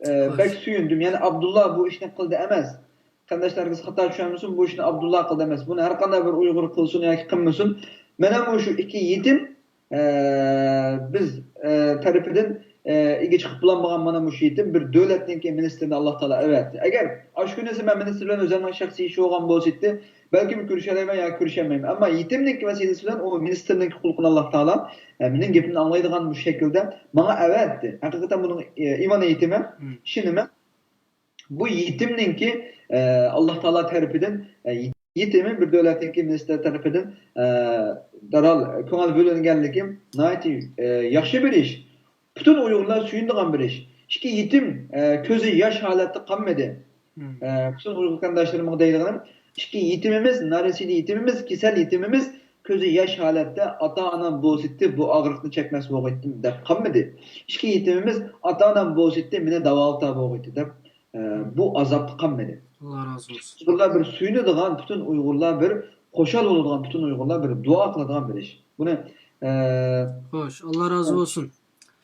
ئە، بەك سۆيۈندۈم. يەنى ئابدۇللا بۇ ئىشنى قىلدى ئەمەس. قېرىنداشلار ھەرگىز خاتا چۈشەنمىسۇن، بۇ ئىشنى ئابدۇللا قىلدى ئەمەس. بۇنى ھەر قانداق بىر ئۇيغۇر قىلسۇن ياكى قىلمىسۇن، مانا مۇشۇ ئىككى يېتىم، ئە، بىز، ئە، تەرىپىدىن، ئە، ئىگە چىقىپ بولالمىغان مانا مۇشۇ يېتىم بىر دۆلەتنىڭكى مىنىستىرىنى ئاللا تائالا ئەۋەتتى. ئەگەر ئاشۇ كۈنىسى مەن مىنىستىر بىلەن ئۆزۈمنىڭ شەخسىي ئىشى بولغان بولسىدى، بەلكىم كۆرۈشەلەيمەن يا كۆرۈشەلمەيمەن. ئەمما يېتىمنىڭكى ۋەسىلىسى بىلەن ئۇ مىنىستىرنىڭكى قۇلىقىنى ئاللا تائالا، ئە، مېنىڭ گېپىمنى ئاڭلايدىغان مۇشۇ شەكىلدە ماڭا ئەۋەتتى. ھەقىقەتەن بۇنىڭ، ئە، ئىمانى يېتىمەن، ئىشىنىمەن. بۇ يېتىمنىڭكى، ئە، ئاللا تائالا تەرىپىدىن، ئە، يېتىمى بىر دۆلەتنىڭكى مىنىستىرى تەرىپىدىن، ئە، دەرھال كۆڭۈل بۆلۈنگەنلىكى ناھايىتى، ئە، ياخشى بىر ئىش. پۈتۈن ئۇيغۇرلار سۆيۈنىدىغان بىر ئىش. ئىككى يېتىم، ئە، كۆزى ياش ھالەتتە قالمىدى. ئە، پۈتۈن ئۇيغۇر قېرىنداشلىرىمغا دەيدىغىنىم، ئىككى يېتىمىمىز، نارەسىدە يېتىمىمىز، كېسەل يېتىمىمىز كۆزى ياش ھالەتتە ئاتا-ئانام بولسىتتى، بۇ ئاغرىقنى چەكمەس بولغىيتتىم دەپ قالمىدى. ئىككى يېتىمىمىز ئاتا-ئانام بولسىتتى، مېنى داۋالىتا بولغىيتتى دەپ، ئە، بۇ ئازابتا قالمىدى. ئاللا رازى بولسۇن. ئۇيغۇرلار بىر سۆيۈنىدىغان، پۈتۈن ئۇيغۇرلار بىر خۇشال بولىدىغان، پۈتۈن ئۇيغۇرلار بىر دۇئا قىلىدىغان بىر ئىش. بۇنى، ئە، خوش، ئاللا رازى بولسۇن.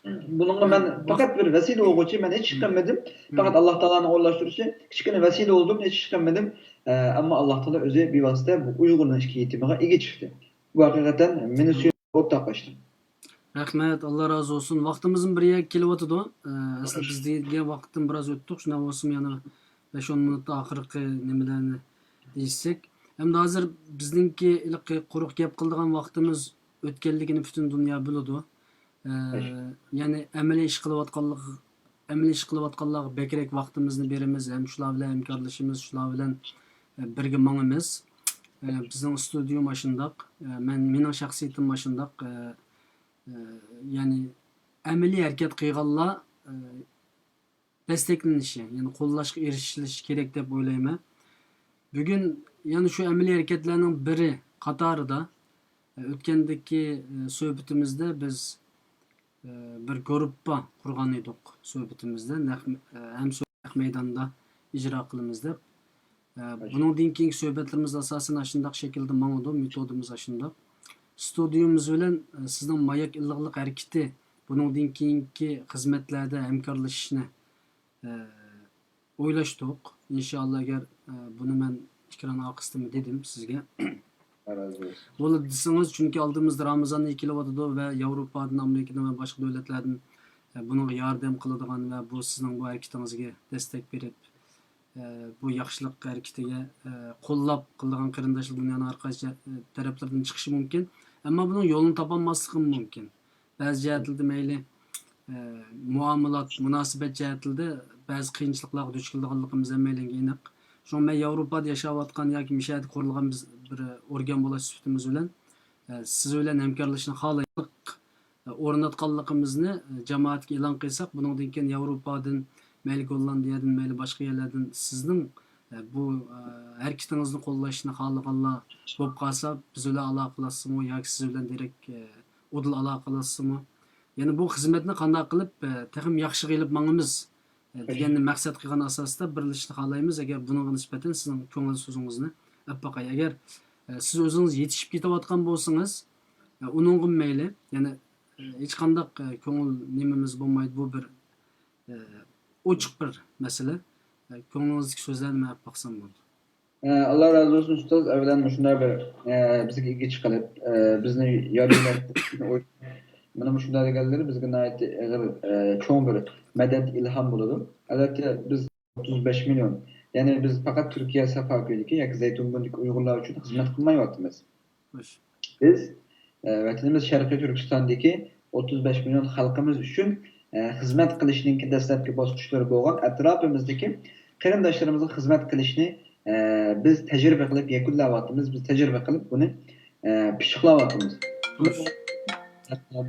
بۇنىڭغا مەن پەقەت بىر ۋەسىلە بولغۇچى، مەن ھېچ ئىش قىلمىدىم. پەقەت ئاللا تائالانىڭ ئورۇنلاشتۇرۇشى، كىچىككىنە ۋەسىلە بولدۇم، ھېچ ئىش قىلمىدىم. ئە، ئەمما ئاللا تائالا ئۆزى بىۋاسىتە بۇ ئۇيغۇرنىڭ ئىككى يېتىمىغا ئىگە چىقتى. بۇ ھەقىقەتەن مېنى سۆيۈپ ئورتاقلاشتى. رەھمەت، ئاللا رازى بولسۇن. ۋاقتىمىزمۇ بىر يەرگە كېلىۋاتىدۇ. ئە، ئەسلى بىز دېگەن ۋاقىتتىن بىراز ئۆتتۇق، شۇنداق بولسىمۇ يەنە بەش-ئون مىنۇتتا ئاخىرقى نېمىلەرنى دېيىشسەك. ئەمدى ھازىر بىزنىڭكى ھېلىقى قۇرۇق گەپ قىلىدىغان ۋاقتىمىز ئۆتكەنلىكىنى پۈتۈن دۇنيا بىلىدۇ. ئە، يەنى ئەمەلىي ئىش قىلىۋاتقانلىق، ئەمەلىي ئىش قىلىۋاتقانلارغا بەكرەك ۋاقتىمىزنى بېرىمىز، ھەم شۇلار بىلەن ھەمكارلىشىمىز، شۇلار بىلەن، ئە، بىرگە ماڭىمىز. ئە، بىزنىڭ ئىستۇدىيومۇ ئاشۇنداق، ئە، مەن، مېنىڭ شەخسىيىتىم ئاشۇنداق، ئە، ئە، يەنى ئەمەلىي ھەرىكەت قىلغانلار، ئە، دەستەكلىنىشى، يەنى قوللاشقا ئېرىشىلىشى كېرەك دەپ ئويلايمەن. بۈگۈن يەنە شۇ ئەمەلىي ھەرىكەتلەرنىڭ بىرى قاتارىدا، ئۆتكەندىكى، ئە، سۆھبىتىمىزدە بىز، ئە، بىر گۇرۇپپا قۇرغان ئىدۇق سۆھبىتىمىزدە، نەق، ئە، ھەم سۆ-، نەق مەيداندا ئىجرا قىلىمىز دەپ. ئە، بۇنىڭدىن كېيىنكى سۆھبەتلىرىمىز ئاساسەن ئاشۇنداق شەكىلدە ماڭىدۇ، مېتودىمىز ئاشۇنداق. ئىستۇدىيومىز بىلەن، ئە، سىزنىڭ ماياك ئىللىقلىق ھەرىكىتى بۇنىڭدىن كېيىنكى خىزمەتلەردە ھەمكارلىشىشنى، ئە، ئويلاشتۇق. ئىنشائاللا، ئەگەر، ئە، بۇنى مەن ئېكران ئارقىسىدىمۇ دېدىم سىزگە. ئاللا رازى بولسۇن. بولىدۇ دېسىڭىز، چۈنكى ئالدىمىزدا رامىزان ئېيى كېلىۋاتىدۇ ۋە ياۋروپادىن، ئامېرىكىدىن ۋە باشقا دۆلەتلەردىن، ئە، بۇنىڭغا ياردەم قىلىدىغان ۋە بۇ سىزنىڭ بۇ ھەرىكىتىڭىزگە دەستەك بېرىپ، ئە، بۇ ياخشىلىق ھەرىكىتىگە، ئە، قوللاپ قىلىدىغان قېرىنداشلار دۇنيانىڭ ھەر قايسى جە-، ئە، تەرەپلىرىدىن چىقىشى مۇمكىن. ئەمما بۇنىڭ يولىنى تاپالماسلىقىمۇ مۇمكىن. بەزى جەھەتلىردە مەيلى، ئە، مۇئامىلات، مۇناسىۋەت جەھەتلىرىدە بەزى قىيىنچىلىقلارغا دۇچ كېلىدىغانلىقىمىز ھەممەيلەنگە ئېنىق. شۇڭا مەن ياۋروپادا ياشاۋاتقان ياكى مۇشۇ يەردە قۇرۇلغان بىز بىر ئورگان بولاش سۈپىتىمىز بىلەن، ئە، سىز بىلەن ھەمكارلىشىشنى خالايمىز. ئورناتقانلىقىمىزنى جامائەتكە ئېلان قىلساق، بۇنىڭدىن كېيىن ياۋروپادىن، مەيلى گوللاندىيەدىن، مەيلى باشقا يەرلەردىن سىزنىڭ بۇ ھەرىكىتىڭىزنى قوللاشنى خالىغانلار بولۇپ قالسا، بىز بىلەن ئالاقىلاشسىمۇ ياكى سىز بىلەن دېرەك ئۇدۇل ئالاقىلاشسىمۇ، يەنى بۇ خىزمەتنى قانداق قىلىپ تېخىمۇ ياخشىغا ئېلىپ ماڭىمىز دېگەننى مەقسەت قىلغان ئاساستا بىرلىشىشنى خالايمىز. ئەگەر بۇنىڭغا نىسبەتەن سىزنىڭ كۆڭۈل سۆزىڭىزنى ئەپ باقاي. ئەگەر سىز ئۆزىڭىز يېتىشىپ كېتىۋاتقان بولسىڭىز، ئۇنىڭغىمۇ مەيلى، يەنى ھېچقانداق، ئە، كۆڭۈل نېمىمىز بولمايدۇ. بۇ بىر، ئە، ئوچۇق بىر مەسىلە. ئە، كۆڭلىڭىزدىكى سۆزلەرنى مەن ئېلىپ باقسام بولىدۇ. ئە، ئاللا رازى بولسۇن، ئۇستاز. ئەۋۋەلەن مۇشۇنداق بىر، ئە، بىزگە ئىگە چىقىلىپ، ئە، بىزنى ياردەم مانا مۇشۇنداق دېگەنلىرى بىزگە ناھايىتى ئېغىر، ئە، چوڭ بىر مەدەت، ئىلھام بولىدۇ. ئەلۋەتتە، بىز ئوتتۇز بەش مىليون، يەنى بىز پەقەت تۈركىيە سەفاكۆيدىكى ياكى زەيتۇنبۇرنىدىكى ئۇيغۇرلار ئۈچۈن خىزمەت قىلمايۋاتىمىز. خوش. بىز، ئە، ۋەتىنىمىز شەرقىي تۈركىستاندىكى ئوتتۇز بەش مىليون خەلقىمىز ئۈچۈن، ئە، خىزمەت قىلىشنىڭكى دەسلەپكى باسقۇچلىرى بولغان ئەتراپىمىزدىكى قېرىنداشلىرىمىزغا خىزمەت قىلىشنى، ئە، بىز تەجرىبە قىلىپ يەكۈنلەۋاتىمىز. بىز تەجرىبە قىلىپ بۇنى، ئە، پىششىقلاۋاتىمىز. خوش.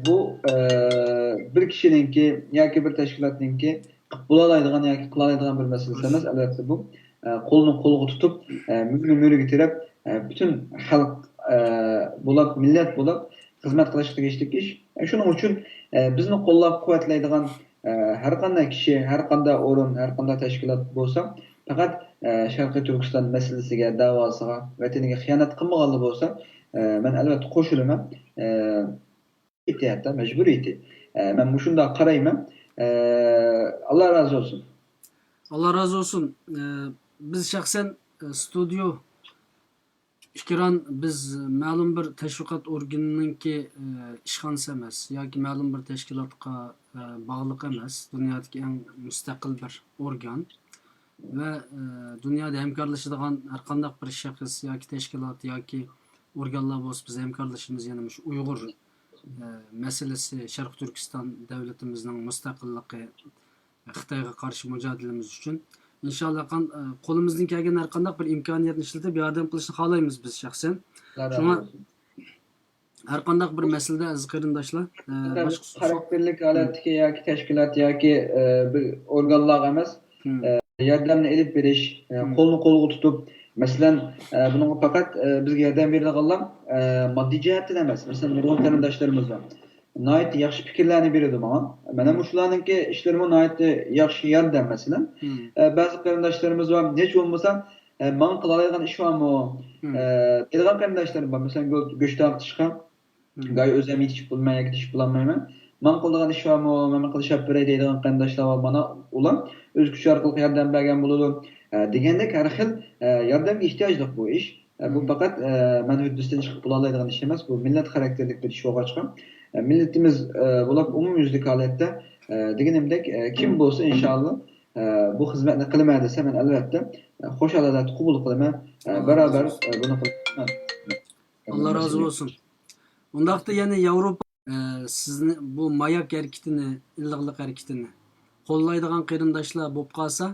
بۇ، ئە، بىر كىشىنىڭكى ياكى بىر تەشكىلاتنىڭكى قىلىپ بولالايدىغان ياكى قىلالايدىغان بىر مەسىلىسى ئەمەس. ئەلۋەتتە، بۇ، ئە، قولنى قولغا تۇتۇپ، ئە، مۈرىنى مۈرىگە تىرەپ، ئە، پۈتۈن خەلق، ئە، بولاپ، مىللەت بولاپ خىزمەت قىلىشقا تېگىشلىك ئىش. ئە، شۇنىڭ ئۈچۈن، ئە، بىزنى قوللاپ قۇۋۋەتلەيدىغان، ئە، ھەر قانداق كىشى، ھەر قانداق ئورۇن، ھەر قانداق تەشكىلات بولسا، پەقەت، ئە، شەرقىي تۈركىستان مەسىلىسىگە، داۋاسىغا، ۋەتىنىگە خىيانەت قىلمىغانلا بولسا، ئە، مەن ئەلۋەتتە قوشۇلىمەن. ئە، ئېھتىياتتا مەجبۇرىيىتى. ئە، مەن مۇشۇنداق قارايمەن. ئە، ئاللا رازى بولسۇن. ئاللا رازى بولسۇن. ئە، بىز شەخسەن، ئە، ستۇدىيو ئېكران، بىز مەلۇم بىر تەشۋىقات ئورگىنىنىڭكى، ئە، ئىشخانىسى ئەمەس ياكى مەلۇم بىر تەشكىلاتقا، ئە، باغلىق ئەمەس. دۇنيادىكى ئەڭ مۇستەقىل بىر ئورگان. ۋە، ئە، دۇنيادا ھەمكارلىشىدىغان ھەر قانداق بىر شەخس ياكى تەشكىلات ياكى ئورگانلار بولسا، بىز ھەمكارلىشىمىز يەنە مۇشۇ ئۇيغۇر، ئە، مەسىلىسى، شەرقىي تۈركىستان دەۋلىتىمىزنىڭ مۇستەقىللىقى، خىتايغا قارشى مۇجادىلىمىز ئۈچۈن. ئىنشاللا، قان-، ئە، قولىمىزدىن كەلگەن ھەر قانداق بىر ئىمكانىيەتنى ئىشلىتىپ ياردەم قىلىشنى خالايمىز بىز شەخسەن. شۇڭا ھەر قانداق بىر مەسىلىدە ئەزىز قېرىنداشلار، ئە، باشقا سو-، خاراكتېرلىك ھالەتتىكى ياكى تەشكىلات ياكى، ئە، بىر ئورگانلارغا ئەمەس، ئە، ياردەمنى ئېلىپ بېرىش، ئە، قولنى قولغا تۇتۇپ، مەسىلەن، ئە، بۇنىڭغا پەقەت، ئە، بىزگە ياردەم بېرىدىغانلار، ئە، ماددىي جەھەتتىن ئەمەس. مەسىلەن، نۇرغۇن قېرىنداشلىرىمىز بار. ناھايىتى ياخشى پىكىرلەرنى بېرىدۇ ماڭا. مانا مۇشۇلارنىڭكى ئىشلىرىمۇ ناھايىتى ياخشى ياردەم، مەسىلەن. ئە، بەزى قېرىنداشلىرىمىز بار، ھېچ بولمىسا، ئە، ماڭا قىلالايدىغان ئىش بارمۇ؟ ئە، دەيدىغان قېرىنداشلىرىم بار. مەسىلەن، گۆ-، گۆش تارقىتىشقا گاي ئۆزۈم يېتىشىپ بولماي ياكى يېتىشىپ بولالمايمەن. ماڭا قىلىدىغان ئىش بارمۇ، مانا قىلىش ئېلىپ بېرەي دەيدىغان قېرىنداشلار بار، مانا ئۇلار ئۆز كۈچى ئارقىلىق ياردەم بەرگەن بولىدۇ. ئە، دېگەندەك ھەر خىل، ئە، ياردەمگە ئېھتىياجلىق بۇ ئىش. ئە، بۇ پەقەت، ئە، مەن ھۆددىسىدىن چىقىپ بولالايدىغان ئىش ئەمەس، بۇ مىللەت خاراكتېرلىك بىر ئىش بولغاچقا، ئە، مىللىتىمىز، ئە، بولۇپ ئومۇميۈزلۈك ھالەتتە، ئە، دېگىنىمدەك، ئە، كىم بولسا ئىنشائاللا، ئە، بۇ خىزمەتنى قىلىمەن دېسە، مەن ئەلۋەتتە، ئە، خۇشال ھالەتتە قوبۇل قىلىمەن. ئە، بارابەر، ئە، بۇنى قىلىمەن. ئاللا رازى بولسۇن. ئۇنداقتا يەنە ياۋروپا، ئە، سىزنى بۇ ماياك ھەرىكىتىنى، ئىللىقلىق ھەرىكىتىنى قوللايدىغان قېرىنداشلار بولۇپ قالسا،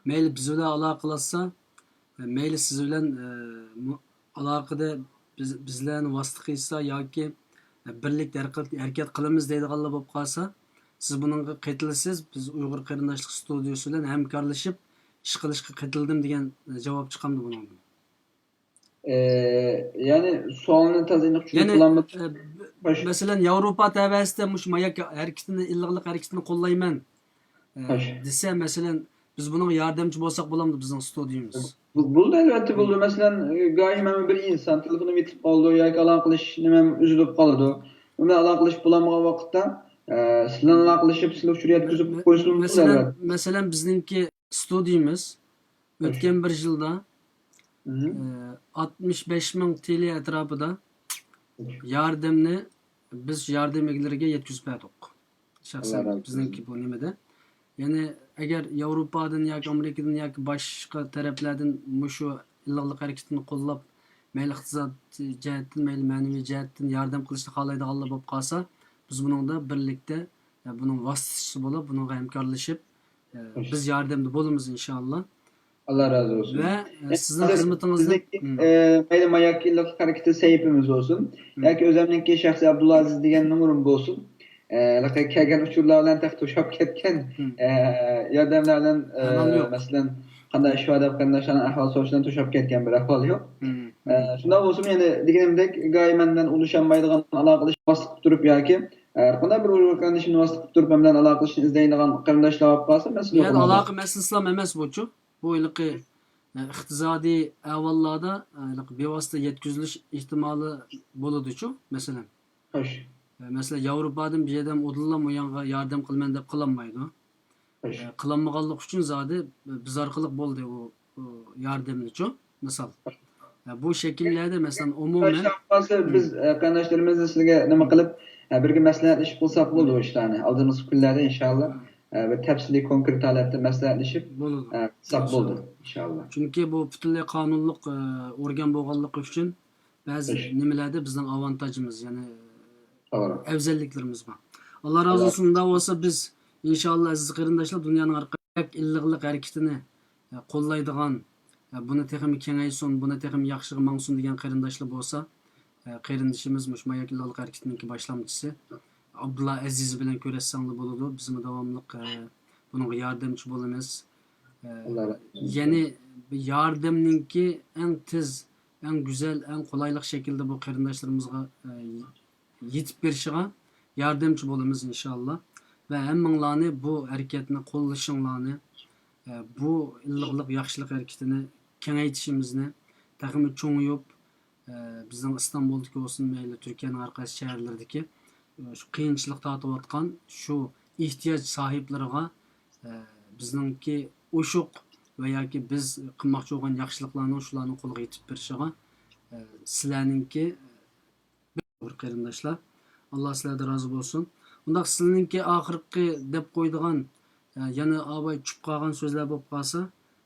مەيلى بىز بىلەن ئالاقىلەشسا، مەيلى سىز بىلەن، ئە، مۇ-، ئالاقىدە بىز، بىز بىلەن ۋاسىتە قىلسا ياكى، ئە، بىرلىكتە ھەرىكەت، ھەرىكەت قىلىمىز دەيدىغانلار بولۇپ قالسا، سىز بۇنىڭغا قېتىلىسىز، بىز ئۇيغۇر قېرىنداشلىق ستۇدىيىسى بىلەن ھەمكارلىشىپ ئىش قىلىشقا قېتىلدىم دېگەن، ئە، جاۋاب چىقامدۇ بۇنىڭدىن؟ ئى، يەنى سوئالنى تازا ئېنىق چۈشىنىپ يەنى، بولالمىدىم. ئە، ب-، مەسىلەن، ياۋروپا تەۋەسىدە مۇشۇ ماياك ھەرىكىتىنى، ئىللىقلىق ھەرىكىتىنى قوللايمەن، ئە، دېسە، مەسىلەن، بىز بۇنىڭغا ياردەمچى بولساق بولامدۇ بىزنىڭ ستۇدىيىمىز؟ بۇ-، بولىدۇ، ئەلۋەتتە بولىدۇ. مەسىلەن، ئى، گاھى مەن بىر ئىنسان تېلېفونۇم يېتىپ قالىدۇ ياكى ئالاقىلىشىش نېمەم ئۈزۈلۈپ قالىدۇ. ئۇ بىلەن ئالاقىلىشىپ بولالمىغان ۋاقىتتا، ئە، سىلەر بىلەن ئالاقىلىشىپ، سىلەر ئۇچۇر يەتكۈزۈپ قويسىڭىز بولىدۇ، مەسىلەن، ئەلۋەتتە. مەسىلەن، بىزنىڭكى ستۇدىيىمىز ئۆتكەن بىر يىلدا، ئە، ئاتمىش بەش مىڭ تىلى ئەتراپىدا ياردەمنى بىز ياردەم ئىگىلىرىگە يەتكۈزۈپ بەردۇق. شەخسەن بىزنىڭكى بۇ نېمىدە. يەنى ئەگەر ياۋروپادىن ياكى ئامېرىكىدىن ياكى باشقا تەرەپلەردىن مۇشۇ ئىللىقلىق ھەرىكىتىنى قوللاپ، مەيلى ئىقتىساد جەھەتتىن، مەيلى مەنىۋى جەھەتتىن ياردەم قىلىشنى خالايدىغانلار بولۇپ قالسا، بىز بۇنىڭدا بىرلىكتە، ئە، بۇنىڭ ۋاسىتىچىسى بولۇپ، بۇنىڭغا ھەمكارلىشىپ، ئە، بىز ياردەمدە بولىمىز، ئىنشائاللا. ئاللا رازى بولسۇن. ۋە، ئە، سىزنىڭ خىزمىتىڭىزنى، بىزنىڭكى، ئە، مەيلى ماياكى ئىللىقلىق ھەرىكىتى سەھىپىمىز بولسۇن ياكى ئۆزۈمنىڭكى شەخسىي ئابدۇللا ئەزىز دېگەن نومۇرۇم بولسۇن، ئە، ھېلىقى كەلگەن ئۇچۇرلار بىلەن تېخى توشاپ كەتكەن، ئە، ياردەملەر بىلەن، ئە، مەسىلەن، قانداق ئىش بار دەپ قېرىنداشلارنىڭ ئەھۋال سورىشىدىن توشاپ كەتكەن بىر ئەھۋال يوق. ئە، شۇنداق بولسىمۇ، يەنە دېگىنىمدەك، گاھى مەن بىلەن ئۇلىشالمايدىغان، ئالاقىلىشىپ ۋاسىتە قىلىپ تۇرۇپ ياكى، ئە، ھەر قانداق بىر ئۇيغۇر قېرىندىشىمنى ۋاسىتە قىلىپ تۇرۇپ، مەن بىلەن ئالاقىلىشىشنى ئىزدەيدىغان قېرىنداشلار بولۇپ قالسا، مەسىلە يوق. ئالاقە مەسىلىسىلا ئەمەس بۇچۇ. بۇ ھېلىقى، ئە، ئىقتىسادىي ئەھۋاللاردا، ئە، ھېلىقى بىۋاسىتە يەتكۈزۈلۈش ئېھتىمالى بولىدۇچۇ، مەسىلەن. ئە، مەسىلەن، ياۋروپادىن بىر ئادەم ئۇدۇللا ئۇ يانغا ياردەم قىلىمەن دەپ قىلالمايدۇ. ئە، قىلالمىغانلىقى ئۈچۈن زادى بىز ئارقىلىق بولدى ئۇ، ئۇ ياردەمنىچۇ، مىسال. ئە، بۇ شەكىللەردە، مەسىلەن، ئومۇمەن، بىز، ئە، قېرىنداشلىرىمىزنى سىزگە نېمە قىلىپ، ئە، بىرگە مەسلىھەتلىشىپ قىلساق بولىدۇ بۇ ئىشلارنى. ئالدىمىزقى كۈنلەردە ئىنشائاللا، ئە، بىر تەپسىلىي، كونكرېت ھالەتتە مەسلىھەتلىشىپ، ئە، قىلساق بولىدۇ ئىنشائاللا. چۈنكى بۇ پۈتۈنلەي قانۇنلۇق، ئە، ئورگان بولغانلىقى ئۈچۈن بەزى نېمىلەردە بىزنىڭ ئاۋانتاجىمىز، يەنى ئەۋزەللىكلىرىمىز بار. ئاللا رازى بولسۇن. ئۇنداق بولسا بىز ئىنشائاللا ئەزىز قېرىنداشلار دۇنيانىڭ ھەر قايسى ئىللىقلىق ھەرىكىتىنى، ئە، قوللايدىغان، ئە، بۇنى تېخىمۇ كېڭەيسۇن، بۇنى تېخىمۇ ياخشىغا ماڭسۇن دېگەن قېرىنداشلار بولسا، ئە، قېرىندىشىمىز مۇشۇ ماياك ئىللىقلىق ھەرىكىتىنىڭكى باشلامچىسى ئابدۇللا ئەزىز بىلەن كۆرۈشسەڭلار بولىدۇ. بىزمۇ داۋاملىق، ئە، بۇنىڭغا ياردەمچى بولىمىز. ئە، يەنى ياردەمنىڭكى ئەڭ تېز، ئەڭ گۈزەل، ئەڭ قولايلىق شەكىلدە بۇ قېرىنداشلىرىمىزغا، ئە، يېتىپ بېرىشىغا ياردەمچى بولىمىز ئىنشائاللا. ۋە ھەممىڭلارنى بۇ ھەرىكەتنى قوللىشىڭلارنى، ئە، بۇ ئىللىقلىق، ياخشىلىق ھەرىكىتىنى كېڭەيتىشىمىزنى تېخىمۇ چوڭىيىپ، ئە، بىزنىڭ ئىستانبۇلدىكى بولسۇن، مەيلى تۈركىيەنىڭ ھەر قايسى شەھەرلىرىدىكى، ئە، شۇ قىيىنچىلىق تارتىۋاتقان شۇ ئېھتىياج ساھىبلىرىغا، ئە، بىزنىڭكى ئوشۇق ۋە ياكى بىز قىلماقچى بولغان ياخشىلىقلارنىڭ شۇلارنىڭ قولىغا يېتىپ بېرىشىغا، ئە، سىلەرنىڭكى بىر قېرىنداشلار. ئاللا سىلەردىن رازى بولسۇن. ئۇنداق سىلىنىڭكى ئاخىرقى دەپ قويىدىغان، ئە، يەنە ئاۋاي چۈشۈپ قالغان سۆزلەر بولۇپ قالسا،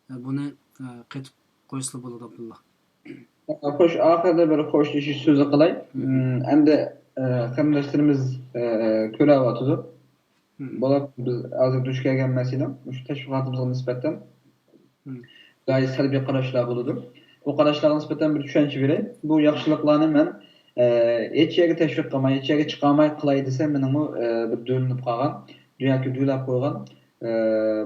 ئە، بۇنى، ئە، قېتىپ قويسىلا بولىدۇ، ئابدۇللا. خوش، ئاخىرىدا بىر خوشلىشىش سۆزى قىلاي. مم. مم، ئەمدى، ئە، قېرىنداشلىرىمىز، ئە، كۆرۈۋاتىدۇ. مم. بولۇپ، بىز ھازىر دۇچ كەلگەن مەسىلە مۇشۇ تەشۋىقاتىمىزغا نىسبەتەن مم. غايەت سەلبىي قاراشلار بولىدۇ. بۇ قاراشلارغا نىسبەتەن بىر چۈشەنچە بېرەي. بۇ ياخشىلىقلارنى مەن، ئە، ھېچ يەرگە تەشۋىق قىلماي، ھېچ يەرگە چىقارماي قىلاي دېسەم، مېنىڭمۇ، ئە، بىر دۆۋىلىنىپ قالغان، ياكى دۆۋىلەپ قويغان، ئە،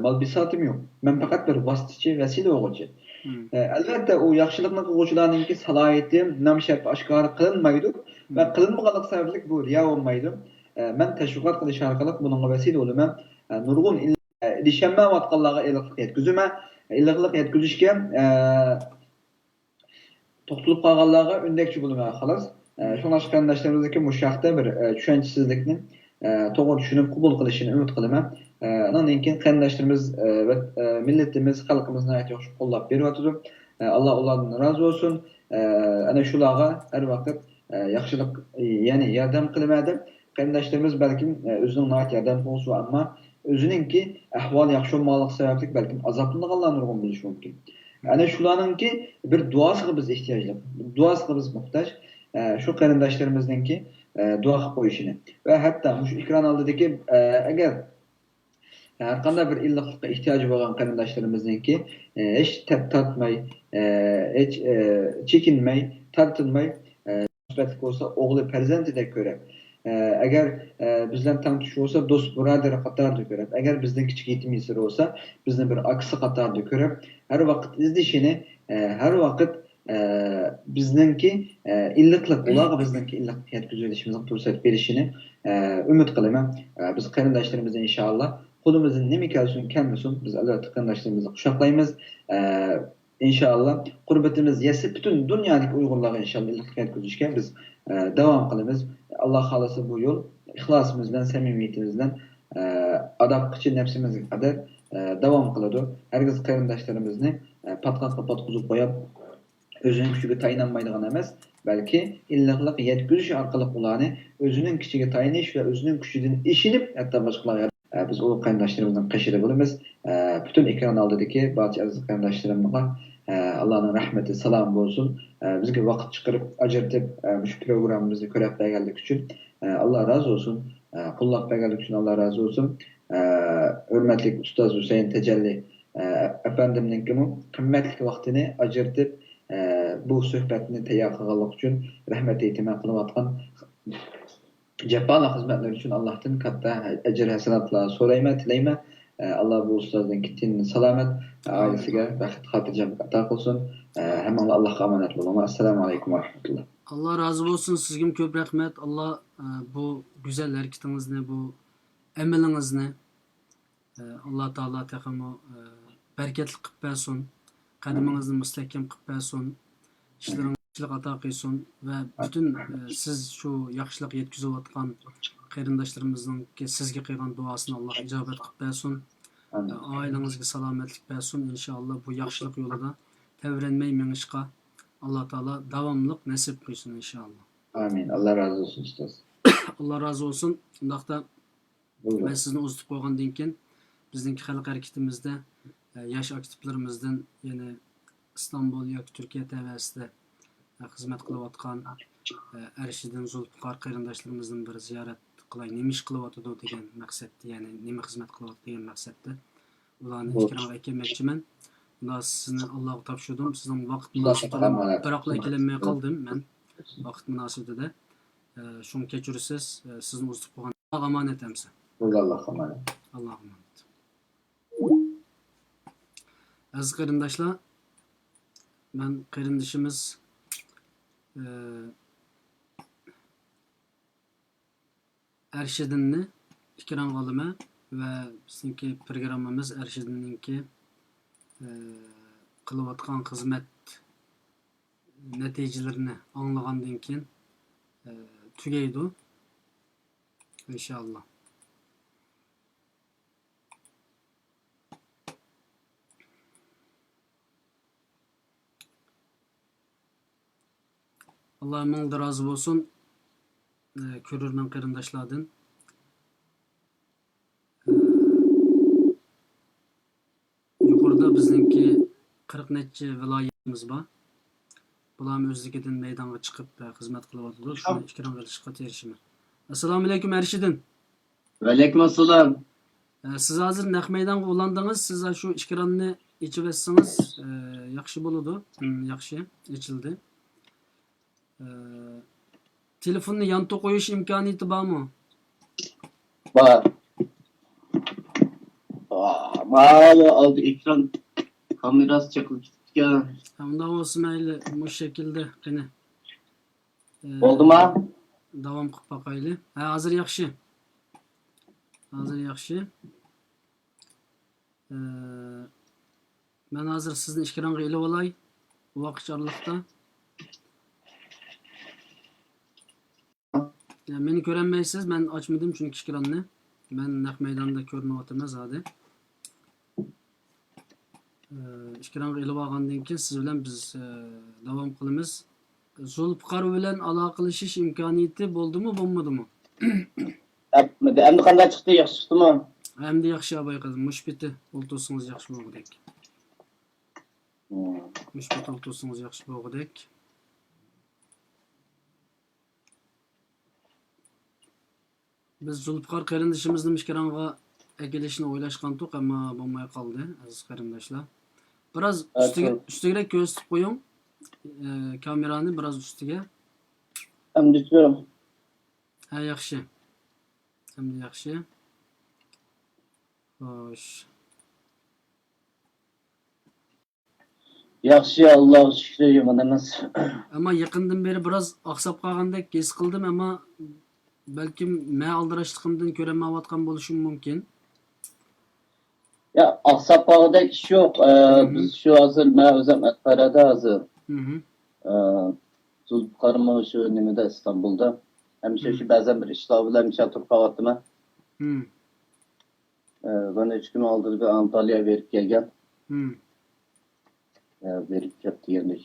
مال بىساتىم يوق. مەن پەقەت بىر ۋاسىتىچى، ۋەسىلە بولغۇچى. مم. ئە، ئەلۋەتتە، ئۇ ياخشىلىقنى قىلغۇچىلارنىڭكى سالاھىيىتى، نام شەرىپى ئاشكارا قىلىنمايدۇ ۋە مم. قىلىنمىغانلىقى سەۋەبلىك بۇ رىيا بولمايدۇ. ئە، مەن تەشۋىقات قىلىش ئارقىلىق بۇنىڭغا ۋەسىلە بولىمەن. ئە، نۇرغۇن ئىل-، ئە، ئېرىشەلمەيۋاتقانلارغا ئىللىقلىق يەتكۈزىمەن. ئىللىقلىق يەتكۈزۈشكە، ئە، توختىلىپ قالغانلارغا ئۆندەكچى بولىمەن، خالاس. ئە، شۇڭلاشقا قېرىنداشلىرىمىزنىڭكى مۇشۇ ھەقتە بىر، ئە، چۈشەنچىسىزلىكنى، ئە، توغرا چۈشىنىپ قوبۇل قىلىشىنى ئۈمىد قىلىمەن. ئە، ئۇنىڭدىن كېيىن قېرىنداشلىرىمىز، ئە، ۋە، ئە، مىللىتىمىز، خەلقىمىز ناھايىتى ياخشى قوللاپ بېرىۋاتىدۇ. ئە، ئاللا ئۇلاردىن رازى بولسۇن. ئە، ئەنە شۇلارغا ھەر ۋاقىت، ئە، ياخشىلىق، ئە، يەنى ياردەم قىلىمەن دەپ، قېرىنداشلىرىمىز بەلكىم، ئە، ئۆزىنىڭ ناھايىتى ياردەمخورسى بار، ئەمما ئۆزىنىڭكى ئەھۋالى ياخشى بولمىغانلىقى سەۋەبلىك بەلكىم ئازابلىنىدىغانلار نۇرغۇن بولۇشى مۇمكىن. ئەنە شۇلارنىڭكى بىر دۇئاسىغا بىز ئېھتىياجلىق، دۇئاسىغا بىز موھتاج. ئە، شۇ قېرىنداشلىرىمىزنىڭكى، ئە، دۇئا قىلىپ قويۇشىنى ۋە ھەتتا مۇشۇ ئېكران ئالدىدىكى، ئە، ئەگەر ھەر قانداق بىر ئىللىقلىققا ئېھتىياجى بولغان قېرىنداشلىرىمىزنىڭكى، ئە، ھېچ تەپ تارتماي، ئە، ھېچ، ئە، چېكىنمەي، تارتىنماي، ئە، سۈپەتلىك بولسا ئوغلى پەرزەنتىدەك كۆرۈپ، ئە، ئەگەر، ئە، بىز بىلەن تەڭتۇش بولسا دوست بۇرادىرى قاتارىدا كۆرۈپ، ئەگەر بىزدىن كىچىك يېتىم يېسىر بولسا بىزنى بىر ئاكىسى قاتارىدا كۆرۈپ، ھەر ۋاقىت ئىزدىشىنى، ئە، ھەر ۋاقىت ئە، بىزنىڭكى، ئە، ئىللىقلىق، ئۇلارغا بىزنىڭكى ئىللىقلىق يەتكۈزۈۋېلىشىمىزغا پۇرسەت بېرىشىنى، ئە، ئۈمىد قىلىمەن. ئە، بىز قېرىنداشلىرىمىزنى ئىنشائاللا قولىمىزدىن نېمە كەلسۇن، كەلمىسۇن، بىز ئەلۋەتتە قېرىنداشلىرىمىزنى قۇچاقلايمىز. ئە، ئىنشائاللا قۇربىتىمىز يەتسە پۈتۈن دۇنيادىكى ئۇيغۇرلارغا ئىنشائاللا ئىللىقلىق يەتكۈزۈشكە بىز، ئە، داۋام قىلىمىز. ئاللا خالىسا بۇ يول ئىخلاسىمىز بىلەن، سەمىمىيىتىمىز بىلەن، ئە، ئاداققىچە نەپسىمىزگە قەدەر، ئە، داۋام قىلىدۇ. ھەرگىز قېرىنداشلىرىمىزنى، ئە، پاتقاققا پاتقۇزۇپ قويۇپ، ئۆزىنىڭ كۈچىگە تايىنالمايدىغان ئەمەس، بەلكى ئىللىقلىق يەتكۈزۈش ئارقىلىق ئۇلارنى ئۆزىنىڭ كۈچىگە تايىنىش ۋە ئۆزىنىڭ كۈچىدىن ئىشىنىپ، ھەتتا باشقىلارغا يار-، ئە، بىز ئۇلۇغ قېرىنداشلىرىمىزنىڭ قېشىدا بولىمىز. ئە، پۈتۈن ئېكران ئالدىدىكى بارچە ئەزىز قېرىنداشلىرىمغا، ئە، ئاللانىڭ رەھمىتى، سالامى بولسۇن. ئە، بىزگە ۋاقىت چىقىرىپ، ئاجرىتىپ، ئە، مۇشۇ پروگراممىمىزنى كۆرۈپ بەرگەنلىكى ئۈچۈن، ئە، ئاللا رازى بولسۇن. ئە، قوللاپ بەرگەنلىكى ئۈچۈن ئاللا رازى بولسۇن. ئە، ھۆرمەتلىك ئۇستاز ھۈسەيىن تەجەللى، ئە، ئەپەندىمنىڭكىمۇ قىممەتلىك ۋاقتىنى ئاجرىتىپ، ئە، بۇ سۆھبەتنى تەييار قىلغانلىقى ئۈچۈن رەھمەت ئېيتىمەن. قىلىۋاتقان جاپالىق خىزمەتلىرى ئۈچۈن ئاللاھتىن كاتتا ئەجىر ھەسەناتلار سورايمەن، تىلەيمەن. ئە، ئاللا بۇ ئۇستازنىڭكى تېنىنى سالامەت، ئامىن، ئائىلىسىگە بەخت خاتىرجەملىك ئاتا قىلسۇن. ئە، ھەممىڭلار ئاللاھقا ئامانەت بولۇڭلار. ئەسسالامۇ ئەلەيكۇم ۋە رەھمەتۇللا. ئاللا رازى بولسۇن، سىزگىمۇ كۆپ رەھمەت. ئاللا، ئە، بۇ گۈزەل ھەرىكىتىڭىزنى، بۇ ئەمىلىڭىزنى، ئە، ئاللا تائالا تېخىمۇ، ئە، بەرىكەتلىك قىلىپ بەرسۇن. قەدىمىڭىزنى مۇستەھكەم قىلىپ بەرسۇن. ئىشلىرىڭىزغا ياخشىلىق ئاتا قىلسۇن ۋە پۈتۈن، ئە، سىز شۇ ياخشىلىق يەتكۈزۈۋاتقان قېرىنداشلىرىمىزنىڭكى سىزگە قىلغان دۇئاسىنى ئاللا ئىجابەت قىلىپ بەرسۇن. ئامىن. ئە، ئائىلىڭىزگە سالامەتلىك بەرسۇن. ئىنشائاللا بۇ ياخشىلىق يولىدا تەۋرەنمەي مېڭىشقا ئاللا تائالا داۋاملىق نەسىپ قىلسۇن ئىنشائاللا. ئامىن. ئاللا رازى بولسۇن ئۇستاز. ئاللا رازى بولسۇن. ئۇنداقتا بولدى. مەن سىزنى ئۇزىتىپ قويغاندىن كېيىن، بىزنىڭكى خەلق ھەرىكىتىمىزدە، ئە، ياش ئاكتىپلىرىمىزدىن يەنە ئىستانبۇل ياكى تۈركىيە تەۋەسىدە، ئە، خىزمەت قىلىۋاتقان، ئە، ئەرشىدىن زۇلپىقار قېرىنداشلىرىمىزدىن بىر زىيارەت قىلاي، نېمە ئىش قىلىۋاتىدۇ دېگەن مەقسەتتە، يەنى نېمە خىزمەت قىلىۋاتىدۇ دېگەن مەقسەتتە ئۇلارنى بولدى. ئېكرانغا ئەكەلمەكچىمەن. ئۇلار سىزنى ئاللاغا تاپشۇردۇم. سىزنىڭ ۋاقىت مۇناسىۋىتى بىلەن بىراقلا ئەكېلەلمەي قالدىم مەن ۋاقىت مۇناسىۋىتىدە. ئە، شۇڭا كەچۈرىسىز، ئە، سىزنى ئۇزىتىپ قويغان. ئاللاغا ئامانەت ئەمسە. بولدى، ئاللاغا ئامانەت. ئاللاغا ئامانەت. ئەزىز قېرىنداشلار، مەن قېرىندىشىمىز، ئە، ئەرشىدىننى ئېكرانغا ئالىمەن ۋە بىزنىڭكى پروگراممىمىز ئەرشىدىننىڭكى، ئە، قىلىۋاتقان خىزمەت نەتىجىلىرىنى ئاڭلىغاندىن كېيىن، ئە، تۈگەيدۇ، ئىنشائاللا. ئاللا ھەممىڭلار رازى بولسۇن، ئە، كۆرۈرمەن قېرىنداشلاردىن. ئە، يۇقىرىدا بىزنىڭكى قىرىق نەچچە ۋىلايىتىمىز بار. بۇلارمۇ ئۆزلۈكىدىن مەيدانغا چىقىپ، ئە، خىزمەت قىلىۋاتىدۇ. شۇنى ئېكرانغا ئېلىشقا تىرىشىمەن. ئەسسالامۇئەلەيكۇم ئەرشىدىن. ۋەئەلەيكۇم ئەسسالام. ئە، سىز ھازىر نەق مەيدانغا ئۇلاندىڭىز. سىز شۇ ئېكراننى ئېچىۋەتسىڭىز، ئە، ياخشى بولىدۇ. ھىم، ياخشى، ئېچىلدى. ئە، تېلېفوننى يانتۇ قويۇش ئىمكانىيىتى بارمۇ؟ بار. ئا، ماۋۇ ئالدى ئېكران كامېراسى چېقىلىپ كېتىپتىكەن. ھە، ئۇنداق بولسا مەيلى، مۇشۇ شەكىلدە قېنى. ئە، بولدىما؟ داۋام قىلىپ باقايلى. ھە، ھازىر ياخشى. ھازىر ياخشى. ئە، مەن ھازىر سىزنى ئېكرانغا ئېلىۋالاي. ۋاقىت ئارىلىقتا. يا، مېنى كۆرەلمەيسىز، مەن ئاچمىدىم چۈنكى ئېكراننى. مەن نەق مەيداندا كۆرۈنۈۋاتىمەن زادى. ئىكرانغا ئېلىپ ئالغاندىن كېيىن سىز بىلەن بىز داۋام قىلىمىز. زۇلپىقار بىلەن ئالاقىلىشىش ئىمكانىيىتى بولدىمۇ، بولمىدىمۇ؟ ئەمدى قانداق چىقتى؟ ياخشى چىقتىمۇ؟ ئەمدى ياخشى، ئاباي قىزىم. مۇشۇ پېتى ئولتۇرسىڭىز ياخشى بولغۇدەك. مۇشۇ پېتى ئولتۇرسىڭىز ياخشى بولغۇدەك. بىز زۇلپىقار قېرىندىشىمىزنى ئىكرانغا ئەكېلىشنى ئويلاشقانتۇق، ئەمما بولماي قالدى، ئەزىز قېرىنداشلار. بىراز ئۈستىگە، ئۈستىگىرەك كۆرسىتىپ قويۇڭ. ئە، كامېرانى بىراز ئۈستىگە. ئەمدىچۇ؟ ھە، ياخشى. ئەمدى ياخشى. خوش. ياخشى، ئاللاغا شۈكرى، يامان ئەمەس. ئەمما يېقىندىن بېرى بىراز ئاقساپ قالغاندەك ھېس قىلدىم، ئەمما بەلكىم مەن ئالدىراشلىقىمدىن كۆرەلمەيۋاتقان بولۇشۇم مۇمكىن. يا، ئاقساپ قالغۇدەك ئىش يوق. ئە، بىز شۇ ھازىر، مەن ئۆزۈم ئەنقەرەدە ھازىر. ئە، زۇلپىقارمۇ شۇ نېمىدە، ئىستانبۇلدا. ھەمىشە شۇ بەزەن بىر ئىشلار بىلەن ھەمىشە تۇرۇپ قالاتتىم. بۇنى ئۈچ كۈن ئالدىدا بىر ئانتاليا بېرىپ كەلگەن. ئە، بېرىپ كەپتۇ يەنە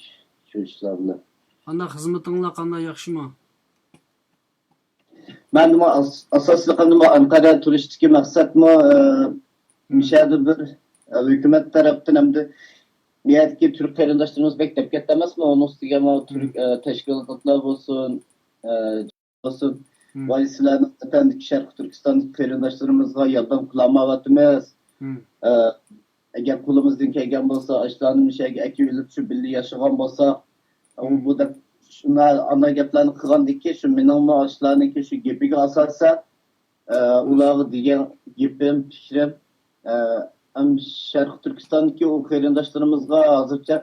شۇ ئىشلار بىلەن. قانداق، خىزمىتىڭلار قانداق، ياخشىمۇ؟ مەن نېمە ئاس-، ئاساسلىقى نېمە ئەنقەرە تۇرۇشتىكى مەقسەتمۇ، ئە، مۇشۇ يەردە بىر، ئە، ھۆكۈمەت تەرەپتىن ھەمدە بۇ يەردىكى تۈرك قېرىنداشلىرىمىز بەك دەپ كەتتى ئەمەسمۇ؟ ئۇنىڭ ئۈستىگە ماۋۇ تۈرك، ئە، تەشكىلاتلار بولسۇن، ئە، بولسۇن. ۋاي، سىلەرنىڭ ۋەتەندىكى شەرقىي تۈركىستاندىكى قېرىنداشلىرىمىزغا ياردەم قىلالمايۋاتىمىز. ئە، ئەگەر قولىمىزدىن كەلگەن بولسا، ئاشۇلارنى مۇشۇ يەرگە ئەكېلىپ، شۇ بىللە ياشىغان بولسا، ئۇ بۇ دەپ شۇنداق ئانداق گەپلەرنى قىلغاندىكىن، شۇ مېنىڭمۇ ئاشۇلارنىڭكى شۇ گېپىگە ئاساسەن، ئە، ئۇلارغا دېگەن گېپىم، پىكرىم، ئە، ھەم شەرقىي تۈركىستاندىكى ئۇ قېرىنداشلىرىمىزغا ھازىرچە،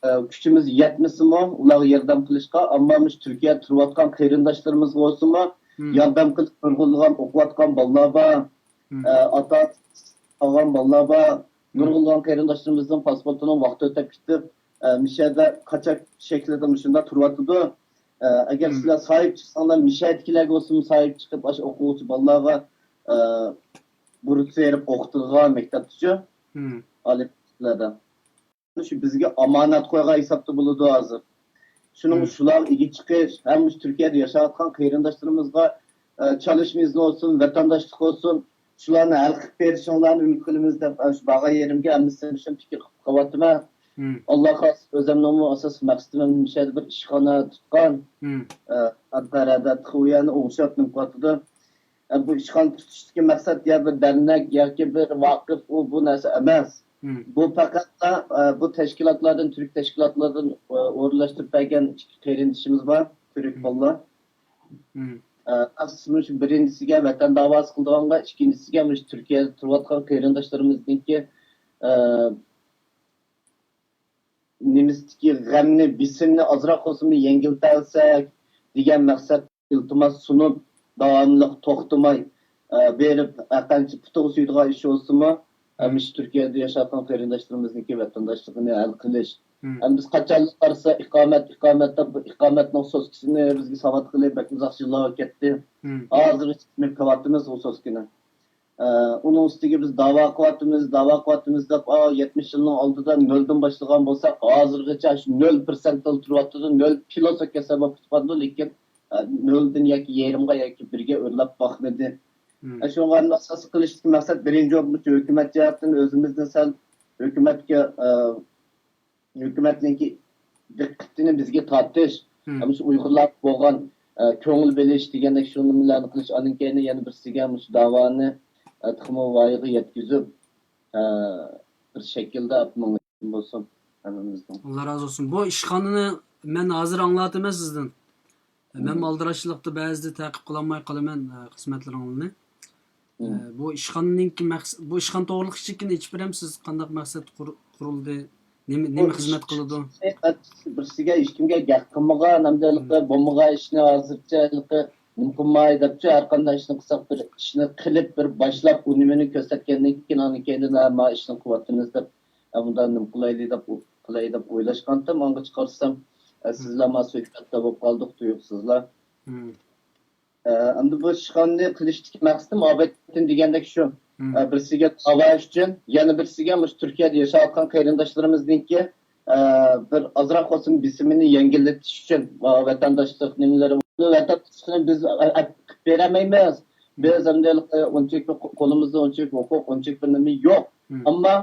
ئە، كۈچىمىز يەتمىسىمۇ ئۇلارغا ياردەم قىلىشقا، ئەمما مۇشۇ تۈركىيەدە تۇرۇۋاتقان قېرىنداشلىرىمىزغا بولسىمۇ ياردەم قىلىپ، نۇرغۇنلىغان ئوقۇۋاتقان بالىلار بار، ئە، ئاتا قالغان بالىلار بار. نۇرغۇنلىغان قېرىنداشلىرىمىزنىڭ پاسپورتىنىڭ ۋاقتى ئۆتۈپ كېتىپ، ئە، مۇشۇ يەردە قاچاك شەكلىدە مۇشۇنداق تۇرۇۋاتىدۇ. ئە، ئەگەر سىلەر ساھىب چىقساڭلار، مۇشۇ يەردىكىلەرگە بولسىمۇ ساھىب چىقىپ، ئاشۇ ئوقۇغۇچى بالىلارغا، ئە، بۇرۇت بېرىپ ئوقۇتىدىغان مەكتەپتىچۇ، ئالىي مەكتەپلەردە. شۇ بىزگە ئامانەت قويغان ھېسابتا بولىدۇ ھازىر. شۇنىڭ شۇلارغا ئىگە چىقىش، ھەم مۇشۇ تۈركىيەدە ياشاۋاتقان قېرىنداشلىرىمىزغا، ئە، چالىش ۋىزىسى بولسۇن، ۋەتەنداشلىق بولسۇن، شۇلارنى ھەل قىلىپ بېرىشىڭلارنى ئۈمىد قىلىمىز دەپ، ئاشۇ بارغان يېرىمگە ھەممىسىنى شۇ پىكىر قىلىپ قېلىۋاتىمەن. ئاللا خالىسا، ئۆزۈمنىڭمۇ ئاساسلىق مەقسىتىم مۇشۇ يەردە بىر ئىشخانا تۇتقان، ئە، ئەنقەرەدە تېخى ئۇ يەرنى ئوڭشاپ نېمە قىلىۋاتىدۇ. ئە، بۇ ئىشخانا تۇتۇشتىكى مەقسەت يا بىر دەرنەك ياكى بىر ۋاقىپ، ئۇ، بۇ نەرسە ئەمەس. بۇ پەقەتلا، ئە، بۇ تەشكىلاتلاردىن، تۈرك تەشكىلاتلاردىن، ئە، ئورۇنلاشتۇرۇپ بەرگەن ئىككى قېرىندىشىمىز بار، تۈرك بالىلار. ئە، ئاساسەن مۇشۇ بىرىنچىسىگە ۋەتەن داۋاسى قىلىدىغانغا، ئىككىنچىسىگە مۇشۇ تۈركىيەدە تۇرۇۋاتقان قېرىنداشلىرىمىزنىڭكى، ئە، نېمىسىدىكى غەمنى، بېسىمنى ئازراق بولسىمۇ يەڭگىلتەلىسەك دېگەن مەقسەت، ئىلتىماس سۇنۇپ، داۋاملىق توختىماي، ئە، بېرىپ، ھەرقانچە پۇتىغا سۈيىدىغان ئىش بولسىمۇ، ئە، مۇشۇ تۈركىيەدە ياشاۋاتقان قېرىنداشلىرىمىزنىڭكى ۋەتەنداشلىقىنى ھەل قىلىش. ئەمما بىز قاچانلا قارىسا، ئىقامەت، ئىقامەت دەپ، بۇ ئىقامەتنىڭ سوسكىسىنى بىزگە ساۋاتقىلى بەك ئۇزاق يىللار كەتتى. ھازىرغىچە كۈتۈپ كېلىۋاتىمىز ئۇ سوسكىنى. ئە، ئۇنىڭ ئۈستىگە بىز داۋا قىلىۋاتىمىز، داۋا قىلىۋاتىمىز دەپ، ئا، يەتمىش يىلنىڭ ئالدىدا نۆلدىن باشلىغان بولساق، ھازىرغىچە شۇ نۆل پىرسەنتلا تۇرۇۋاتىدۇ، نۆل كىلو سوككەسە بولۇپ كېتىۋاتىدۇ، لېكىن، ئە، نۆلدىن ياكى يېرىمغا ياكى بىرگە ئۆرلەپ باقمىدى. ئە، شۇڭا ئاساس قىلىشتىكى مەقسەت بىرىنچى بولۇپ مۇشۇ ھۆكۈمەت جەھەتتىن ئۆزىمىزنى سەل ھۆكۈمەتكە، ئە، ھۆكۈمەتنىڭكى دىققىتىنى بىزگە تارتىش، ھەم شۇ ئۇيغۇرلارغا بولغان، ئە، كۆڭۈل بۆلۈش دېگەندەك شۇ نېمىلەرنى قىلىش، ئاندىن كېيىن يەنە بىرسىگە مۇشۇ داۋانى، ئە، تېخىمۇ ۋايىغا يەتكۈزۈپ، ئە، بىر شەكىلدە ئېلىپ مېڭىش بولسۇن ھەممىمىزنىڭ. ئاللا رازى بولسۇن. بۇ ئىشخانىنى مەن ھازىر ئاڭلاتىمەن سىزدىن. مەن ئالدىراشچىلىقتا بەزىدە تەقىب قىلالماي قالىمەن، ئە، خىزمەتلىرىڭلارنى. ئە، بۇ ئىشخانىنىڭكى مەقس-، بۇ ئىشخانا توغرىلىق ئىچىدىكىنى ئېچىپ بېرەمسىز؟ قانداق مەقسەتتە قۇر-، قۇرۇلدى؟ نېمە، نېمە خىزمەت قىلىدۇ؟ بىرسىگە، ھېچكىمگە گەپ قىلمىغان، ھەمدە ھېلىقى بولمىغان ئىشنى ھازىرچە ھېلىقى نېمە قىلماي دەپچۇ، ھەر قانداق ئىشنى قىلساق، بىر ئىشنى قىلىپ، بىر باشلاپ، ئۈنۈمىنى كۆرسەتكەندىن كېيىن، ئاندىن كېيىن، ھە، ما ئىشنى قىلىۋاتىمىز دەپ، ھە، مۇنداق نېمە قىلايلى دەپ، قىلاي دەپ ئويلاشقانتىم. ئاڭغا چىقارسام، ھە، سىزلەر ما سۆھبەتتە بولۇپ قالدۇق، تۇيۇقسىزلا. ئەمدى بۇ ئىشخانىنى قىلىشتىكى مەقسىتىم ئابەتتىن دېگەندەك شۇ. ئە، بىرسىگە داۋا ئۈچۈن، يەنە بىرسىگە مۇشۇ تۈركىيەدە ياشاۋاتقان قېرىنداشلىرىمىزنىڭكى، ئە، بىر ئازراق بولسىمۇ بېسىمىنى يەڭگىللىتىش ئۈچۈن، ئە، ۋەتەنداشلىق نېمىلىرى، ۋەتەنداشلىقنى بىز ئە-، ئە-، قىلىپ بېرەلمەيمىز. بىز ئەمدى ھېلىقى ئۇنچىلىك قولىمىزدا ئۇنچىلىك ھوقۇق، ئۇنچىلىك بىر نېمە يوق. ئەمما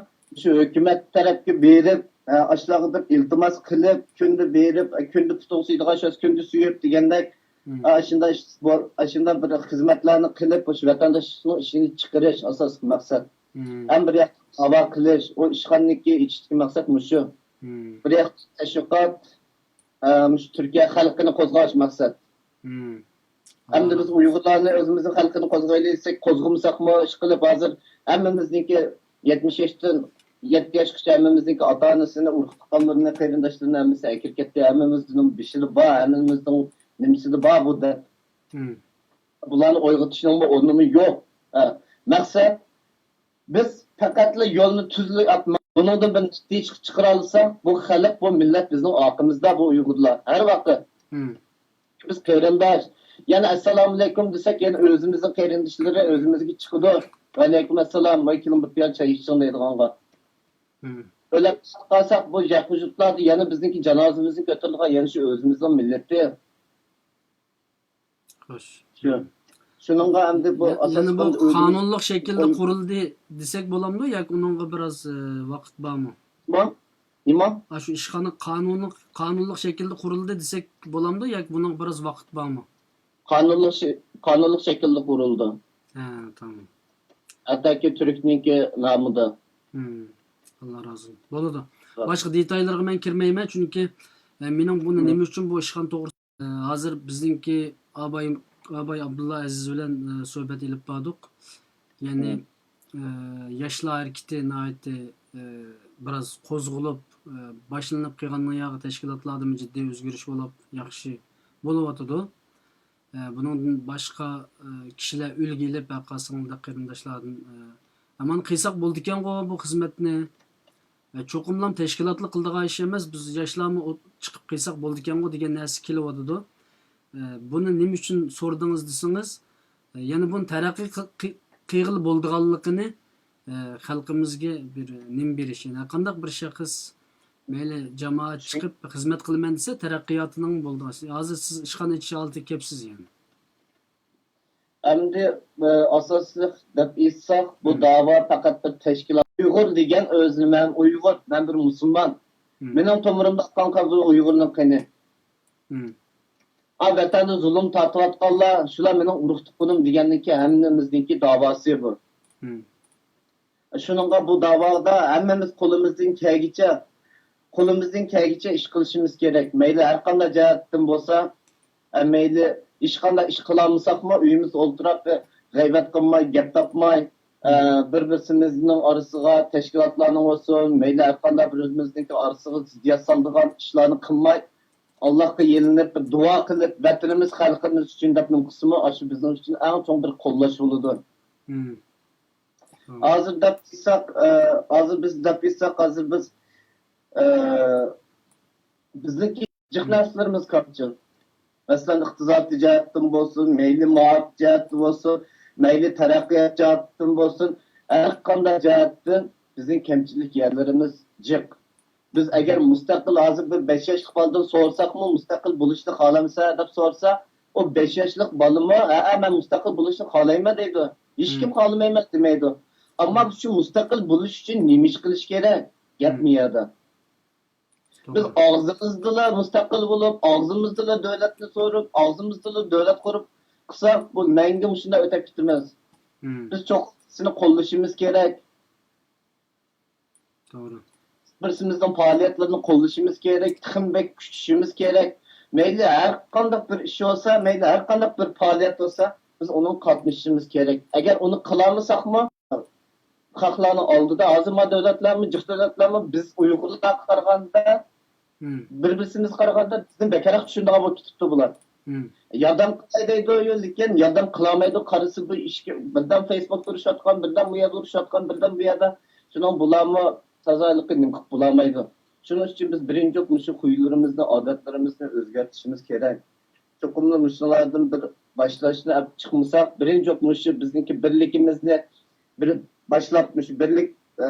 شۇ ھۆكۈمەت تەرەپكە بېرىپ، ئە، ئاشۇلارغا بىر ئىلتىماس قىلىپ، كۈندە بېرىپ، ئە، كۈندە پۇتىغا سىيىدىغان شۇ كۈندە سۆيۈپ دېگەندەك، ئە، ئاشۇنداق ئىش بار، ئاشۇنداق بىر خىزمەتلەرنى قىلىپ، مۇشۇ ۋەتەنداشلىقنىڭ ئىشىنى چىقىرىش ئاساسلىق مەقسەت. ھەم بىر ياقتا داۋا قىلىش، ئۇ ئىشخانىنىڭكى ئېچىشتىكى مەقسەت مۇشۇ. بىر ياقتا تەشۋىقات، ئە، مۇشۇ تۈركىيە خەلقىنى قوزغاش مەقسەت. ئەمدى بىز ئۇيغۇرلارنى ئۆزىمىزنىڭ خەلقىنى قوزغايلى دېسەك، قوزغىمىساقمۇ، ئىشقىلىپ ھازىر ھەممىمىزنىڭكى يەتمىش ياشتىن يەتتە ياشقىچە ھەممىمىزنىڭكى ئاتا-ئانىسىنى، ئۇرۇق-تۇغقانلىرىنى، قېرىنداشلىرىنى ھەممىسى ئەكىرىپ كەتتى. ھەممىمىزنىڭ بېشىدا بار، ھەممىمىزنىڭ نېمىسىدە بار بۇ دەپ. بۇلارنى ئويغىتىشنىڭمۇ ئورنىمۇ يوق. ھە، مەقسەت، بىز پەقەتلا يولنى تۈزلا ئاپماي، بۇنىڭدىن بىر نەتىجە چىقىرالىساق، بۇ خەلق، بۇ مىللەت بىزنىڭ ئارقىمىزدا، بۇ ئۇيغۇرلار. ھەر ۋاقىت. بىز قېرىنداش. يەنە ئەسسالامۇئەلەيكۇم دېسەك، يەنە ئۆزىمىزنىڭ قېرىنداشلىرى ئۆزىمىزگە چىقىدۇ. ۋەئەلەيكۇم ئەسسالام، ۋاي كېلىڭ بىر پىيالە چاي ئىچىڭ دەيدىغانغا. ئۆلۈپ قالساق، بۇ ياقا يۇرتلاردا يەنە بىزنىڭكى جانازىمىزنى كۆتۈرىدىغان يەنە شۇ ئۆزىمىزنىڭ مىللىتى. خوش. شۇ. شۇنىڭغا ئەمدى بۇ يە-، يەنە بۇ ئاساسەن ئۆزىمىز قانۇنلۇق شەكىلدە ئۇل- قۇرۇلدى دېسەك بولامدۇ ياكى ئۇنىڭغا بىراز، ئە، ۋاقىت بارمۇ؟ نېمە؟ نېمە؟ ئاشۇ ئىشخانا قانۇنلۇق، قانۇنلۇق شەكىلدە قۇرۇلدى دېسەك بولامدۇ ياكى بۇنىڭغا بىراز ۋاقىت بارمۇ؟ قانۇنلۇق شە-، قانۇنلۇق شەكىلدە قۇرۇلدى. ھە، تامام. ھەتتاكى تۈركنىڭكى نامىدا. ھىم. ئاللا رازى بولسۇن. بولىدۇ. باشقا دېتاللارغا مەن كىرمەيمەن، چۈنكى، ئە، مېنىڭ بۇنى نېمە ئۈچۈن بۇ ئىشخانا توغرىسىدا، ئە، ھازىر بىزنىڭكى ئاباي، ئاباي ئابدۇللا ئەزىز بىلەن، ئە، سۆھبەت ئېلىپ باردۇق. يەنى، ئە، ياشلار ھەرىكىتى ناھايىتى، ئە، بىراز قوزغىلىپ، ئە، باشلىنىپ قېلىنغان ياغى تەشكىلاتلاردىمۇ جىددىي ئۆزگىرىش بولۇپ، ياخشى بولۇۋاتىدۇ. ئە، بۇنىڭدىن باشقا، ئە، كىشىلەر ئۈلگە ئېلىپ، ھەرقايسىڭلار قېرىنداشلاردىن، ئە، ئەمما قىلساق بولىدىكەنغۇ بۇ خىزمەتنى. ئە، چوقۇملام تەشكىلاتلا قىلىدىغان ئىش ئەمەس، بىز ياشلارمۇ ئو-، چىقىپ قىلساق بولىدىكەنغۇ دېگەن نەرسە كېلىۋاتىدۇ. ئە، بۇنى نېمە ئۈچۈن سورىدىڭىز دېسىڭىز، ئە، يەنە بۇنى تەرەققىي قىل-، قىل-، قىلغىلى بولىدىغانلىقىنى، ئە، خەلقىمىزگە بىر نېمە بېرىش، يەنى ھەرقانداق بىر شەخس مەيلى جامائەت چىقىپ خىزمەت قىلىمەن دېسە، تەرەققىياتىنىڭ بولىدىغان. ھازىر سىز ئىشخانا ئېچىش ھالىتىگە كەپسىز يەنى. ئەمدى، ئە، ئاساسلىق دەپ ئېيتساق، بۇ داۋا پەقەت بىر تەشكىلات. ئۇيغۇر دېگەن ئۆزىنى، مەن ئۇيغۇر، مەن بىر مۇسۇلمان. مېنىڭ تومۇرۇمدا ئاققان قان بىر ئۇيغۇرنىڭ قېنى. ئا، ۋەتەندە زۇلۇم تارتىۋاتقانلار، شۇلار مېنىڭ ئۇرۇق-تۇغقىنىم دېگەننىڭكى ھەممىمىزنىڭكى داۋاسى بۇ. شۇنىڭغا بۇ داۋادا ھەممىمىز قولىمىزدىن كەلگىچە، قولىمىزدىن كەلگىچە ئىش قىلىشىمىز كېرەك. مەيلى ھەر قانداق جەھەتتىن بولسا، ئە، مەيلى ھېچقانداق ئىش قىلالمىساقمۇ، ئۆيىمىزدە ئولتۇرۇپ، غەيۋەت قىلماي، گەپ تاپماي، ئە، بىر-بىرسىمىزنىڭ ئارىسىغا، تەشكىلاتلارنىڭ بولسۇن، مەيلى ھەر قانداق بىر ئۆزىمىزنىڭكى ئارىسىغا زىددىيەت سالىدىغان ئىشلارنى قىلماي، ئاللاھقا يېلىنىپ، بىر دۇئا قىلىپ، ۋەتىنىمىز، خەلقىمىز ئۈچۈن دەپ نېمە قىلسىمۇ، ئاشۇ بىزنىڭ ئۈچۈن ئەڭ چوڭ بىر قوللاش بولىدۇ. ھازىر دەپ ئېيتساق، ئە، ھازىر بىز دەپ ئېيتساق، ھازىر بىز، ئە، بىزنىڭكى جىق نەرسىلىرىمىز كامچىل. مەسىلەن، ئىقتىسادىي جەھەتتىن بولسۇن، مەيلى مائارىپ جەھەتتىن بولسۇن، مەيلى تەرەققىيات جەھەتتىن بولسۇن، ھەر قانداق جەھەتتىن بىزنىڭ كەمچىلىك يەرلىرىمىز جىق. بىز ئەگەر مۇستەقىل، ھازىر بىر بەش ياشلىق بالىدىن سورىساقمۇ، مۇستەقىل بولۇشنى خالامسەن دەپ سورىسا، ئۇ بەش ياشلىق بالىمۇ، ھەئە، مەن مۇستەقىل بولۇشنى خالايمەن دەيدۇ. ھېچكىم خالىمايمەن دېمەيدۇ. ئەمما شۇ مۇستەقىل بولۇش ئۈچۈن نېمە ئىش قىلىش كېرەك؟ گەپ مۇ يەردە. بىز ئاغزىمىزدىلا مۇستەقىل بولۇپ، ئاغزىمىزدىلا دۆلەتنى سورۇپ، ئاغزىمىزدىلا دۆلەت قۇرۇپ قىلساق، بۇ مەڭگۈ مۇشۇنداق ئۆتۈپ كېتىمىز. بىز چوقۇم بىر-بىرسىنى قوللىشىمىز كېرەك. توغرا. بىر-بىرسىمىزنىڭ پائالىيەتلىرىنى قوللىشىمىز كېرەك، تېخىمۇ بەك كۈچىشىمىز كېرەك. مەيلى ھەر قانداق بىر ئىش بولسا، مەيلى ھەر قانداق بىر پائالىيەت بولسا، بىز ئۇنىڭغا قاتنىشىشىمىز كېرەك. ئەگەر ئۇنى قىلالمىساقمۇ، خەقلەرنىڭ ئالدىدا، ھازىر ما دۆلەتلەرمۇ، جىق دۆلەتلەرمۇ بىز ئۇيغۇرلارغا قارىغاندا، بىر-بىرسىمىزگە قارىغاندا بىزدىن بەكرەك چۈشىنىدىغان بولۇپ كېتىپتۇ بۇلار. ياردەم قىلاي دەيدۇ، لېكىن ياردەم قىلالمايدۇ. قارىسا بۇ ئىشكە بىردەم فېيسبۇكتا ئۇرۇشۇۋاتقان، بىردەم ئۇ يەردە ئۇرۇشۇۋاتقان، بىردەم بۇ يەردە. شۇنىڭ بۇلارمۇ تازا ھېلىقى نېمە قىلىپ بولالمايدۇ. شۇنىڭ ئۈچۈن بىز بىرىنچى مۇشۇ خۇيلىرىمىزنى، ئادەتلىرىمىزنى ئۆزگەرتىشىمىز كېرەك. چوقۇملا مۇشۇلاردىن بىر باشلاشنى ئەپ چىقمىساق، بىرىنچى مۇشۇ بىزنىڭكى بىرلىكىمىزنى بىر باشلاپ، مۇشۇ بىرلىك، ئە،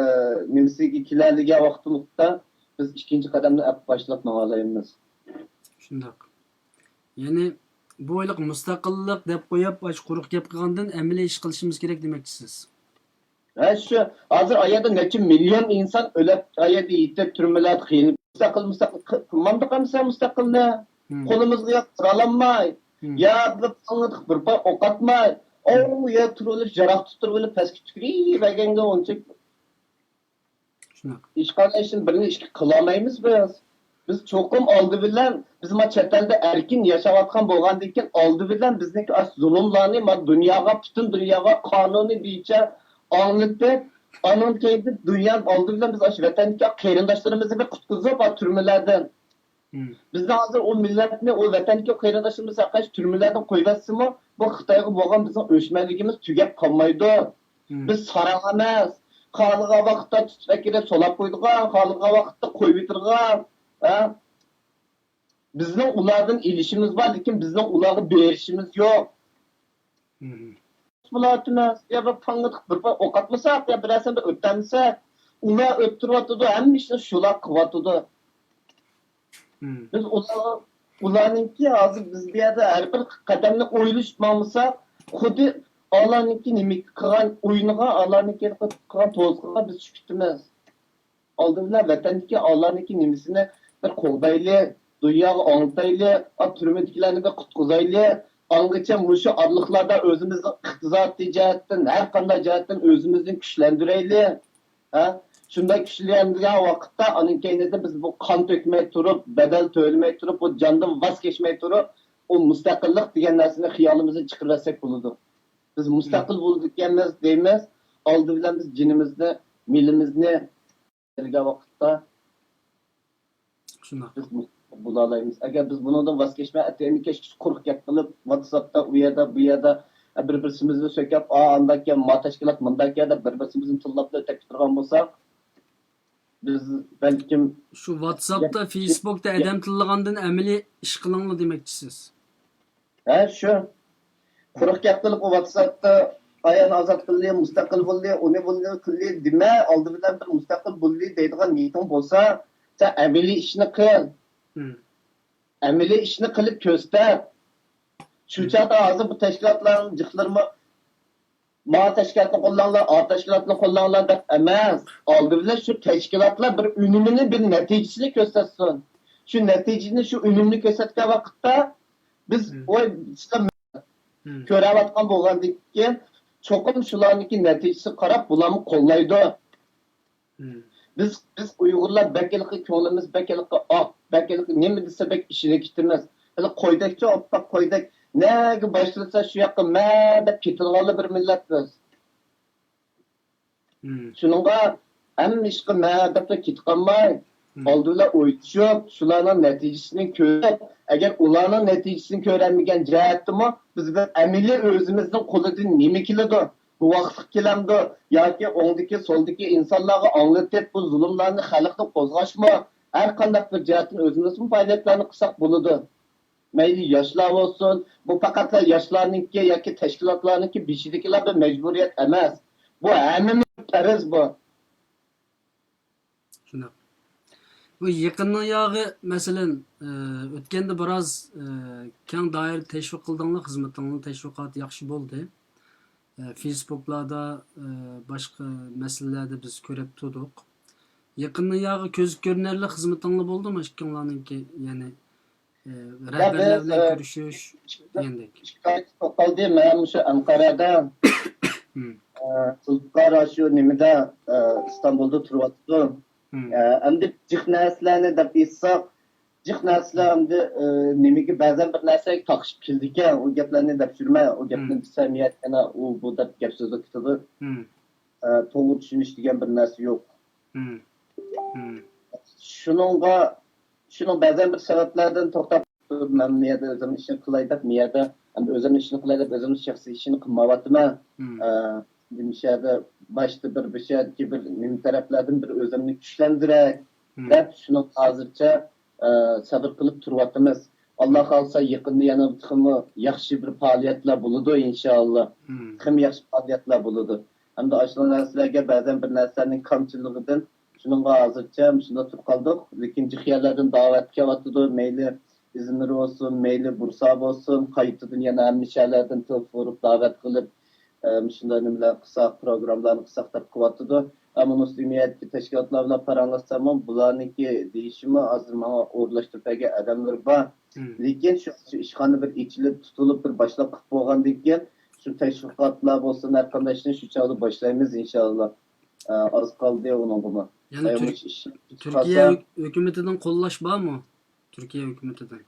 نېمىسىگە كېلەلىگەن ۋاقتىمىزدا بىز ئىككىنچى قەدەمنى ئەپ باشلاپ ماڭالايمىز. شۇنداق. يەنى بۇ ھېلىقى مۇستەقىللىق دەپ قويۇپ، ئاشۇ قۇرۇق گەپ قىلغاندىن ئەمەلىي ئىش قىلىشىمىز كېرەك دېمەكچىسىز. ھە، شۇ. ھازىر ئايەردە نەچچە مىليون ئىنسان ئۆلۈپ، ئايەردە يېتىپ، تۈرمىلەردە قىينىلىپ، مۇستەقىل، مۇستەقىل قىلمامدۇق ئەمسە مۇستەقىلنى؟ مم. قولىمىزغا ياق، قىرالاماي. مم. يا بىر پاڭلىدىق، بىر پاي ئوق ئاتماي. ئوۋ، يا تۇرۇۋېلىپ، ياراق تۇتتۇرۇۋېلىپ، پەسكە تۈكۈرۈۋەرگەنگە ئۇنچە شۇنداق. ھېچقانداق ئىشنى، بىرنى ئىشقا قىلالمايمىز بىز. بىز چوقۇم ئالدى بىلەن، بىز ما چەت ئەلدە ئەركىن ياشاۋاتقان بولغاندىن كېيىن، ئالدى بىلەن بىزنىڭكى ئاشۇ زۇلۇملارنى ما دۇنياغا، پۈتۈن دۇنياغا قانۇنى بويىچە ئاڭلىتىپ، ئانىڭ كېيىن دۇنيا ئالدى بىلەن بىز ئاشۇ ۋەتەندىكى قېرىنداشلىرىمىزنى بىر قۇتقۇزۇپ، ھا، تۈرمىلەردىن. مم. بىزنىڭ ھازىر ئۇ مىللەتنى، ئۇ ۋەتەندىكى قېرىنداشلىرىمىز ھەققىدە تۈرمىلەردىن قويۇۋەتسىمۇ، بۇ خىتايغا بولغان بىزنىڭ ئۆچمەنلىكىمىز تۈگەپ قالمايدۇ. مم. بىز ساراڭ ئەمەس. خالىغان ۋاقىتتا تۇتۇپ ئەكىرىپ سولاپ قويىدىغان، خالىغان ۋاقىتتا قويۇۋېتىدىغان. ھە؟ بىزنىڭ ئۇلاردىن ئېلىشىمىز بار، لېكىن بىزنىڭ ئۇلارغا بېرىشىمىز يوق. مم. بولۇۋاتىمىز. يا بىر پاڭلىدىق، بىر پاي ئوق ئاتمىساق، يا بىرەرسىدە ئۆتەلمىسەك، ئۇلار ئۆتتۈرۈۋاتىدۇ، ھەممە ئىشنى شۇلار قىلىۋاتىدۇ. مم. بىز ئۇلار، ئۇلارنىڭكى ھازىر بىز بۇ يەردە ھەر بىر قەدەمنى ئويلىشىپ ماڭمىساق، خۇددى ئالارنىڭكى نېمە قىلغان ئويۇنىغا، ئالارنىڭكى قىلغان توزۇقىغا بىز چۈشۈپ كېتىمىز. ئالدى بىلەن ۋەتەندىكى ئالارنىڭكى نېمىسىنى بىر قوغدايلى، دۇنياغا ئاڭلىتايلى، ئا، تۈرمىدىكىلەرنى بىر قۇتقۇزايلى. ئاڭغىچە مۇشۇ ئارىلىقلاردا ئۆزىمىزنىڭ ئىقتىسادىي جەھەتتىن، ھەر قانداق جەھەتتىن ئۆزىمىزنى كۈچلەندۈرەيلى. ھە؟ شۇنداق كۈچلەنگەن ۋاقىتتا، ئانىڭ كەينىدە بىز بۇ قان تۆكمەي تۇرۇپ، بەدەل تۆلىمەي تۇرۇپ، بۇ جاندىن ۋاز كەچمەي تۇرۇپ، ئۇ مۇستەقىللىق دېگەن نەرسىنى خىيالىمىزدىن چىقىرىۋەتسەك بولىدۇ. بىز مۇستەقىل بولىدىكەنمىز دەيمىز، ئالدى بىلەن بىز جېنىمىزنى، مېلىمىزنى بەرگەن ۋاقىتتا. شۇنداق. بىز مۇستەقىل بولالايمىز. ئەگەر بىز بۇنىڭدىن ۋاز كەچمەي، ئەتىگەننى كەچكىچە قۇرۇق گەپ قىلىپ، ۋاتساپتا ئۇ يەردە، بۇ يەردە، بىر-بىرسىمىزنى سۆكەپ، ئا، ئانداكەن، ما تەشكىلات مۇنداكەن دەپ، بىر-بىرسىمىزنى تىللاپلا ئۆتۈپ كېتىدىغان بولساق، بىز بەلكىم شۇ ۋاتساپتا، فېيسبوكتا ئادەم تىللىغاندىن ئەمەلىي ئىش قىلىڭلار دېمەكچىسىز. ھە، شۇ. قۇرۇق گەپ قىلىپ، ئۇ ۋاتساپتا ئايان ئازاد قىلدى، مۇستەقىل بولدى، ئۇنى بولدى، قىلدى دېمە، ئالدى بىلەن بىر مۇستەقىل بولدى دەيدىغان نىيىتىڭ بولسا، سەن ئەمەلىي ئىشنى قىل. مم. ئەمەلىي ئىشنى قىلىپ كۆرسەت. شۇ چاغدا ھازىر بۇ تەشكىلاتلارنىڭ جىقلىرىمۇ، ما تەشكىلاتنى قوللاڭلار، ئا تەشكىلاتنى قوللاڭلار دەپ ئەمەس. ئالدى بىلەن شۇ تەشكىلاتلار بىر ئۈنۈمىنى، بىر نەتىجىسىنى كۆرسەتسۇن. شۇ نەتىجىنى، شۇ ئۈنۈمنى كۆرسەتكەن ۋاقىتتا بىز، مم، ۋاي، سىلەر، مم، كۆرەۋاتقان بولغاندىن كېيىن، چوقۇم شۇلارنىڭكى نەتىجىسىگە قاراپ بۇلارمۇ قوللايدۇ. مم. بىز، بىز ئۇيغۇرلار بەك ھېلىقى كۆڭلىمىز بەك ھېلىقى ئاق، بەك ھېلىقى نېمە دېسە بەك ئىشىنىپ كېتىمىز. ھېلى قويدەكچۇ، ئاپئاق قويدەك. نەگە باشلىسا شۇ ياققا مەن دەپ كېتىدىغانلا بىر مىللەت بىز. مم. شۇنىڭغا ھەممە ئىشقا مەن دەپلا كېتىپ قالماي، مم، ئالدى بىلەن ئويلىشىپ، شۇلارنىڭ نەتىجىسىنى كۆرۈپ، ئەگەر ئۇلارنىڭ نەتىجىسىنى كۆرەلمىگەن جەھەتتىمۇ بىز بىر ئەمەلىي ئۆزىمىزنىڭ قولىدىن نېمە كېلىدۇ؟ بۇ ۋاقىتلىق كېلەمدۇ؟ ياكى ئوڭدىكى، سولدىكى ئىنسانلارغا ئاڭلىتىپ، بۇ زۇلۇملارنى خەلقتىن قوزغاشمۇ؟ ھەر قانداق بىر جەھەتتىن ئۆزىمىزمۇ پائالىيەتلەرنى قىلساق بولىدۇ. مەيلى ياشلار بولسۇن، بۇ پەقەتلا ياشلارنىڭكى ياكى تەشكىلاتلارنىڭكى بېشىدىكىلا بىر مەجبۇرىيەت ئەمەس. بۇ ھەممىمىز پەرز بۇ. شۇنداق. بۇ يېقىننىڭ ياغى، مەسىلەن، ئە، ئۆتكەندە بىراز، ئە، كەڭ دائىرىدە تەشۋىق قىلدىڭلار، خىزمىتىڭلار، تەشۋىقات ياخشى بولدى. ئە، فېيسبۇكلاردا، ئە، باشقا مەسىلىلەردە بىز كۆرۈپ تۇردۇق. يېقىننىڭ ياغى كۆزگە كۆرۈنەرلىك خىزمىتىڭلار بولدىمۇ ئىككىڭلارنىڭكى؟ يەنى، ئە، يا، رەھبەرلەر بىز، بىلەن ئە، كۆرۈشۈش دېگەندەك. ئىككى ئاي توختالدى. مەن مۇشۇ ئەنقەرەدە، مم، ئە، زۇلپىقار ئاشۇ نېمىدە، ئە، ئىستانبۇلدا تۇرۇۋاتىدۇ. مم. ئە، ئەمدى جىق نەرسىلەرنى دەپ ئېيتساق، جىق نەرسىلەر ئەمدى، ئە، نېمىگە بەزەن بىر نەرسىگە تاقىشىپ كېلىدىكەن، ئۇ گەپلەرنى دەپ يۈرمە، ئۇ گەپنى، مم، دېسەم يەنە ئۇ بۇ دەپ گەپ سۆزلەپ كېتىدۇ. مم. ئە، توغرا چۈشىنىش دېگەن بىر نەرسە يوق. مم. مم. شۇنىڭغا، شۇنىڭ بەزەن بىر سەۋەبلەردىن توختاپ، مەن مۇ يەردە ئۆزۈمنىڭ ئىشىنى قىلاي دەپ، مۇ يەردە ئەمدى ئۆزۈمنىڭ ئىشىنى قىلاي دەپ، ئۆزۈمنىڭ شەخسىي ئىشىنى قىلمايۋاتىمەن. مم. ئە، مۇشۇ يەردە باشتا بىر، مۇشۇ يەردىكى بىر نېمە تەرەپلەردىن بىر ئۆزۈمنى كۈچلەندۈرەي، مم، دەپ، شۇنىڭ ھازىرچە، ئە، سەۋر قىلىپ تۇرۇۋاتىمىز. ئاللا خالىسا يېقىندا يەنە تېخىمۇ ياخشى بىر پائالىيەتلەر بولىدۇ، ئىنشائاللا. تېخىمۇ ياخشى پائالىيەتلەر بولىدۇ. ھەمدە ئاشۇنداق نەرسىلەرگە بەزەن بىر نەرسىلەرنىڭ كامچىللىقىدىن شۇنىڭغا ھازىرچە مۇشۇنداق تۇرۇپ قالدۇق. لېكىن جىق يەرلەردىن داۋەت كېلىۋاتىدۇ. مەيلى ئىزمىر بولسۇن، مەيلى بۇرسا بولسۇن، قايتىدىن يەنە ھەممە شەھەرلەردىن تېلېفون ئۇرۇپ داۋەت قىلىپ، ئە، مۇشۇنداق نېمىلەر قىلساق، پروگراممىلارنى قىلساق دەپ قىلىۋاتىدۇ. ئەمما مۇنۇسى ئىمارەتتىكى تەشكىلاتلار بىلەن پاراڭلاشساممۇ، بۇلارنىڭكى دېيىشىمۇ ھازىر ماڭا ئورۇنلاشتۇرۇپ بەرگەن ئادەملىرى بار. لېكىن شۇ، شۇ ئىشخانا بىر ئېچىلىپ، تۇتۇلۇپ، بىر باشلاپ قىلىپ بولغاندىن كېيىن، شۇ تەشۋىقاتلار بولسۇن، ھەر قانداق ئىشنى شۇ چاغدا باشلايمىز، ئىنشائاللا. ئە، ئاز قالدى ئۇنىڭغىمۇ. يەنى ئايا تۈر-، مۇشۇ ئىش تۈركىيە قالسا، ھۆك-، ھۆكۈمىتىدىن قوللاش بارمۇ؟ تۈركىيە ھۆكۈمىتىدىن.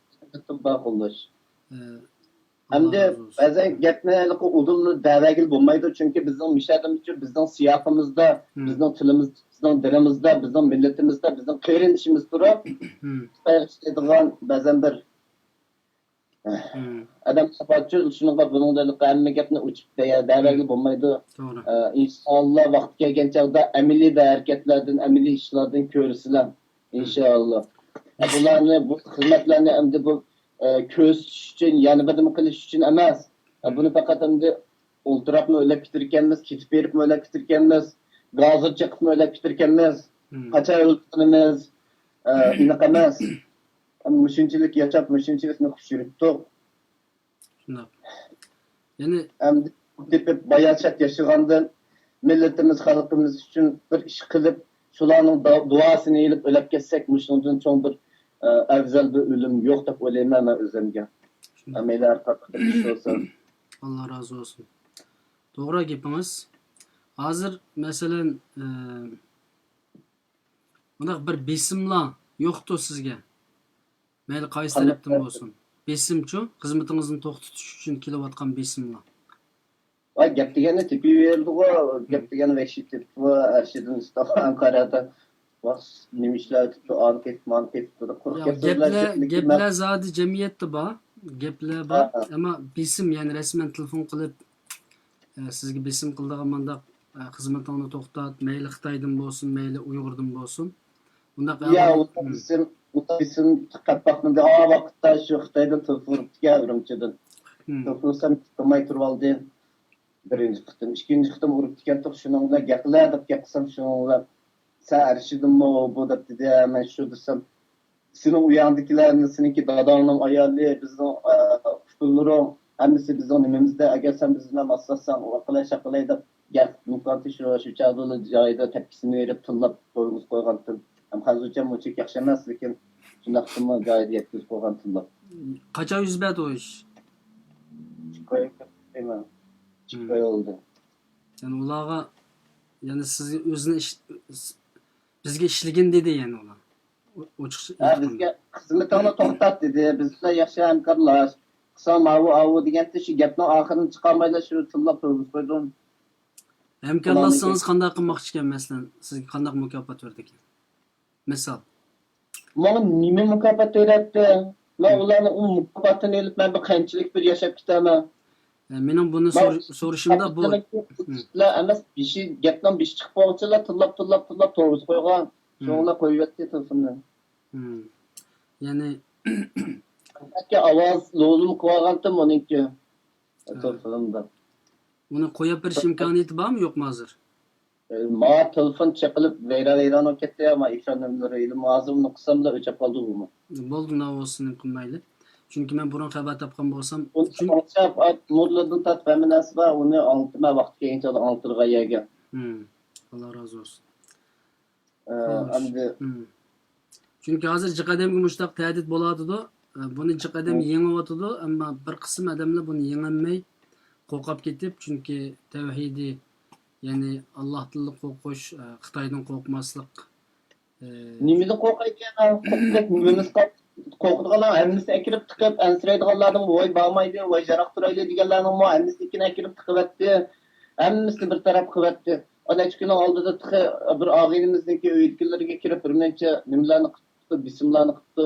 بار قوللاش. ئە، ئەمدى ئاللا رازى بولسۇن. بەزەن گەپنى ھېلىقى ئۇدۇللا دەۋەرگىلى بولمايدۇ، چۈنكى بىزنىڭ مۇشەدىمىزچۇ بىزنىڭ سىياقىمىزدا، بىزنىڭ تىلىمىز، بىزنىڭ دىنىمىزدا، بىزنىڭ مىللىتىمىزدا، بىزنىڭ قېرىندىشىمىز تۇرۇپ، خىتايغا ئىشلەيدىغان بەزەن بىر، ئە، ئادەم تاپاتچۇ، شۇنىڭغا بۇنىڭدا ھېلىقى ھەممە گەپنى ئوچۇق دە-، دەۋەرگىلى بولمايدۇ. توغرا. ئە، ئىنشائاللا ۋاقتى كەلگەن چاغدا ئەمەلىي بىر ھەرىكەتلەردىن، ئەمەلىي ئىشلاردىن كۆرىسىلەر. ئىنشائاللا. ئە، بۇلارنى، بۇ خىزمەتلەرنى ئەمدى بۇ، ئە، كۆرسىتىش ئۈچۈن، يەنە بىر نېمە قىلىش ئۈچۈن ئەمەس. ئە، بۇنى پەقەت ئەمدى ئولتۇراپمۇ ئۆلەپ كېتىدىكەنمىز، كېتىپ بېرىپمۇ ئۆلەپ كېتىدىكەنمىز، گازىر چېقىپمۇ ئۆلەپ كېتىدىكەنمىز. قاچان ئۆلىدىغىنىمىز، ئە، ئېنىق ئەمەس. مۇشۇنچىلىك ياشاپ، مۇشۇنچىلىكنى خۇش يۈرۈپتۇق. شۇنداق. يەنى ئەمدى تېپىپ باياشات ياشىغاندىن، مىللىتىمىز، خەلقىمىز ئۈچۈن بىر ئىش قىلىپ، شۇلارنىڭ دا-، دۇئاسىنى ئېلىپ ئۆلۈپ كەتسەك، مۇشۇنىڭدىن چوڭ بىر، ئە، ئەۋزەل بىر ئۆلۈم يوق دەپ ئويلايمەن مەن ئۆزۈمگە. شۇنداق. ھەممەيلەن ھەر قانداق بىر ئىش بولسۇن. ئاللا رازى بولسۇن. توغرا گېپىڭىز. ھازىر، مەسىلەن، ئە، مۇنداق بىر بېسىملار يوقتۇ سىزگە؟ مەيلى قايسى تەرەپتىن بولسۇن. بېسىمچۇ؟ خىزمىتىڭىزنى توختىتىش ئۈچۈن كېلىۋاتقان بېسىملار. ۋاي، گەپ دېگەننى تېپىۋېرىدىغۇ، گەپ دېگەننى ۋەھشىي تېپىپ، ئەرشىدىن ئۈستۈن قارىدى. ۋاس، نېمە ئىشلار ئېتىپتۇ، ئانى قېتىپ، مانى قېتىپتۇ، قۇرۇق يا، گەپ سۆزلەر گەپلەر، گەپلەر زادى جەمئىيەتتە بار. گەپلەر بار. ھە، ھە. ئەمما بېسىم، يەنى رەسمەن تېلېفون قىلىپ، ئە، سىزگە بېسىم قىلىدىغان مۇنداق، ئە، خىزمىتىڭنى توختات، مەيلى خىتايدىن بولسۇن، مەيلى ئۇيغۇردىن بولسۇن. بۇنداق يا، ئەھۋال، ئۇنداق بېسىم، ئۇنداق بېسىم قاپاقمىدى. ئا ۋاقىتتا شۇ خىتايدىن تېلېفون ئۇرۇپتىكەن، ئۈرۈمچىدىن. تېلېفون ئۇرسام، تۇتماي تۇرۇۋالدى. بىرىنچى قېتىم، ئىككىنچى قېتىم ئۇرۇپتىكەن، توق، شۇنىڭ بىلەن گەپلە دەپ گەپ قىلسام، شۇنىڭ بىلەن سەن ئەرشىدىنمۇ بۇ دەپ دېدى. مەن شۇ دېسەم، سېنىڭ ئۇياڭدىكىلەر، سېنىڭكى داداڭنىڭ ئايالى، بىزنىڭ، ئە، ئۇكىلىرىڭ، ھەممىسى بىزنىڭ نېمىمىزدە. ئەگەر سەن بىز بىلەن ماسلاشساڭ، ئۇ قىلاي، شۇ قىلاي دەپ گەپ ئىمكانىيىتى شۇ، شۇ چاغدىلا جايىدا تەپكىسىنى بېرىپ تىللاپ قويغۇزۇپ قويغانتىم. ھەم خەنزۇچەم ئۇنچىلىك ياخشى ئەمەس، لېكىن شۇنداقتىمۇ جايىدا يەتكۈزۈپ قويغان تىللاپ. قاچان يۈز بەردى ئۇ ئىش؟ ئىككى ئاي، ئىككى ئاي بولدى. يەنى ئۇلارغا، يەنى سىزگە ئۆزىنى ئىش-، بىزگە ئىشلىگىن دېدى، يەنى ئۇلار. ئو-، ئوچۇقچە ھە، ئېيتقاندا. بىزگە خىزمىتىڭنى توختات دېدى. بىز بىلەن ياخشى ھەمكارلاش. قىلساڭ ماۋۇ، ئاۋۇ دېگەنتى، شۇ گەپنىڭ ئاخىرىنى چىقارمايلا شۇ تىللاپ قويغۇزۇپ قويدۇم. ھەمكارلاشسىڭىز قانداق قىلماقچىكەن، مەسىلەن، سىزگە قانداق مۇكاپات بېرىدىكەن؟ مىسال. ماڭا نېمە مۇكاپات بېرەتتى؟ مەن ئۇلارنىڭ ئۇ مۇكاپاتىنى ئېلىپ، مەن بىر قانچىلىك بىر ياشاپ كېتەمەن. ئە، مېنىڭ بۇنى مەن سور-، سورىشىمدا بۇ، ئۇلار ئەمەس، بېشى، گەپنىڭ بېشى چىقىپ بولغۇچىلا تىللاپ، تىللاپ، تىللاپ توغرىسى قويغان. شۇڭلا قويۇۋەتتى تېلېفوننى. يەنى ئاۋاز لوزۇم قىلىۋالغانتىم ئۇنىڭكى. ھە. تېلېفونۇمدا. ئۇنى قويۇپ بېرىش ئىمكانىيىتى بارمۇ، يوقمۇ ھازىر؟ ئە، ماڭا تېلېفون چېقىلىپ، ۋەيران-ۋەيران بولۇپ كەتتى، ئەمما ئېكران نېمىلىرى ھېلىمۇ ھازىر ئۇنى قىلساملا ئۆچۈپ قالدى بۇمۇ. بولدى، ناۋۇسىنى قىلمايلى. چۈنكى مەن بۇرۇن خەۋەر تاپقان بولسام، ئۇنى چۈن- ئاڭلاپ، ئاي، نۇرلىرىدىن تارتىپ ھەممە نەرسە بار، ئۇنى ئاڭلىتىمەن ۋاقتى كەلگەنچە ئاڭلىتىدىغان يەرگە. ھىم، ئاللا رازى بولسۇن. ئە، ئەمدى چۈنكى ھازىر جىق ئادەمگە مۇشۇنداق تەھدىت بولۇۋاتىدۇ. ئە، بۇنى جىق ئادەم يېڭىۋاتىدۇ، ئەمما بىر قىسىم ئادەملەر بۇنى يېڭەلمەي، قورقۇپ كېتىپ، چۈنكى تەۋھىدى، يەنى ئاللاھتىنلا قورقۇش، ئە، خىتايدىن قورقماسلىق، ئە، نېمىدىن قورقايدىكەن؟ قورقۇپ نېمىمىز قالدى؟ قورقىدىغانلار ھەممىسىنى ئەكىرىپ تىقىپ، ئەنسىرەيدىغانلارنىڭ ۋاي بارمايدۇ، ۋاي يىراق تۇرايلى دېگەنلەرنىڭمۇ ھەممىسىنىڭكىنى ئەكىرىپ تىقىۋەتتى. ھەممىسىنى بىر تەرەپ قىلىۋەتتى. ئانا، نەچچە كۈننىڭ ئالدىدا تېخى بىر ئاغىنىمىزنىڭكى ئۆيىدىكىلىرىگە كىرىپ، بىر نەچچە نېمىلەرنى قىپتۇ، بېسىملارنى قىپتۇ.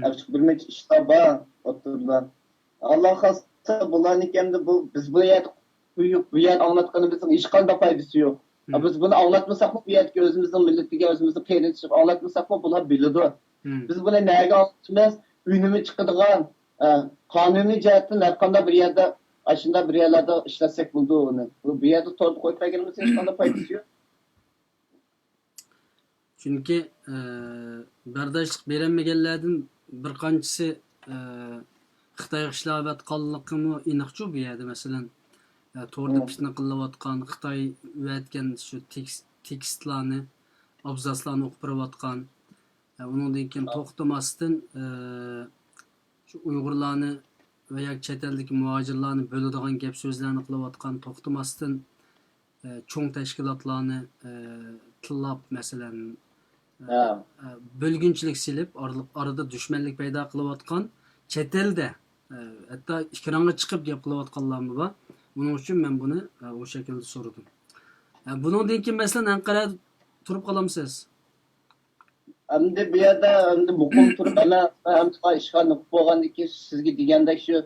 ھە، بىر نەچچە ئىشلار بار ئوتتۇرىدا. ئاللا خالىسا، بۇلارنىڭكى ئەمدى بۇ، بىز بۇ يەردە قويۇپ، بۇ يەردە ئاڭلاتقىنىمىزنىڭ ھېچقانداق پايدىسى يوق. ھە، بىز بۇنى ئاڭلاتمىساقمۇ، بۇ يەردىكى ئۆزىمىزنىڭ مىللىتىگە، ئۆزىمىزنىڭ قېرىندىشىغا ئاڭلاتمىساقمۇ، بۇلار بىلىدۇ. بىز بۇنى نەگە ئاڭلىتىمىز؟ ئۈنۈمى چىقىدىغان، ئە، قانۇنىي جەھەتتىن ھەر قانداق بىر يەردە، ئاشۇنداق بىر يەرلەردە ئىشلەتسەك بولىدۇ ئۇنى. بۇ، بۇ يەردە توردا قويۇپ بەرگىنىمىزدىن ھېچقانداق پايدىسى يوق. چۈنكى، ئە، بەرداشلىق بېرەلمىگەنلەردىن بىر قانچىسى، ئە، خىتايغا ئىشلەۋاتقانلىقىمۇ ئېنىقچۇ بۇ يەردە. مەسىلەن، ئە، توردا پىتنە قىلىۋاتقان، خىتاي ئەۋەتكەن شۇ تېكىست، تېكىستلارنى، ئابزاسلارنى ئوقۇپ بېرىۋاتقان، ئە، ئۇنىڭدىن كېيىن توختىماستىن، ئە، شۇ ئۇيغۇرلارنى ۋە ياكى چەت ئەلدىكى مۇھاجىرلارنى بۆلىدىغان گەپ سۆزلەرنى قىلىۋاتقان، توختىماستىن، ئە، چوڭ تەشكىلاتلارنى، ئە، تىللاپ، مەسىلەن، ئە، ھە. ئە، بۆلگۈنچىلىك سېلىپ، ئارىلىق-، ئارىدا دۈشمەنلىك پەيدا قىلىۋاتقان، چەت ئەلدە، ئە، ھەتتا ئېكرانغا چىقىپ گەپ قىلىۋاتقانلارمۇ بار. ئۇنىڭ ئۈچۈن مەن بۇنى، ئە، ئۇ شەكىلدە سورىدىم. ئە، بۇنىڭدىن كېيىن، مەسىلەن، ئەنقەرەدە تۇرۇپ قالامسىز؟ ئەمدى بۇ يەردە ئەمدى مۇقىم تۇرۇپ ئەمەس، ھەممە ئىشخانا بولغاندىن كېيىن سىزگە دېگەندەك شۇ،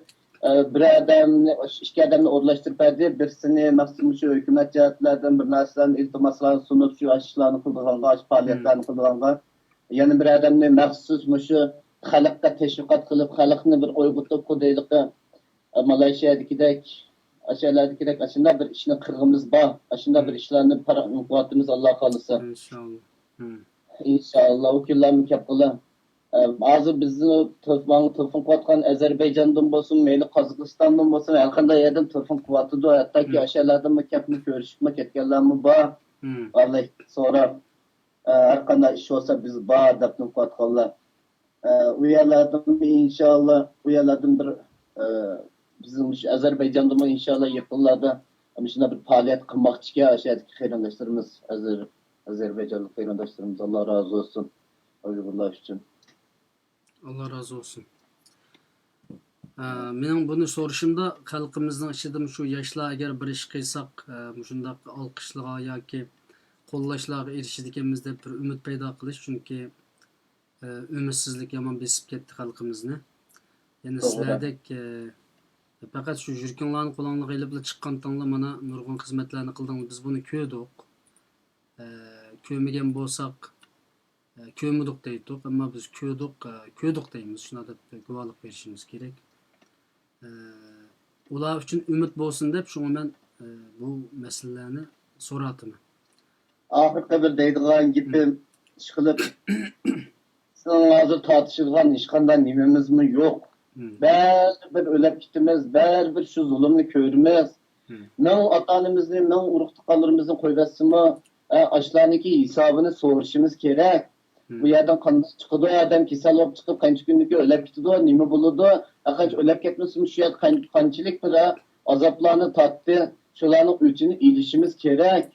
ئە، بىر ئادەمنى، ئىككى ئادەمنى ئورۇنلاشتۇرۇپ بەردى. بىرسىنى مەخسۇس شۇ ھۆكۈمەت جەھەتلەردىن بىر نەرسىلەرنى، ئىلتىماسلارنى سۇنۇپ، شۇ ئىشلارنى قىلىدىغانغا، ئاشۇ پائالىيەتلەرنى قىلىدىغانغا، يەنە بىر ئادەمنى مەخسۇس مۇشۇ خەلققە تەشۋىقات قىلىپ، خەلقنى بىر ئويغىتىپ، خۇددى ھېلىقى مالايشىيادىكىدەك، ئاشۇ يەرلەردىكىدەك ئاشۇنداق بىر ئىشنى قىلغىمىز بار. ئاشۇنداق بىر ئىشلارنى پاراقلىق قىلىۋاتىمىز، ئاللا خالىسا. ئىنشاللا. ئىنشاللا، ئۇ كۈنلەرمۇ كەپ قىلىڭ. ئە، ھازىر بىزنى تېلېفون، تېلېفون قىلىۋاتقان ئەزەربەيجاندىن بولسۇن، مەيلى قازاقىستاندىن بولسۇن، ھەر قانداق يەردىن تېلېفون قىلىۋاتىدۇ. ھەتتاكى ئاشۇ يەرلەردىنمۇ كەپمۇ كۆرۈشۈپمۇ كەتكەنلەرمۇ بار. ئالەيكۇم سورا. ئە، ھەر قانداق ئىش بولسا بىز بار دەپمۇ قىلىۋاتقانلار. ئە، ئۇ يەرلەردىن ئىنشاللا، ئۇ يەرلەردىن بىر، ئە، بىزنىڭ مۇشۇ ئەزەربەيجاندىمۇ ئىنشاللا يېقىنلاردا مۇشۇنداق بىر پائالىيەت قىلماقچىكەن، ئاشۇ يەردىكى قېرىنداشلىرىمىز، ئەزەر-، ئەزەربەيجانلىق قېرىنداشلىرىمىز، ئاللا رازى بولسۇن ئۇيغۇرلار ئۈچۈن. ئاللا رازى بولسۇن. ئە، مېنىڭ بۇنى سورىشىمدا، خەلقىمىزنىڭ ئىچىدىمۇ شۇ ياشلار ئەگەر بىر ئىش قىلساق، ئە، مۇشۇنداق ئالقىشلىغا ياكى قوللاشلارغا ئېرىشىدىكەنمىز دەپ بىر ئۈمىد پەيدا قىلىش. چۈنكى، ئە، ئۈمىدسىزلىك يامان بېسىپ كەتتى خەلقىمىزنى. يەنە توغرا. سىلەردەك، ئە، پەقەت شۇ يۈرىكىڭلارنى قولۇڭلارغا ئېلىپلا چىققانتىڭلار، مانا، نۇرغۇن خىزمەتلەرنى قىلدىڭلار. بىز بۇنى كۆردۇق. ئە، كۆرمىگەن بولساق، ئە، كۆرمىدۇق دەيتتۇق، ئەمما بىز كۆردۇق، ئە، كۆردۇق دەيمىز، شۇنداق دەپ گۇۋاھلىق بېرىشىمىز كېرەك. ئە، ئۇلار ئۈچۈن ئۈمىد بولسۇن دەپ، شۇڭا مەن، ئە، بۇ مەسىلىلەرنى سوراۋاتىمەن. ئاخىرقى بىر دەيدىغان گېپىم، ئىشقىلىپ، سىزنىڭ ھازىر تارتىشىدىغان ھېچقانداق نېمىمىزمۇ يوق. بەرىبىر ئۆلۈپ كېتىمىز، بەرىبىر شۇ زۇلۇمنى كۆرىمىز. مىڭ ئاتا-ئانىمىزنى، مىڭ ئۇرۇق-تۇغقانلىرىمىزنى قويۇۋەتسىمۇ، ئە، ئاشۇلارنىڭكى ھېسابىنى سورىشىمىز كېرەك. بۇ يەردىن قانداق چىقىدۇ، ئادەم كېسەل بولۇپ چىقىپ، قانچە كۈندىن كېيىن ئۆلۈپ كېتىدۇ، نېمە بولىدۇ؟ ئە، قانچە ئۆلۈپ كەتمىسىمۇ، شۇ يەردە قان-، قانچىلىك بىر، ئە، ئازابلارنى تارتتى، شۇلارنىڭ ئۆچىنى ئېلىشىمىز كېرەك.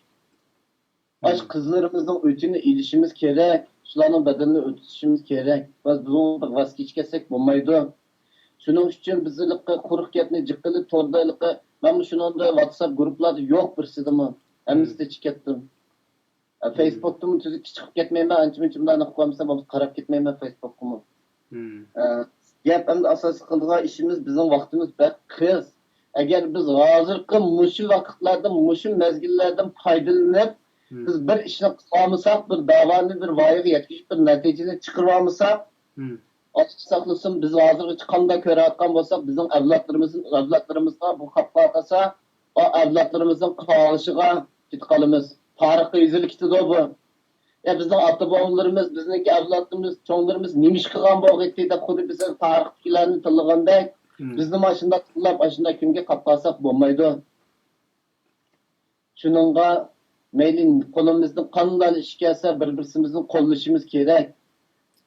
ئاشۇ قىزلىرىمىزنىڭ ئۆچىنى ئېلىشىمىز كېرەك، شۇلارنىڭ بەدىلىنى ئۆتىشىمىز كېرەك. بىز بۇنىڭدىن ۋاز كېچىپ كەتسەك بولمايدۇ. شۇنىڭ ئۈچۈن بىز ھېلىقى قۇرۇق گەپنى جىق قىلىپ، توردا ھېلىقى، مەنمۇ شۇنىڭدا ۋاتساپ گۇرۇپپىلاردا يوق بىرسىدىمۇ. ھەممىسىدىن چىقىپ كەتتىم. ئە، فېيسبوكتىمۇ تۈزۈك چىقىپ كەتمەيمەن، ئانچە-مۇنچە مۇنداق نېقىپ قويمىسام بولمىسا قاراپ كەتمەيمەن فېيسبوكقىمۇ. ئە، گەپ ئەمدى ئاساسلىق قىلىدىغان ئىشىمىز، بىزنىڭ ۋاقتىمىز بەك قىس. ئەگەر بىز ھازىرقى مۇشۇ ۋاقىتلاردىن، مۇشۇ مەزگىللەردىن پايدىلىنىپ، بىز بىر ئىشنى قىلالمىساق، بىر داۋانى بىر ۋايىغا يەتكۈزۈپ، بىر نەتىجىنى چىقىرالمىساق، ئاللا ساقلىسۇن، بىز ھازىرغىچە قانداق كۆرۈۋاتقان بولساق، بىزنىڭ ئەۋلادلىرىمىز، ئەۋلادلىرىمىزغا بۇ خەپ قالسا، ئا، ئەۋلادلىرىمىزنىڭ قاغىشىغا كېتىپ قالىمىز. تارىخقا يېزىلىپ كېتىدۇ بۇ. يا بىزنىڭ ئاتا-بوۋىلىرىمىز، بىزنىڭكى ئەۋلادلىرىمىز، چوڭلىرىمىز نېمە ئىش قىلغان بولغىيتتى دەپ خۇددى بىز تارىختىكىلەرنى تىللىغاندەك، بىزنىمۇ ئاشۇنداق تىللاپ، ئاشۇنداق كۈنگە قاپ قالساق بولمايدۇ. شۇنىڭغا مەيلى قولىمىزدىن قانداق ئىش كەلسە، بىر-بىرسىمىزنى قوللىشىمىز كېرەك.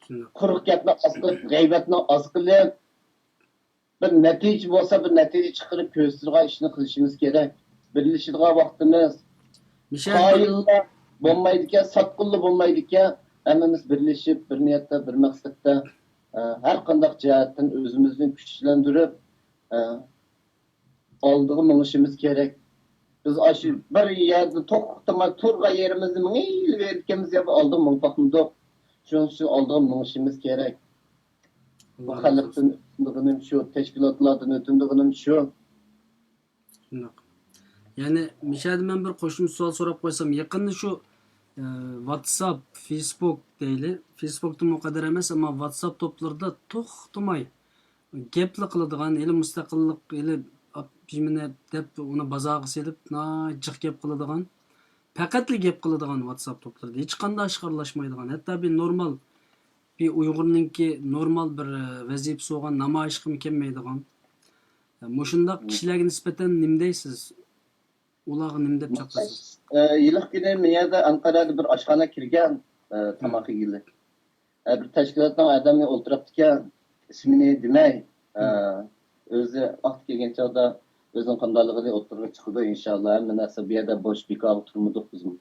شۇنداق. قۇرۇق گەپنى ئاز قىلىپ، غەيۋەتنى ئاز قىلىپ، بىر نەتىجە بولسا، بىر نەتىجە چىقىرىپ كۆرسىتىدىغان ئىشنى قىلىشىمىز كېرەك. بىرلىشىدىغان ۋاقتىمىز، مىشەل، خائىنلار بولمايدىكەن، ساتقۇنلار بولمايدىكەن. ھەممىمىز بىرلىشىپ، بىر نىيەتتە، بىر مەقسەتتە، ئە، ھەر قانداق جەھەتتىن ئۆزىمىزنى كۈچلەندۈرۈپ، ئە، ئالدىغا مېڭىشىمىز كېرەك. بىز ئاشۇ بىر يەردە توختىماي تۇرغان يېرىمىزدە مېڭىۋېرىدىكەنمىز، يا ئالدىغا مېڭىپ باقمىدۇق. شۇنىڭ ئۈچۈن ئالدىغا مېڭىشىمىز كېرەك. بۇ خەلقتىن ئۆتۈنىدىغىنىم شۇ، تەشكىلاتلاردىن ئۆتۈنىدىغىنىم شۇ. شۇنداق. يەنى، مىشەدىن مەن بىر قوشۇمچە سوئال سوراپ قويسام، يېقىندا شۇ ئە، ۋاتساپ، فېيسبۇك دەيلى. فېيسبۇكتىمۇ ئۇ قەدەر ئەمەس، ئەمما ۋاتساپ توپلىرىدا توختىماي گەپلا قىلىدىغان، ھېلى مۇستەقىللىق، ھېلى ئاپشىمىنى دەپ ئۇنى بازارغا سېلىپ، ناھايىتى جىق گەپ قىلىدىغان، پەقەتلا گەپ قىلىدىغان ۋاتساپ توپلىرىدا. ھېچقانداق ئىشقا ئارىلاشمايدىغان، ھەتتا بىر نورمال، بىر ئۇيغۇرنىڭكى نورمال بىر، ئە، ۋەزىپىسى بولغان نامايىشقىمۇ كەلمەيدىغان. مۇشۇنداق كىشىلەرگە نىسبەتەن نېمە دەيسىز؟ ئۇلارغا نېمە دەپ چاقىرىسىز؟ ئە، ھېلىقى كۈنى مەن يەردە ئەنقەرەدە بىر ئاشخانا كىرگەن، ئە، تاماق يېگىلى. ئە، بىر تەشكىلاتنىڭ ئادەمى ئولتۇرۇپتىكەن، ئىسمىنى دېمەي، ئە، ئۆزى ۋاقتى كەلگەن چاغدا ئۆزىنىڭ قانداقلىقىنى ئوتتۇرىغا چىقىدۇ، ئىنشاللا. ھەممە نەرسە بۇ يەردە بوش، بىكارغا تۇرمىدۇق بىزمۇ.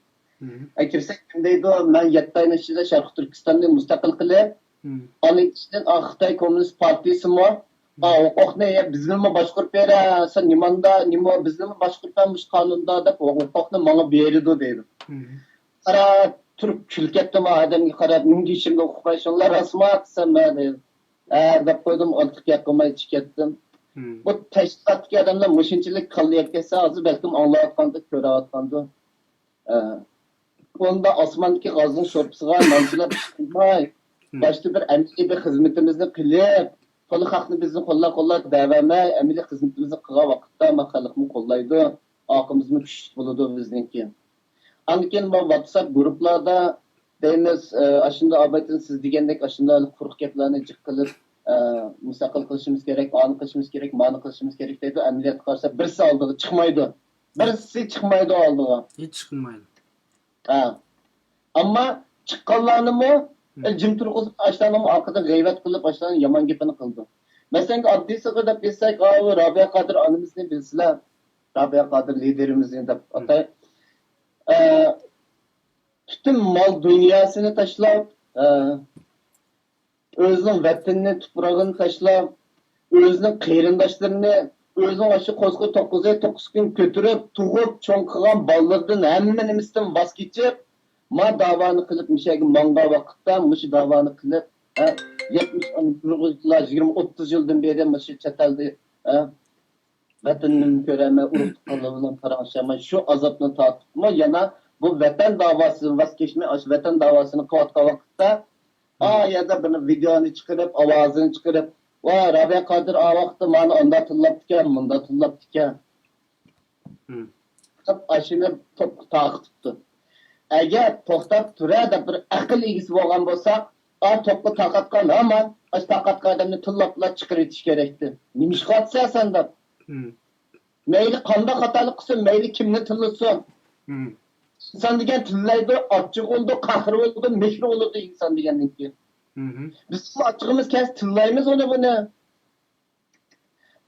ئە، كىرسەك نېمە دەيدۇ؟ مەن يەتتە ئاينىڭ ئىچىدە شەرقىي تۈركىستاننى مۇستەقىل قىلىپ، ئاندىن كېيىن، ئا، خىتاي كوممۇنىست پارتىيىسىمۇ، ئا، ھوقۇقنى، يا، بىزنىمۇ باشقۇرۇپ بېرە، سەن نېماندا، نېمە، بىزنىمۇ باشقۇرۇپ بەر، مۇشۇ قانۇندا دەپ ھوقۇقنى ماڭا بېرىدۇ دەيدۇ. قاراپ تۇرۇپ كۈلۈپ كەتتىم ئۇ ئادەمگە قاراپ، مېنىڭ گېپىمنى ئۇقماي، شۇڭلار راستمۇ دېسەم، مەن دەيدۇ. ھە دەپ قويدۇم، ئارتۇق گەپ قىلماي چىقىپ كەتتىم. بۇ تەشكىلاتتىكى ئادەملەر مۇشۇنچىلىك كاللا يەپ كەتسە، ھازىر بەلكىم ئاڭلاۋاتقاندۇ، كۆرۈۋاتقاندۇ. ئە، ئۇندا ئاسماندىكى غازنىڭ شورپىسىغا نان سىلاپ ئىش قىلماي، باشتا بىر ئەمەلىي بىر خىزمىتىمىزنى قىلىپ، تولا خەقنى بىزنى قوللاپ قوللاپ دەۋەرمەي، ئەمەلىي خىزمىتىمىزنى قىلغان ۋاقىتتا، ما خەلقمۇ قوللايدۇ، ئارقىمىزمۇ كۈچلۈك بولىدۇ بىزنىڭكى. ئاندىن كېيىن ما ۋاتساپ گۇرۇپپىلاردا دەيمىز، ئە، ئاشۇنداق ئابايتىن سىز دېگەندەك ئاشۇنداق قۇرۇق گەپلەرنى جىق قىلىپ، ئە، مۇستەقىل قىلىشىمىز كېرەك، ئانى قىلىشىمىز كېرەك، مانى قىلىشىمىز كېرەك دەيدۇ. ئەمەلىيەتتە قارىسا بىرسى ئالدىغا چىقمايدۇ. بىرسى چىقمايدۇ ئالدىغا. ھېچ چىقمايدۇ. ھە. ئەمما چىققانلارنىمۇ، ئە، جىم تۇرغۇزۇپ، ئاشۇلارنىڭ ئارقىدىن غەيۋەت قىلىپ، ئاشۇلارنىڭ يامان گېپىنى قىلىدۇ. مەسىلەن، ئاددىيسىغا دەپ كەتسەك، ئاۋۇ رابىيە قادىر ئانىمىزنى بىلىسىلەر. رابىيە قادىر لىدېرىمىزنى دەپ ئاتاي. ئە، پۈتۈن مال دۇنياسىنى تاشلاپ، ئە، ئۆزىنىڭ ۋەتىنىنى، تۇپرىقىنى تاشلاپ، ئۆزىنىڭ قېرىنداشلىرىنى، ئۆزىنىڭ ئاشۇ قوزىقى توققۇز ئاي، توققۇز كۈن كۆتۈرۈپ، تۇغۇپ، چوڭ قىلغان بالىلىرىدىن، ھەممە نېمىسىدىن ۋاز كېچىپ، ما داۋانى قىلىپ، مۇشۇ يەرگە ماڭغان ۋاقىتتا، مۇشۇ داۋانى قىلىپ، ھە، يەتمىش، يىگىرمە، ئوتتۇز يىلدىن بېرى مۇشۇ چەت ئەلدە، ھە، ۋەتىنىمنى كۆرەلمەي، ئۇرۇق تۇغقانلار بىلەن پاراڭلىشالماي، شۇ ئازابنى تارتىپمۇ يەنە بۇ ۋەتەن داۋاسىدىن ۋاز كەچمەي، ئاشۇ ۋەتەن داۋاسىنى قىلىۋاتقان ۋاقىتتا، ئا يەردە بىر ۋىدېئونى چىقىرىپ، ئاۋازىنى چىقىرىپ، ۋا رابىيە قادىر ئا ۋاقىتتا مانا ئاندا تىللاپتىكەن، مۇندا تىللاپتىكەن دەپ ئاشۇنى توپقا تارقىتىپتۇ. ئەگەر توختاپ تۇرە دەپ بىر ئەقىل ئىگىسى بولغان بولساق، ئا توپقا تارقاتقان ھامان ئاشۇ تارقاتقان ئادەمنى تىللاپلا چىقىرىۋېتىش كېرەكتى. نېمىشقا ئاتىسەن سەن دەپ. مەيلى قانداق خاتالىق قىلسۇن، مەيلى كىمنى تىللىسۇن. ئىنسان دېگەن تىللايدۇ، ئاچچىقى بولىدۇ، قەھرى بولىدۇ، مېھرى بولىدۇ ئىنسان دېگەندىن كېيىن. بىزمۇ ئاچچىقىمىز كەلسە تىللايمىز ئۇنى بۇنى.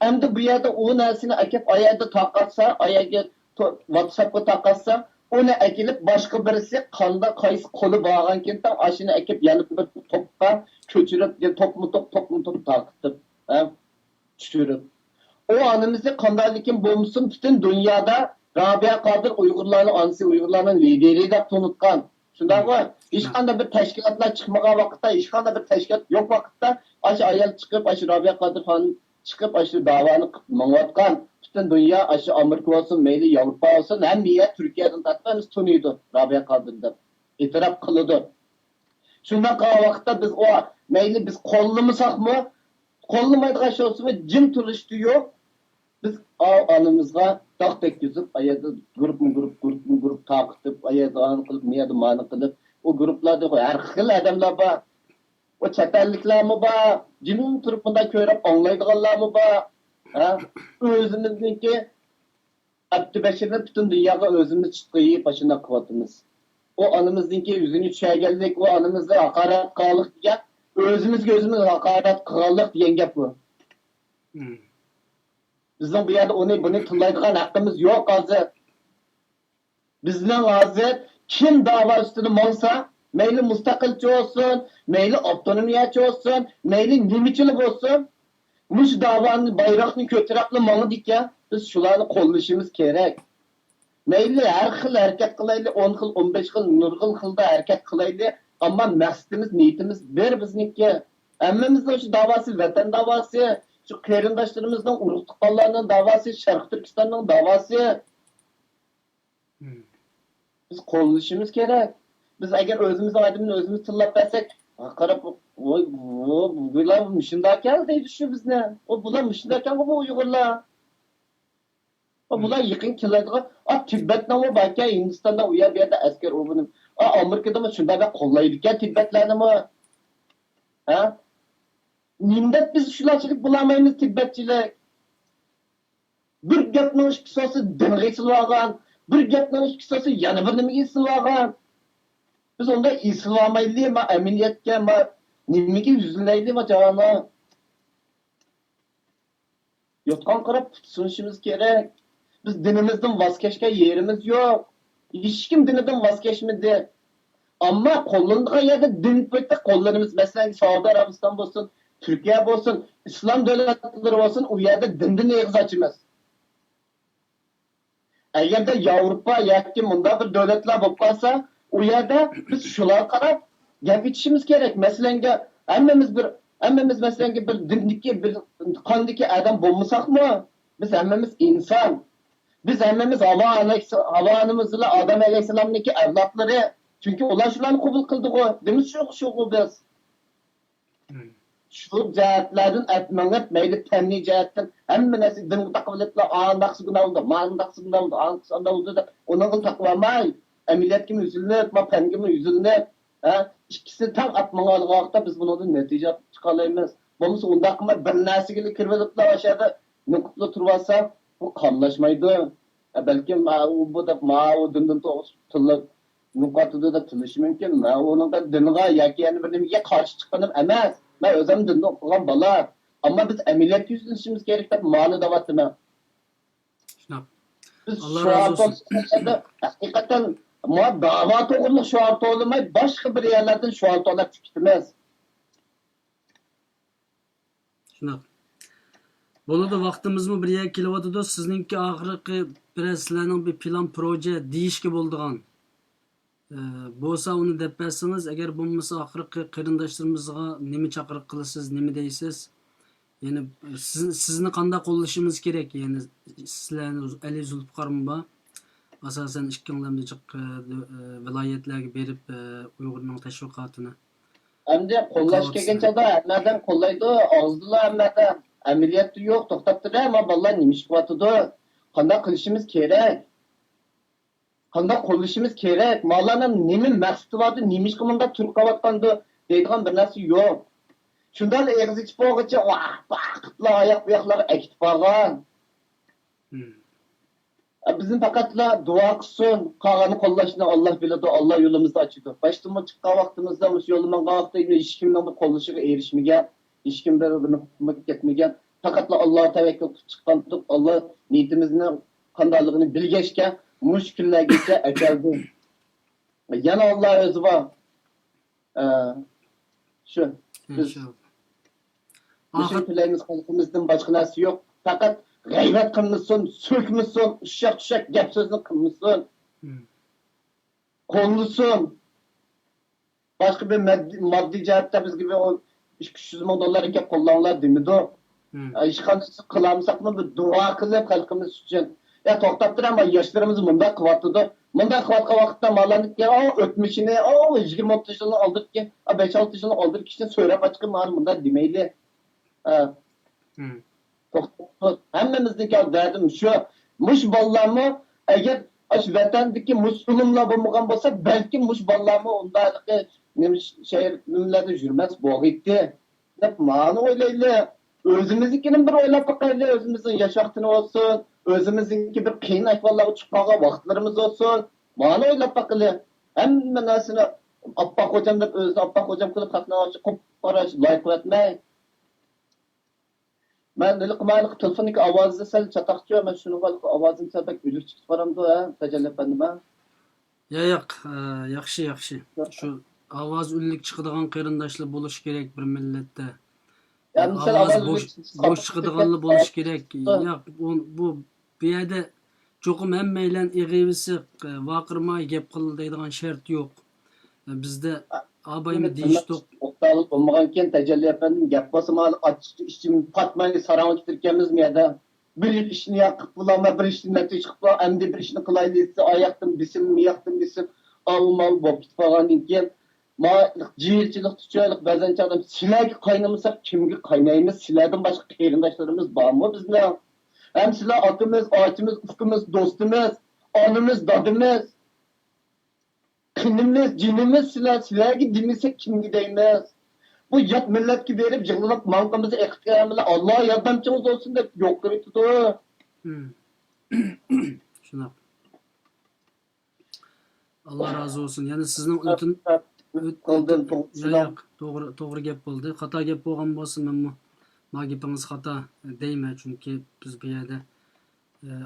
ئەمدى بۇ يەردە ئۇ نەرسىنى ئەكەپ، ئا يەردە تارقاتسا، ئا يەرگە تو-، ۋاتساپقا تارقاتسا، ئۇنى ئەكېلىپ باشقا بىرسى قانداق قايسى قولى بارغانكىنتىڭ ئاشۇنى ئەكەپ يەنە بىر توپقا كۆچۈرۈپ، يا توپمۇ توپ، توپمۇ توپ تارقىتىپ، ھە؟ چۈشۈرۈپ. ئۇ ئانىمىزنى قانداقلىكىن بولمىسۇن، پۈتۈن دۇنيادا رابىيە قادىر ئۇيغۇرلارنىڭ ئانىسى، ئۇيغۇرلارنىڭ لىدېرى دەپ تونۇتقان. شۇنداقمۇ؟ ھېچقانداق بىر تەشكىلاتلار چىقمىغان ۋاقىتتا، ھېچقانداق بىر تەشكىلات يوق ۋاقىتتا، ئاشۇ ئايال چىقىپ، ئاشۇ رابىيە قادىر خانىم چىقىپ، ئاشۇ داۋانى قىلىپ مېڭىۋاتقان. پۈتۈن دۇنيا، ئاشۇ ئامېرىكا بولسۇن، مەيلى ياۋروپا بولسۇن، ھەممە يەر تۈركىيەدىن تارتىپ ھەممىسى تونۇيدۇ رابىيە قادىرنى دەپ ئېتىراپ قىلىدۇ. شۇنداق قىلغان ۋاقىتتا بىز ئۇ، مەيلى بىز قوللىمىساقمۇ، قوللىمايدىغان ئىش بولسىمۇ، جىم تۇرۇشتا يوق. بىز ئاۋۇ ئانىمىزغا داغ تەگكۈزۈپ، ئا يەردە گۇرۇپمۇ گۇرۇپ، گۇرۇپمۇ گۇرۇپ تارقىتىپ، ئا يەردە ئانى قىلىپ، مۇ يەردە مانى قىلىپ، ئۇ گۇرۇپلاردا ھەر خىل ئادەملەر بار. ئۇ چەت ئەللىكلەرمۇ بار، جىم تۇرۇپ بۇنداق كۆرۈپ ئاڭلايدىغانلارمۇ بار. ھە؟ ئۆزىمىزنىڭكى ئابدۇبەشىرنى پۈتۈن دۇنياغا ئۆزىمىز چىتقا يېيىپ ئاشۇنداق قىلىۋاتىمىز. ئۇ ئانىمىزنىڭكى يۈزىنى چۈشەرگەنلىك، ئۇ ئانىمىزنى ھاقارەت قىلغانلىق دېگەن، ئۆزىمىزگە ئۆزىمىز ھاقارەت قىلغانلىق دېگەن گەپ بۇ. بىزنىڭ بۇ يەردە ئۇنى، بۇنى تىللايدىغان ھەققىمىز يوق ھازىر. بىزنىڭ ھازىر كىم داۋا ئۈستىدە ماڭسا، مەيلى مۇستەقىلچى بولسۇن، مەيلى ئاپتونومىيەچى بولسۇن، مەيلى نېمىچىلا بولسۇن، مۇشۇ داۋانى، بايراقنى كۆتۈرۈپلا ماڭىدىكەن، بىز شۇلارنى قوللىشىمىز كېرەك. مەيلى ھەر خىل ھەرىكەت قىلايلى، ئون خىل، ئون بەش خىل، نۇرغۇن خىلدا ھەرىكەت قىلايلى، ئەمما مەقسىتىمىز، نىيىتىمىز بىر بىزنىڭكى. ھەممىمىزنىڭ شۇ داۋاسى، ۋەتەن داۋاسى، شۇ قېرىنداشلىرىمىزنىڭ، ئۇرۇق تۇغقانلارنىڭ داۋاسى، شەرقىي تۈركىستاننىڭ داۋاسى. بىز قوللىشىمىز كېرەك. بىز ئەگەر ئۆزىمىزنىڭ ئادىمىنى ئۆزىمىز تىللاپ بەرسەك، قاراپ، ۋوي، ۋو، بۇلار مۇشۇنداكەن دەيدۇ شۇ بىزنى. ئۇ، بۇلار مۇشۇنداكەنغۇ بۇ ئۇيغۇرلار. ئۇ، بۇلار يېقىن كېلىدىغان، ئا، تىبەتنىڭمۇ باركەن، ھىندىستاندا ئۇ يەر، بۇ يەردە ئەسكەر ئۇ بۇنى. ئا، ئامېرىكىدىمۇ شۇنداق بەك قوللايدىكەن تىبەتلەرنىمۇ. ھە؟ نېمىدەپ بىز شۇلارچىلىك بولالمايمىز تىبەتچىلىك؟ بىر گەپنىڭ ئىككىسى بولسا دىنغا ئېسىلىۋالغان، بىر گەپنىڭ ئىككىسى بولسا يەنە بىر نېمىگە ئېسىلىۋالغان. بىز ئۇنداق ئېسىلىۋالمايلى، ما ئەمەلىيەتكە، ما نېمىگە يۈزلىنەيلى، ما جاۋانلار. يوتقان قاراپ سۇنۇشىمىز كېرەك. بىز دىنىمىزدىن ۋاز كەچكەن يېرىمىز يوق. ھېچكىم دىنىدىن ۋاز كەچمىدى. ئەمما قوللىنىدىغان يەردە دىن پېتى قوللىنىمىز. مەسىلەن، سەئۇدى ئەرەبىستان بولسۇن، تۈركىيە بولسۇن، ئىسلام دۆلەتلىرى بولسۇن، ئۇ يەردە دىندىن ئېغىز ئاچىمىز. ئەگەردە ياۋروپا ياكى مۇنداق بىر دۆلەتلەر بولۇپ قالسا، ئۇ يەردە بىز شۇلارغا قاراپ گەپ ئېتىشىمىز كېرەك. مەسىلەنگە، ھەممىمىز بىر، ھەممىمىز مەسىلەنگە بىر دىندىكى، بىر قاندىكى ئادەم بولمىساقمۇ، بىز ھەممىمىز ئىنسان. بىز ھەممىمىز ھاۋا ئەلەيھىس-، ھاۋا ئانىمىز بىلەن ئادەم ئەلەيھىسسالامنىڭكى ئەۋلادلىرى. چۈنكى ئۇلار شۇلارنى قوبۇل قىلدىغۇ. دېمىسا شۇ، شۇغۇ بىز. مم. شۇ جەھەتلەردىن ئەپ مېڭىپ، مەيلى پەننىي جەھەتتىن ھەممە نەرسە دىنغا تاقىۋېلىپلا، ئانداقسا گۇناھ بولدى، مانداقسا گۇناھ بولدى، ئانداقسا ئانداق بولدى دەپ، ئۇنىڭغا تاقىۋالماي، ئەمەلىيەتكىمۇ يۈزلىنىپ، ما پەنگىمۇ يۈزلىنىپ، ھە، ئىككىسىنى تەڭ ئەپ ماڭغانلىقتا بىز بۇنىڭدىن نەتىجە چىقالايمىز. بولمىسا ئۇنداق قىلماي، بىر نەرسىگىلا كىرىۋېلىپلا، ئاشۇ يەردە نوقۇپلا تۇرۇۋالسا، بۇ قاملاشمايدۇ. ئە، بەلكىم، ئە، ئۇ بۇ دەپ، ماۋۇ دىندىن توغرا تىللاپ، نوقاتىدۇ دەپ تىللىشى مۇمكىن. مەن ئۇنىڭغا دىنغا ياكى يەنە بىر نېمىگە قارشى چىققىنىم ئەمەس. مەن ئۆزۈم دىندا ئوقۇغان بالا. ئەمما بىز ئەمەلىيەتكە يۈزلىنىشىمىز كېرەك دەپ مانا دەۋاتىمەن. شۇنداق. بىز ئاللا شوئار رازى بولسۇن. توۋلىغاندا، ھەقىقەتەن، ما داۋا توغرىلىق شوئار توۋلىماي، باشقا بىر يەرلەردىن شوئار توۋلاپ چىقىپ كېتىمىز. شۇنداق. بولىدۇ، ۋاقتىمىزمۇ بىر يەرگە كېلىۋاتىدۇ. سىزنىڭكى ئاخىرقى بىرەر سىلەرنىڭ بىر پىلان پروژە دېيىشكە بولىدىغان، ئە، بولسا ئۇنى دەپ بەرسىڭىز، ئەگەر بولمىسا ئاخىرقى قېرىنداشلىرىمىزغا نېمە چاقىرىق قىلىسىز، نېمە دەيسىز؟ يەنى سىز، سىزنى قانداق قوللىشىمىز كېرەك؟ يەنى سىلەرنى ئەلى زۇلپىقارمۇ بار. ئاساسەن ئىككىڭلارمۇ جىق، ئە، دۆ-، ئە، ۋىلايەتلەرگە بېرىپ، ئە، ئۇيغۇرنىڭ تەشۋىقاتىنى ئەمدى قوللاش قىلىۋاتىسىلەر. كەلگەن چاغدا ھەممە ئادەم قوللايدۇ، ئاغزىدىلا ھەممە ئادەم. ئەمەلىيەتتە يوق، توختاپ تۇرە، ما بالىلار نېمە ئىش قىلىۋاتىدۇ؟ قانداق قىلىشىمىز كېرەك؟ قانداق قوللىشىمىز كېرەك؟ مالارنىڭ نېمە مەقسىتى باردۇ، نېمە ئىشقا مۇنداق تۈرتكە قىلىۋاتقاندۇ دەيدىغان بىر نەرسە يوق. شۇنداق ئېغىز ئېچىپ بولغۇچە، ۋاھ، باقىپلا ئاياق بۇياقلارغا ئەكېتىپ بارغان. مم. بىزنى پەقەتلا دۇئا قىلسۇن، قالغاننى قوللاشنى ئاللا بىلىدۇ، ئاللا يولىمىزنى ئاچىدۇ. باشتىمۇ چىققان ۋاقتىمىزدا، مۇشۇ يولدا ماڭغان ۋاقىتتا ھېچكىمنىڭ بىر قوللىشىغا ئېرىشمىگەن، ھېچكىم بىر، بىر نۇقتىمۇ كەتمىگەن. پەقەتلا ئاللاغا تەۋەككۈل قىلىپ چىققانتۇق، ئاللا نىيىتىمىزنى قانداقلىقىنى بىلگەچكە، مۇشۇ كۈنلەرگىچە ئەكەلدى. يەنە ئاللا ئۆزى بار. ئە، شۇ. بىز ئىنشاللا. مۇشۇنى ئاخىر تىلەيمىز، خەلقىمىزدىن باشقا نەرسە يوق. پەقەت غەيۋەت قىلمىسۇن، سۆكمىسۇن، ئۇششاق-چۈششەك گەپ سۆزنى قىلمىسۇن. مم. قوللىسۇن. باشقا بىر مەد-، ماددىي جەھەتتە بىزگە بىر ئون، ئىككى يۈز مىڭ دوللار ئەكەپ قوللاڭلار دېمىدۇق. مم. ئە، ھېچقانداق قىلالمىساقمۇ بىر دۇئا قىلىپ خەلقىمىز ئۈچۈن. يا توختاپ تۇرە، ما ياشلىرىمىز مۇنداق قىلىۋاتىدۇ. مۇنداق قىلىۋاتقان ۋاقىتتا مالارنىڭكى، ئو، ئۆتمۈشىنى، ئو، يىگىرمە ئوتتۇز يىلنىڭ ئالدىدىكى، ئا، بەش ئالتە يىلنىڭ ئالدىدىكى كىشىنى سۆرەپ ئاچقىن، مانا مۇنداق دېمەيلى. ئە. مم. توختاپ تۇر. ھەممىمىزنىڭكى دەردىمىز شۇ. مۇشۇ بالىلارمۇ ئەگەر ئاشۇ ۋەتەندىكى مۇسۇلمانلار بولمىغان بولسا، بەلكىم مۇشۇ بالىلارمۇ ئۇنداقلىقى نېمە شەھەر نېمىلەردە يۈرمەس بولغىيتتى. دەپ مانا ئويلايلى. ئۆزىمىزنىڭكىنى بىر ئويلاپ باقايلى. ئۆزىمىزنىڭ ياش ۋاقتىنى بولسۇن، ئۆزىمىزنىڭكى بىر قىيىن ئەھۋاللارغا چۈشۈپ قالغان ۋاقىتلىرىمىز بولسۇن. مانا ئويلاپ باقىلى. ھەممە نەرسىنى ئاپپاق خوجام دەپ ئۆزىنى ئاپپاق خوجام قىلىپ خەقنى قۇپقارا لاي قىلىۋەتمەي. مەن ھېلىقى مايلىقى تېلېفوندىكى ئاۋازى سەل چاتاقچۇ، مەن شۇنىڭغا ھېلىقى ئاۋازىم سەل بەك ئۆلۈك چىقىپ بارامدۇ، ھە، تەجەللى ئەپەندىم، ھە؟ يا، ياق، ئە، ياخشى، ياخشى. ياق. شۇ ئاۋاز ئۆلۈك چىقىدىغان قېرىنداشلار بولۇشى كېرەك بىر مىللەتتە. يا، مىسال، ئاۋاز ئاۋاز بوش، ئۆلۈك بوش چىقىدىغانلا بولۇشى كېرەك. ھە. ياق، بۇ، بۇ، بۇ يەردە چوقۇم ھەممەيلەن ئېغىۋىسىق، ۋارقىرىماي گەپ قىل دەيدىغان شەرت يوق. بىزدە ئابايمۇ دېيىشتۇق. ئوقتالىق بولمىغانكىن، تەجەللى ئەپەندىم، گەپ بولسا مانا ئاچچىقتا ئىچىم پاتماي ساراڭ كېتىركەنمىز مۇ يەردە. بىر ئىشنى ياق قىلىپ بولالماي، بىر ئىشنى نەتىجە چىقىپ بولا، ئەمدى بىر ئىشنى قىلايلى دېسە، ئاياقتىن بېسىم، مىياقتىن بېسىم، ئاۋۇ ماۋۇ بولۇپ كېتىپ قالغاندىن كېيىن، ما جىرچىلىق ئۈچۈن بەزەن چاغدا سىلەرگە قاينىمىساق كىمگە قاينايمىز؟ سىلەردىن باشقا قېرىنداشلىرىمىز بارمۇ بىزنىڭ؟ ھەم سىلەر ئاكىمىز، ئاچىمىز، ئۇكىمىز، دوستىمىز، ئانىمىز، دادىمىز، قېنىمىز، جېنىمىز سىلەر. سىلەرگە دېمىسەك كىمگە دەيمىز؟ بۇ يات مىللەتكە بېرىپ يىغلاپ ماڭقىمىزنى ئېقىتكەنلەر، ئاللا ياردەمچىڭىز بولسۇن دەپ يوق كىرىۋېتىدۇ. شۇنداق. ئاللا رازى بولسۇن. يەنە سىزنىڭ ئۆتۈن قىلدىم. ياق، ياق، توغرا، توغرا گەپ بولدى. خاتا گەپ بولغان بولسا مەنمۇ ما گېپىڭىز خاتا دەيمەن، چۈنكى بىز بۇ يەردە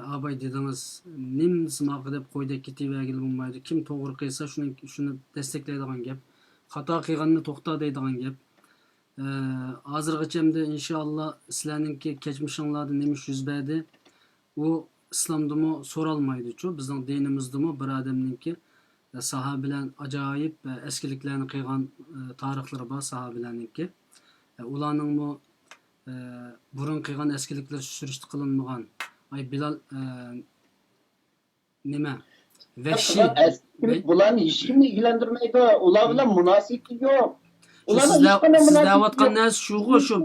ئاباي دېدىڭىز، نېمىسى ماقۇل دەپ قويدەك كېتىۋەرگىلى بولمايدۇ. كىم توغرا قىلسا شۇنى، شۇنى دەستەكلەيدىغان گەپ. خاتا قىلغاننى توختا دەيدىغان گەپ. ھازىرغىچە ئەمدى ئىنشائاللا سىلەرنىڭكى كەچمىشىڭلاردا نېمە ئىش يۈز بەردى، ئۇ ئىسلامدىمۇ سورالمايدۇچۇ، بىزنىڭ دىنىمىزدىمۇ بىر ئادەمنىڭكى ساھابىلەر ئاجايىپ ئەسكىلىكلەرنى قىلغان تارىخلىرى بار ساھابىلەرنىڭكى. ئۇلارنىڭمۇ بۇرۇن قىلغان ئەسكىلىكلىرى سۈرۈشتە قىلىنمىغان. ئاي بىلال، نېمە؟ ۋەھشىي. بۇلارنى ھېچكىمنى ئىگىلەندۈرمەيدۇ. ئۇلار بىلەن مۇناسىۋىتى يوق. ئۇلارنىڭ ھېچقانداق سىز مۇناسىۋىتى دەۋاتقان يوق. نەرسە شۇغۇ، شۇ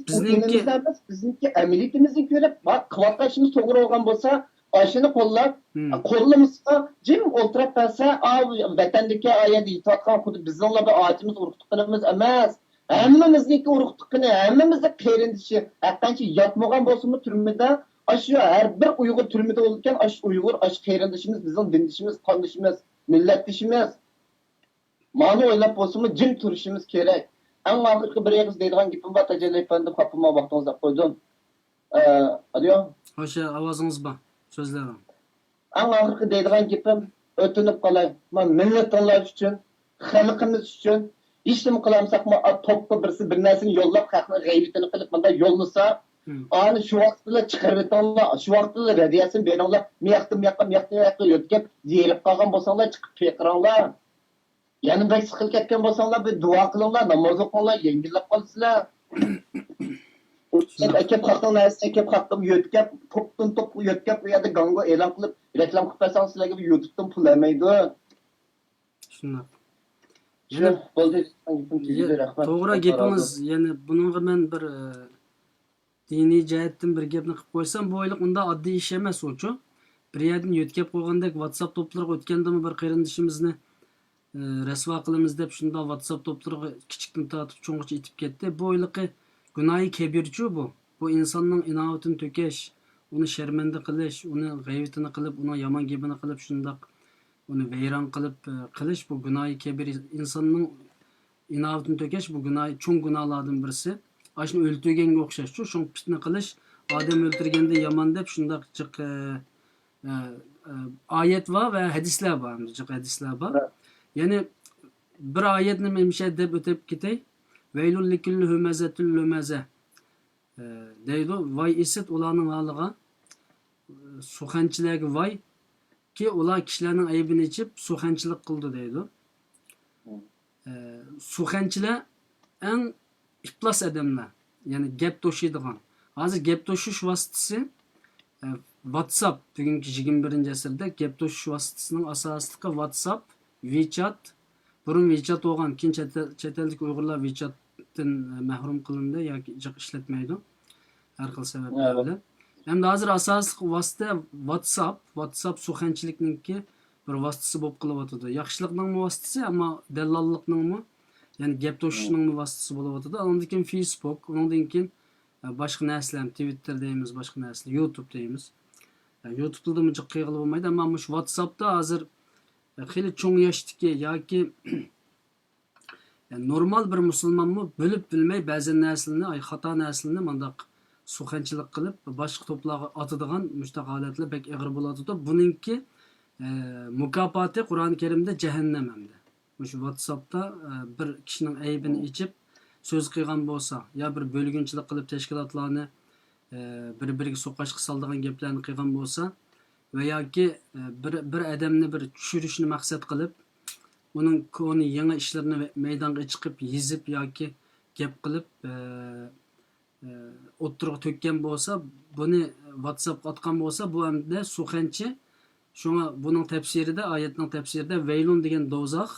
بىزنىڭكى بىزنىڭكى ئەمەلىيىتىمىزنى كۆرۈپ، بار قىلىۋاتقان ئىشىمىز توغرا بولغان بولسا، ئاشۇنى قوللاپ، مم. قوللىمىسا، جىم ئولتۇرۇپ بەرسە، ئا، ۋەتەندىكى ئا يەردە يېتىۋاتقان خۇددى بىزنىڭلا بىر ئاچىمىز، ئۇرۇق تۇغقىنىمىز ئەمەس. ھەممىمىزنىڭكى ئۇرۇق تۇغقىنى، ھەممىمىزنىڭ قېرىندىشى. ھەققانچە ياتمىغان بولسىمۇ تۈرمىدە، ئاشۇ ھەر بىر ئۇيغۇر تۈرمىدە بولىدىكەن، ئاشۇ ئۇيغۇر، ئاشۇ قېرىندىشىمىز، بىزنىڭ دىندىشىمىز، قاندىشىمىز، مىللەتدىشىمىز. مانا ئويلاپ بولسىمۇ جىم تۇرۇشىمىز كېرەك. ئەڭ ئاخىرقى بىر ئېغىز دەيدىغان گېپىم بار، تاجەللى ئەپەندىم، خاپىماڭ، ۋاقتىڭىزنى ئاپ قويدۇم. ئە، ئادىيو. خوش، ئاۋازىڭىز بار، سۆزلەۋېرىڭ. ئەڭ ئاخىرقى دەيدىغان گېپىم، ئۆتۈنۈپ قالاي، ما مىللىتىڭلار ئۈچۈن، خەلقىمىز ئۈچۈن ھېچنېمە قىلالمىساقمۇ، ئا، توپقا بىرسى بىر نەرسىنى يوللاپ، خەقنىڭ غەيۋىتىنى قىلىپ، مۇنداق يوللىسا، مم. ئانى شۇ ۋاقىتتىلا چىقىرىۋېتىڭلار، شۇ ۋاقىتتىلا رادىياتسىيەنى بېرىڭلار، مۇياقتا، مۇياققا، مۇياقتا، مۇياققا يۆتكەپ، زېرىپ قالغان بولساڭلار، چىقىپ پىقىرىڭلار. يەنە بەك سىقىلىپ كەتكەن بولساڭلار، بىر دۇئا قىلىڭلار، ناماز ئوقۇڭلار، يەڭگىللەپ قالىسىلەر. ئەكەپ خەقنىڭ نەرسىسىنى ئەكەپ خەققە يۆتكەپ، توپتىن توپقا يۆتكەپ، ئۇ يەردە گاڭگو ئېلان قىلىپ، رېكلام قىلىپ بەرسەڭ، سىلەرگە بىر يۇتۇبتىن پۇل بەرمەيدۇ. شۇنداق. شۇ، بولدى. گېپىم تۈگىدى، رەھمەت. توغرا گېپىڭىز. يەنە بۇنىڭغا مەن بىر، ئە، دىنىي جەھەتتىن بىر گەپنى قىلىپ قويسام، بۇ ئويلۇق ئۇنداق ئاددىي ئىش ئەمەس ئۇچۇ. بىر يەردىن يۆتكەپ قويغاندەك ۋاتساپ توپلىرىغا ئۆتكەندىمۇ بىر قېرىندىشىمىزنى، ئە، رەسۋا قىلىمىز دەپ شۇنداق ۋاتساپ توپلىرىغا كىچىكتىن تارتىپ چوڭغىچە ئېتىپ كەتتى. بۇ ئويلىقى گۇناھى كەبىرچۇ بۇ. بۇ ئىنساننىڭ ئىناۋىتىنى تۆكۈش، ئۇنى شەرمەندە قىلىش، ئۇنى غەيۋىتىنى قىلىپ، ئۇنىڭ يامان گېپىنى قىلىپ، شۇنداق ئۇنى ۋەيران قىلىپ، ئە، قىلىش، بۇ گۇناھى كەبىر. ئىنساننىڭ ئىناۋىتىنى تۆكۈش، بۇ گۇناھ، چوڭ گۇناھلاردىن بىرسى. ئاشۇنى ئۆلتۈرگەنگە ئوخشاشچۇ. شۇڭا پىتنە قىلىش، ئادەم ئۆلتۈرگەندىن يامان دەپ شۇنداق جىق، ئە، ئە، ئە، ئايەت بار ۋە ھەدىسلەر بار، جىق ھەدىسلەر بار. يەنى بىر ئايەتنى مەن مىشە دەپ ئۆتۈپ كېتەي. ۋەيلۇل لىكۈللى ھۈمەزەتۇل لۈمەزە. ئە، دەيدۇ، ۋاي ئىسىت ئۇلارنىڭ ھالىغا، ئە، سۇخەنچىلەرگە ۋاي، كى، ئۇلار كىشىلەرنىڭ ئەيىبىنى ئېچىپ، سۇخەنچىلىك قىلىدۇ دەيدۇ. ئە، سۇخەنچىلەر ئەڭ ئىپلاس ئادەملەر، يەنى گەپ توشۇيدىغان. ھازىر گەپ توشۇش ۋاسىتىسى، ئە، ۋاتساپ، بۈگۈنكى يىگىرمە بىرىنچى ئەسىردە گەپ توشۇش ۋاسىتىسىنىڭ ئاساسلىقى ۋاتساپ، ۋىچات. بۇرۇن ۋىچات بولغان، كېيىن چەت ئەل، چەت ئەلدىكى ئۇيغۇرلار ۋىچاتتىن، ئە، مەھرۇم قىلىندى ياكى جىق ئىشلەتمەيدۇ ھەر خىل سەۋەبلەر بىلەن. ئەمدى ھازىر ئاساسلىق ۋاسىتە ۋاتساپ، ۋاتساپ سۇخەنچىلىكنىڭكى بىر ۋاسىتىسى بولۇپ قېلىۋاتىدۇ. ياخشىلىقنىڭمۇ ۋاسىتىسى، ئەمما دەللاللىقنىڭمۇ، يەنى گەپ توشۇشنىڭمۇ ۋاسىتىسى بولۇۋاتىدۇ. ئاندىن كېيىن فېيسبۇك، ئۇنىڭدىن كېيىن، ئە، باشقا نەرسىلەر، تىۋىتتېر دەيمىز، باشقا نەرسىلەر، يۇتۇب دەيمىز. ئە، يۇتۇبتىمۇ جىق قىلغىلى بولمايدۇ، ئەمما مۇشۇ ۋاتساپتا ھازىر، ئە، خېلى چوڭ ياشتىكى ياكى يەنى نورمال بىر مۇسۇلمانمۇ بىلىپ بىلمەي بەزى نەرسىلەرنى، ئاي، خاتا نەرسىلەرنى مانداق سۇخەنچىلىك قىلىپ، باشقا توپلارغا ئاتىدىغان مۇشۇنداق ھالەتلەر بەك ئېغىر بولۇۋاتىدۇ. بۇنىڭكى، ئە، مۇكاپاتى قۇرئان كەرىمدە جەھەننەم ئەمدى. مۇشۇ ۋاتساپتا، ئە، بىر كىشىنىڭ ئەيىبىنى ئېچىپ سۆز قىلغان بولسا، يا بىر بۆلگۈنچىلىك قىلىپ تەشكىلاتلارنى، ئە، بىر-بىرىگە سوقۇشقا سالىدىغان گەپلەرنى قىلغان بولسا، ۋە ياكى، ئە، بىر، بىر ئادەمنى بىر چۈشۈرۈشنى مەقسەت قىلىپ، ئۇنىڭ كونا يېڭى ئىشلىرىنى مەيدانغا چىقىپ يېزىپ ياكى گەپ قىلىپ، ئە، ئە، ئوتتۇرىغا تۆككەن بولسا، بۇنى ۋاتساپقا ئاتقان بولسا، بۇ ئەمدى سۇخەنچى شۇڭا بۇنىڭ تەپسىرىدە، ئايەتنىڭ تەپسىرىدە ۋەيلۇن دېگەن دوزاخ،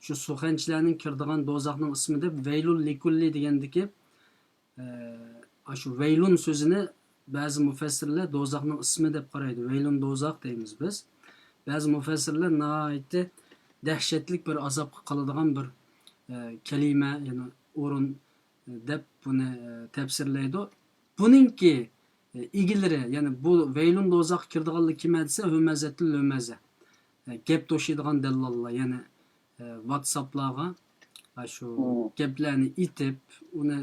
شۇ سۇخەنچىلەرنىڭ كىرىدىغان دوزاخنىڭ ئىسمى دەپ، ۋەيلۇل لىكۇللى دېگەندىكى، ئە، ئاشۇ ۋەيلۇن سۆزىنى بەزى مۇفەسسىرلەر دوزاخنىڭ ئىسمى دەپ قارايدۇ. ۋەيلۇن دوزاخ دەيمىز بىز. بەزى مۇفەسسىرلەر ناھايىتى دەھشەتلىك بىر ئازابقا قالىدىغان بىر، ئە، كەلىمە، يەنى ئورۇن، ئە، دەپ بۇنى، ئە، تەپسىرلەيدۇ. بۇنىڭكى، ئە، ئىگىلىرى، يەنى بۇ ۋەيلۇن دوزاخقا كىرىدىغانلار كىم دېسە، ھۆمەزەتۇل لۆمەزە. ئە، گەپ توشۇيدىغان دەللاللار، يەنى، ئە، ۋاتساپلارغا، ئە، شۇ مم. گەپلەرنى ئېيتىپ، ئۇنى،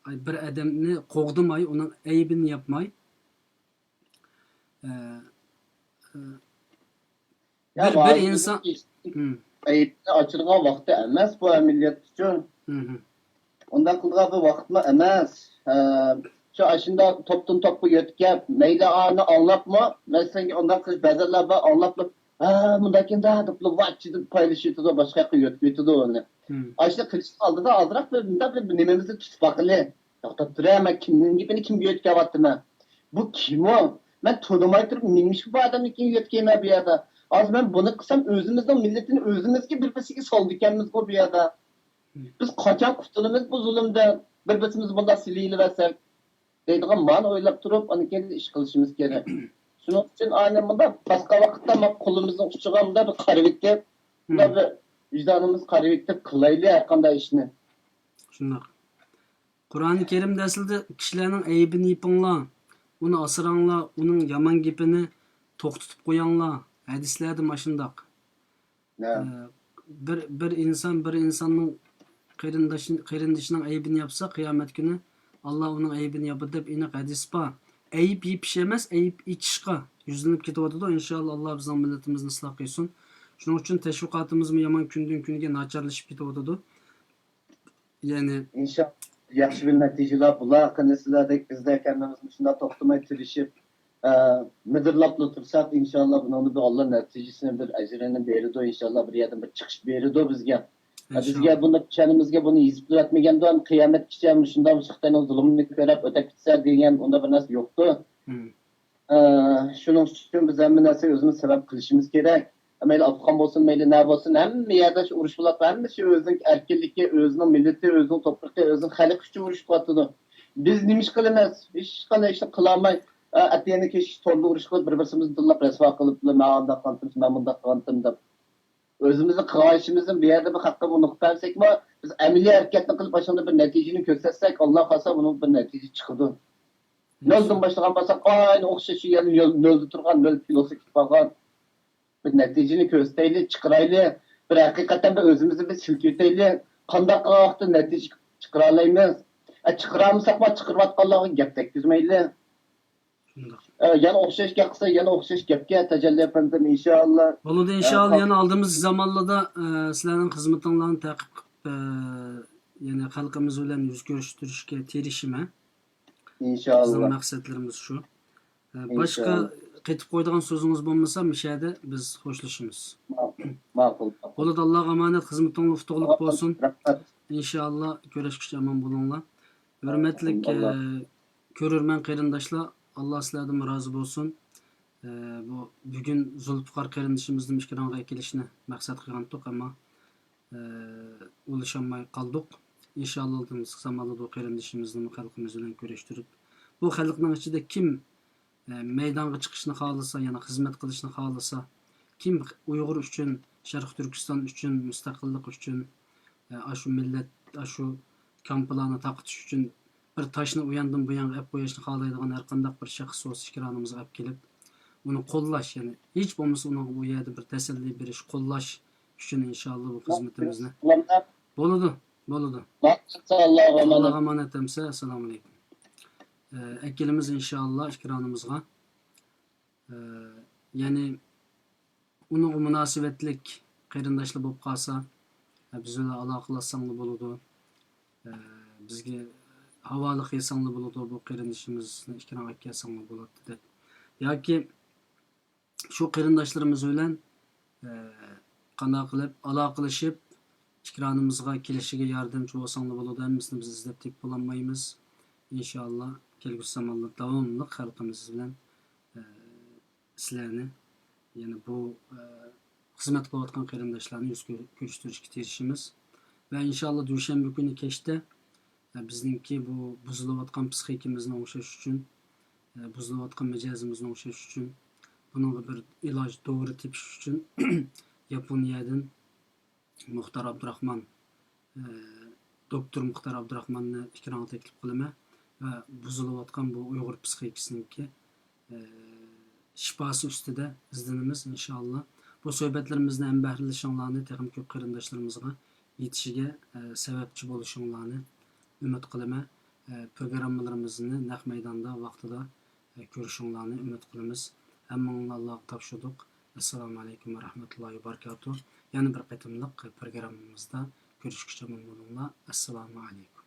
ئاي، بىر ئادەمنى قوغدىماي، ئۇنىڭ ئەيىبىنى ياپماي، ئە، ئە، يا بىر، بىر مۇھاجىرنىڭ ئىنسان، ئىش-، ھىم. ئەيىبنى ئاچىدىغان ۋاقتى ئەمەس بۇ مىللەت ئۈچۈن. ھىم، ھىم. ئۇنداق قىلىدىغان بىر ۋاقىتمۇ ئەمەس. ھە، شۇ ئاشۇنداق توپتىن توپقا يۆتكەپ، مەيلى ئانى ئاڭلاپمۇ، مەن سەنگە ئۇنداق قىلىش بەزەنلەر بار، ئاڭلاپمۇ، ھە، مۇنداق ئىكەن-دە، دەپلا ۋاچچىدىن پايلىشىۋېتىدۇ، باشقا ياققا يۆتكىۋېتىدۇ ئۇنى. ھىم. ئاشۇنداق قىلىشنىڭ ئالدىدا ئازراق بىر، مۇنداق بىر نېمىمىزنى تۇتۇپ باقىلى. توختاپ تۇرە، مەن كىمنىڭ گېپىنى كىمگە يۆتكەۋاتىمەن؟ بۇ كىم ئۇ؟ مەن تونۇماي تۇرۇپ، نېمىشقا بۇ ئادەمنىڭكىنى يۆتكەيمەن بۇ يەردە؟ ھازىر مەن بۇنى قىلسام، ئۆزىمىزنىڭ مىللىتىنى ئۆزىمىزگە بىر-بىرسىگە سالىدىكەنمىزغۇ بۇ يەردە. بىز قاچان قۇتۇلىمىز بۇ زۇلۇمدىن؟ بىر-بىرسىمىزنى بۇنداق سىلىيلىۋەرسەك، دەيدىغان مانا ئويلاپ تۇرۇپ، ئاندىن كېيىن ئىش قىلىشىمىز كېرەك. شۇنىڭ ئۈچۈن ئاينى مۇنداق پاسقا ۋاقىتتا ما قولىمىزنىڭ ئۇچىغا مۇنداق بىر قارىۋېتىپ، مۇنداق بىر ۋىجدانىمىز قارىۋېتىپ قىلايلى ھەر قانداق ئىشنى. شۇنداق. قۇرئانى كەرىمدە ئەسلىدە «كىشىلەرنىڭ ئەيىبىنى يېپىڭلار، ئۇنى ئاسراڭلار، ئۇنىڭ يامان گېپىنى توختىتىپ قوياڭلار» ھەدىسلەردە ماشۇنداق. نەم. ئە، بىر، بىر ئىنسان بىر ئىنساننىڭ قېرىنداشى، قېرىندىشىنىڭ ئەيىبىنى ياپسا، قىيامەت كۈنى ئاللا ئۇنىڭ ئەيىبىنى ياپىدۇ دەپ ئېنىق ھەدىس بار. ئەيىب يېپىش ئەمەس، ئەيىب ئېچىشقا يۈزلىنىپ كېتىۋاتىدۇ. ئىنشائاللا، ئاللا بىزنىڭ مىللىتىمىزنى ئىسلاھ قىلسۇن. شۇنىڭ ئۈچۈن تەشۋىقاتىمىزمۇ يامان كۈندىن كۈنگە ناچارلىشىپ كېتىۋاتىدۇ. يەنى ئىنشائاللا، ياخشى بىر نەتىجىلەر بولار. قېنى سىلەردەك بىزدەك ھەممىمىز مۇشۇنداق توختىماي تىرىشىپ، ئە، مىدىرلاپلا تۇرساق، ئىنشائاللا، بۇنىڭدىن بىر ئاللا نەتىجىسىنى، بىر ئەجرىنى بېرىدۇ، ئىنشائاللا، بىر يەردىن بىر چىقىش بېرىدۇ بىزگە. ئە، بىزگە ئىنشائاللا. بۇنى پېشانىمىزگە بۇنى يېزىپ تۇرۇۋەتمىگەندۇ، ھەم قىيامەتكىچە مۇشۇنداق خىتاينىڭ زۇلۇمىنى كۆرۈپ ئۆتەپ كېتىسە دېگەن ئۇنداق بىر نەرسە يوقتۇ. مم. ئە، شۇنىڭ ئۈچۈن بىز ھەممە نەرسىگە ئۆزىمىز سەۋەب قىلىشىمىز كېرەك. مەيلى ئافغان بولسۇن، مەيلى نە بولسۇن، ھەممە يەردە شۇ ئۇرۇش بولۇۋاتىدۇ. ھەممىسى ئۆزىنىڭ ئەركىنلىكى، ئۆزىنىڭ مىللىتى، ئۆزىنىڭ توپرىقى، ئۆزىنىڭ خەلقى ئۈچۈن ئۇرۇش قىلىۋاتىدۇ. بىز نېمە ئىش قىلىمىز؟ ھېچقانداق ئىشنى قىلالماي، ئە، ئەتىگەننى كېچىگىچە توردا ئۇرۇش قىلىپ، بىر-بىرسىمىزنى تىللاپ، رەسۋا قىلىپ، مەن ئانداق قىلغانتىم، مەن مۇنداق قىلغانتىم دەپ. ئۆزىمىزنى قىلغان ئىشىمىزنى بۇ يەردە بىر خەلققە بۇ نۇقتا بەرسەكمۇ، بىز ئەمەلىي ھەرىكەتنى قىلىپ، ئاشۇنداق بىر نەتىجىنى كۆرسەتسەك، ئاللا خالىسا، بۇنىڭ بىر نەتىجە چىقىدۇ. نۆلدىن باشلىغان بولساق، ئاينى ئوخشاش شۇ يەرنى نۆل، نۆلدە تۇرغان، نۆل كىلوسى كېتىپ قالغان. بىر نەتىجىنى كۆرسىتەيلى، چىقىرايلى. بىر ھەقىقەتەن بىر ئۆزىمىزنى بىر سىلكىۋېتەيلى. قانداق قىلغان ۋاقىتتا نەتىجە چىقىرالايمىز؟ ئە، چىقىرالمىساقمۇ، چىقىرىۋاتقانلارغا گەپ تەگكۈزمەيلى. شۇنداق. ئە، يەنە ئوخشاش گەپ قىلسا، يەنە ئوخشاش گەپكە تەجەللى ئەپەندىم، ئىنشائاللا. بولىدۇ، ئە، ئىنشائاللا، خەلق يەنە ئالدىمىزدىكى زامانلاردا، ئە، سىلەرنىڭ خىزمىتىڭلارنى تەقىب قىلىپ، ئە، يەنە خەلقىمىز بىلەن يۈز كۆرۈشتۈرۈشكە تىرىشىمەن. ئىنشائاللا. بىزنىڭ مەقسەتلىرىمىز شۇ. ئە، باشقا ئىنشائاللا. قېتىپ قويىدىغان سۆزىڭىز بولمىسا، مۇشۇ يەردە بىز خوشلىشىمىز. ماقۇل، ماقۇل، ماقۇل. بولىدۇ، ئاللاغا ئامانەت، خىزمىتىڭلار ئۇتۇقلۇق بولسۇن. رەھمەت. ئىنشائاللا، كۆرۈشكىچە ئامان بولۇڭلار. ھۆرمەتلىك، ئاللا. ئە، كۆرۈرمەن قېرىنداشلار، ئاللا سىلەردىنمۇ رازى بولسۇن. ئە، بۇ بۈگۈن زۇلپىقار قېرىندىشىمىزنى ئېكرانغا ئەكېلىشنى مەقسەت قىلغانتۇق، ئەمما، ئە، ئۇلىشالماي قالدۇق. ئىنشائاللا، ئالدىمىزدىكى زامانلاردا ئۇ قېرىندىشىمىزنىمۇ خەلقىمىز بىلەن كۆرۈشتۈرۈپ، بۇ خەلقنىڭ ئىچىدە كىم ئە، مەيدانغا چىقىشنى خالىسا، يەنى خىزمەت قىلىشنى خالىسا، كىم ئۇيغۇر ئۈچۈن، شەرقىي تۈركىستان ئۈچۈن، مۇستەقىللىق ئۈچۈن، ئە، ئاشۇ مىللەت، ئاشۇ كامپلارنى تاقىتىش ئۈچۈن بىر تاشنى ئۇياندىن بۇيانغا ئەپ قويۇشنى خالايدىغان ھەر قانداق بىر شەخس بولسا، ئېكرانىمىزغا ئەپ كېلىپ، ئۇنى قوللاش، يەنى ھېچ بولمىسا ئۇنىڭغا بۇ يەردە بىر تەسەللى بېرىش، قوللاش ئۈچۈن ئىنشائاللا بۇ خىزمىتىمىزنى. بولىدۇ، بولىدۇ. ئاللاغا ئامانەت. ئاللاغا ئامانەت ئەمسە، ئەسسالامۇئەلەيكۇم. ئە، ئەكېلىمىز ئىنشائاللا ئېكرانىمىزغا. ئە، يەنى ئۇنىڭغا مۇناسىۋەتلىك قېرىنداشلار بولۇپ قالسا، ئە، بىز بىلەن ئالاقىلەشسەڭلار بولىدۇ. ئە، بىزگە ھاۋالە قىلساڭلار بولىدۇ، بۇ قېرىندىشىمىزنى ئېكرانغا ئەكەلسەڭلار بولاتتى دەپ. ياكى شۇ قېرىنداشلىرىمىز بىلەن، ئە، قانداق قىلىپ ئالاقىلىشىپ، ئېكرانىمىزغا كېلىشىگە ياردەمچى بولساڭلار بولىدۇ. ھەممىسىنى بىز ئىزدەپ تېپىپ بولالمايمىز. ئىنشائاللا، كەلگۈسى زامانلاردا داۋاملىق خەلقىمىز بىلەن، ئە، سىلەرنى يەنى بۇ خىزمەت قىلىۋاتقان قېرىنداشلارنى يۈز كۆرۈشتۈرۈشكە تىرىشىمىز. ۋە ئىنشاللا دۈشەنبە كۈنى كەچتە بىزنىڭكى بۇ بۇزۇلۇۋاتقان پسىخىكىمىزنى ئوڭشاش ئۈچۈن، بۇزۇلۇۋاتقان مىجەزىمىزنى ئوڭشاش ئۈچۈن، بۇنىڭغا بىر ئىلاج، دورا تېپىش ئۈچۈن ياپونىيەدىن مۇختار ئابدۇراخمان، دوكتور مۇختار ئابدۇراخماننى ئېكرانغا تەكلىپ قىلىمەن ۋە بۇزۇلۇۋاتقان بۇ ئۇيغۇر پسىخىكىسىنىڭكى شىپاسى ئۈستىدە ئىزدىنىمىز، ئىنشائاللا. بۇ سۆھبەتلىرىمىزنى ھەمبەھىرلىشىڭلارنى تېخىمۇ كۆپ قېرىنداشلىرىمىزغا يېتىشىگە سەۋەبچى بولۇشۇڭلارنى ئۈمىد قىلىمەن. پروگراممىلىرىمىزنى نەق مەيداندا ۋاقتىدا كۆرۈشۈڭلارنى ئۈمىد قىلىمىز. ھەممىڭلارنى ئاللاغا تاپشۇردۇق. ئەسسالامۇ ئەلەيكۇم ۋە رەھمەتۇللاھى ۋە بەرىكاتۇھ. يەنە بىر قېتىملىق پروگراممىمىزدا كۆرۈشكۈچە ئامان بولۇڭلار. ئەسسالامۇ ئەلەيكۇم.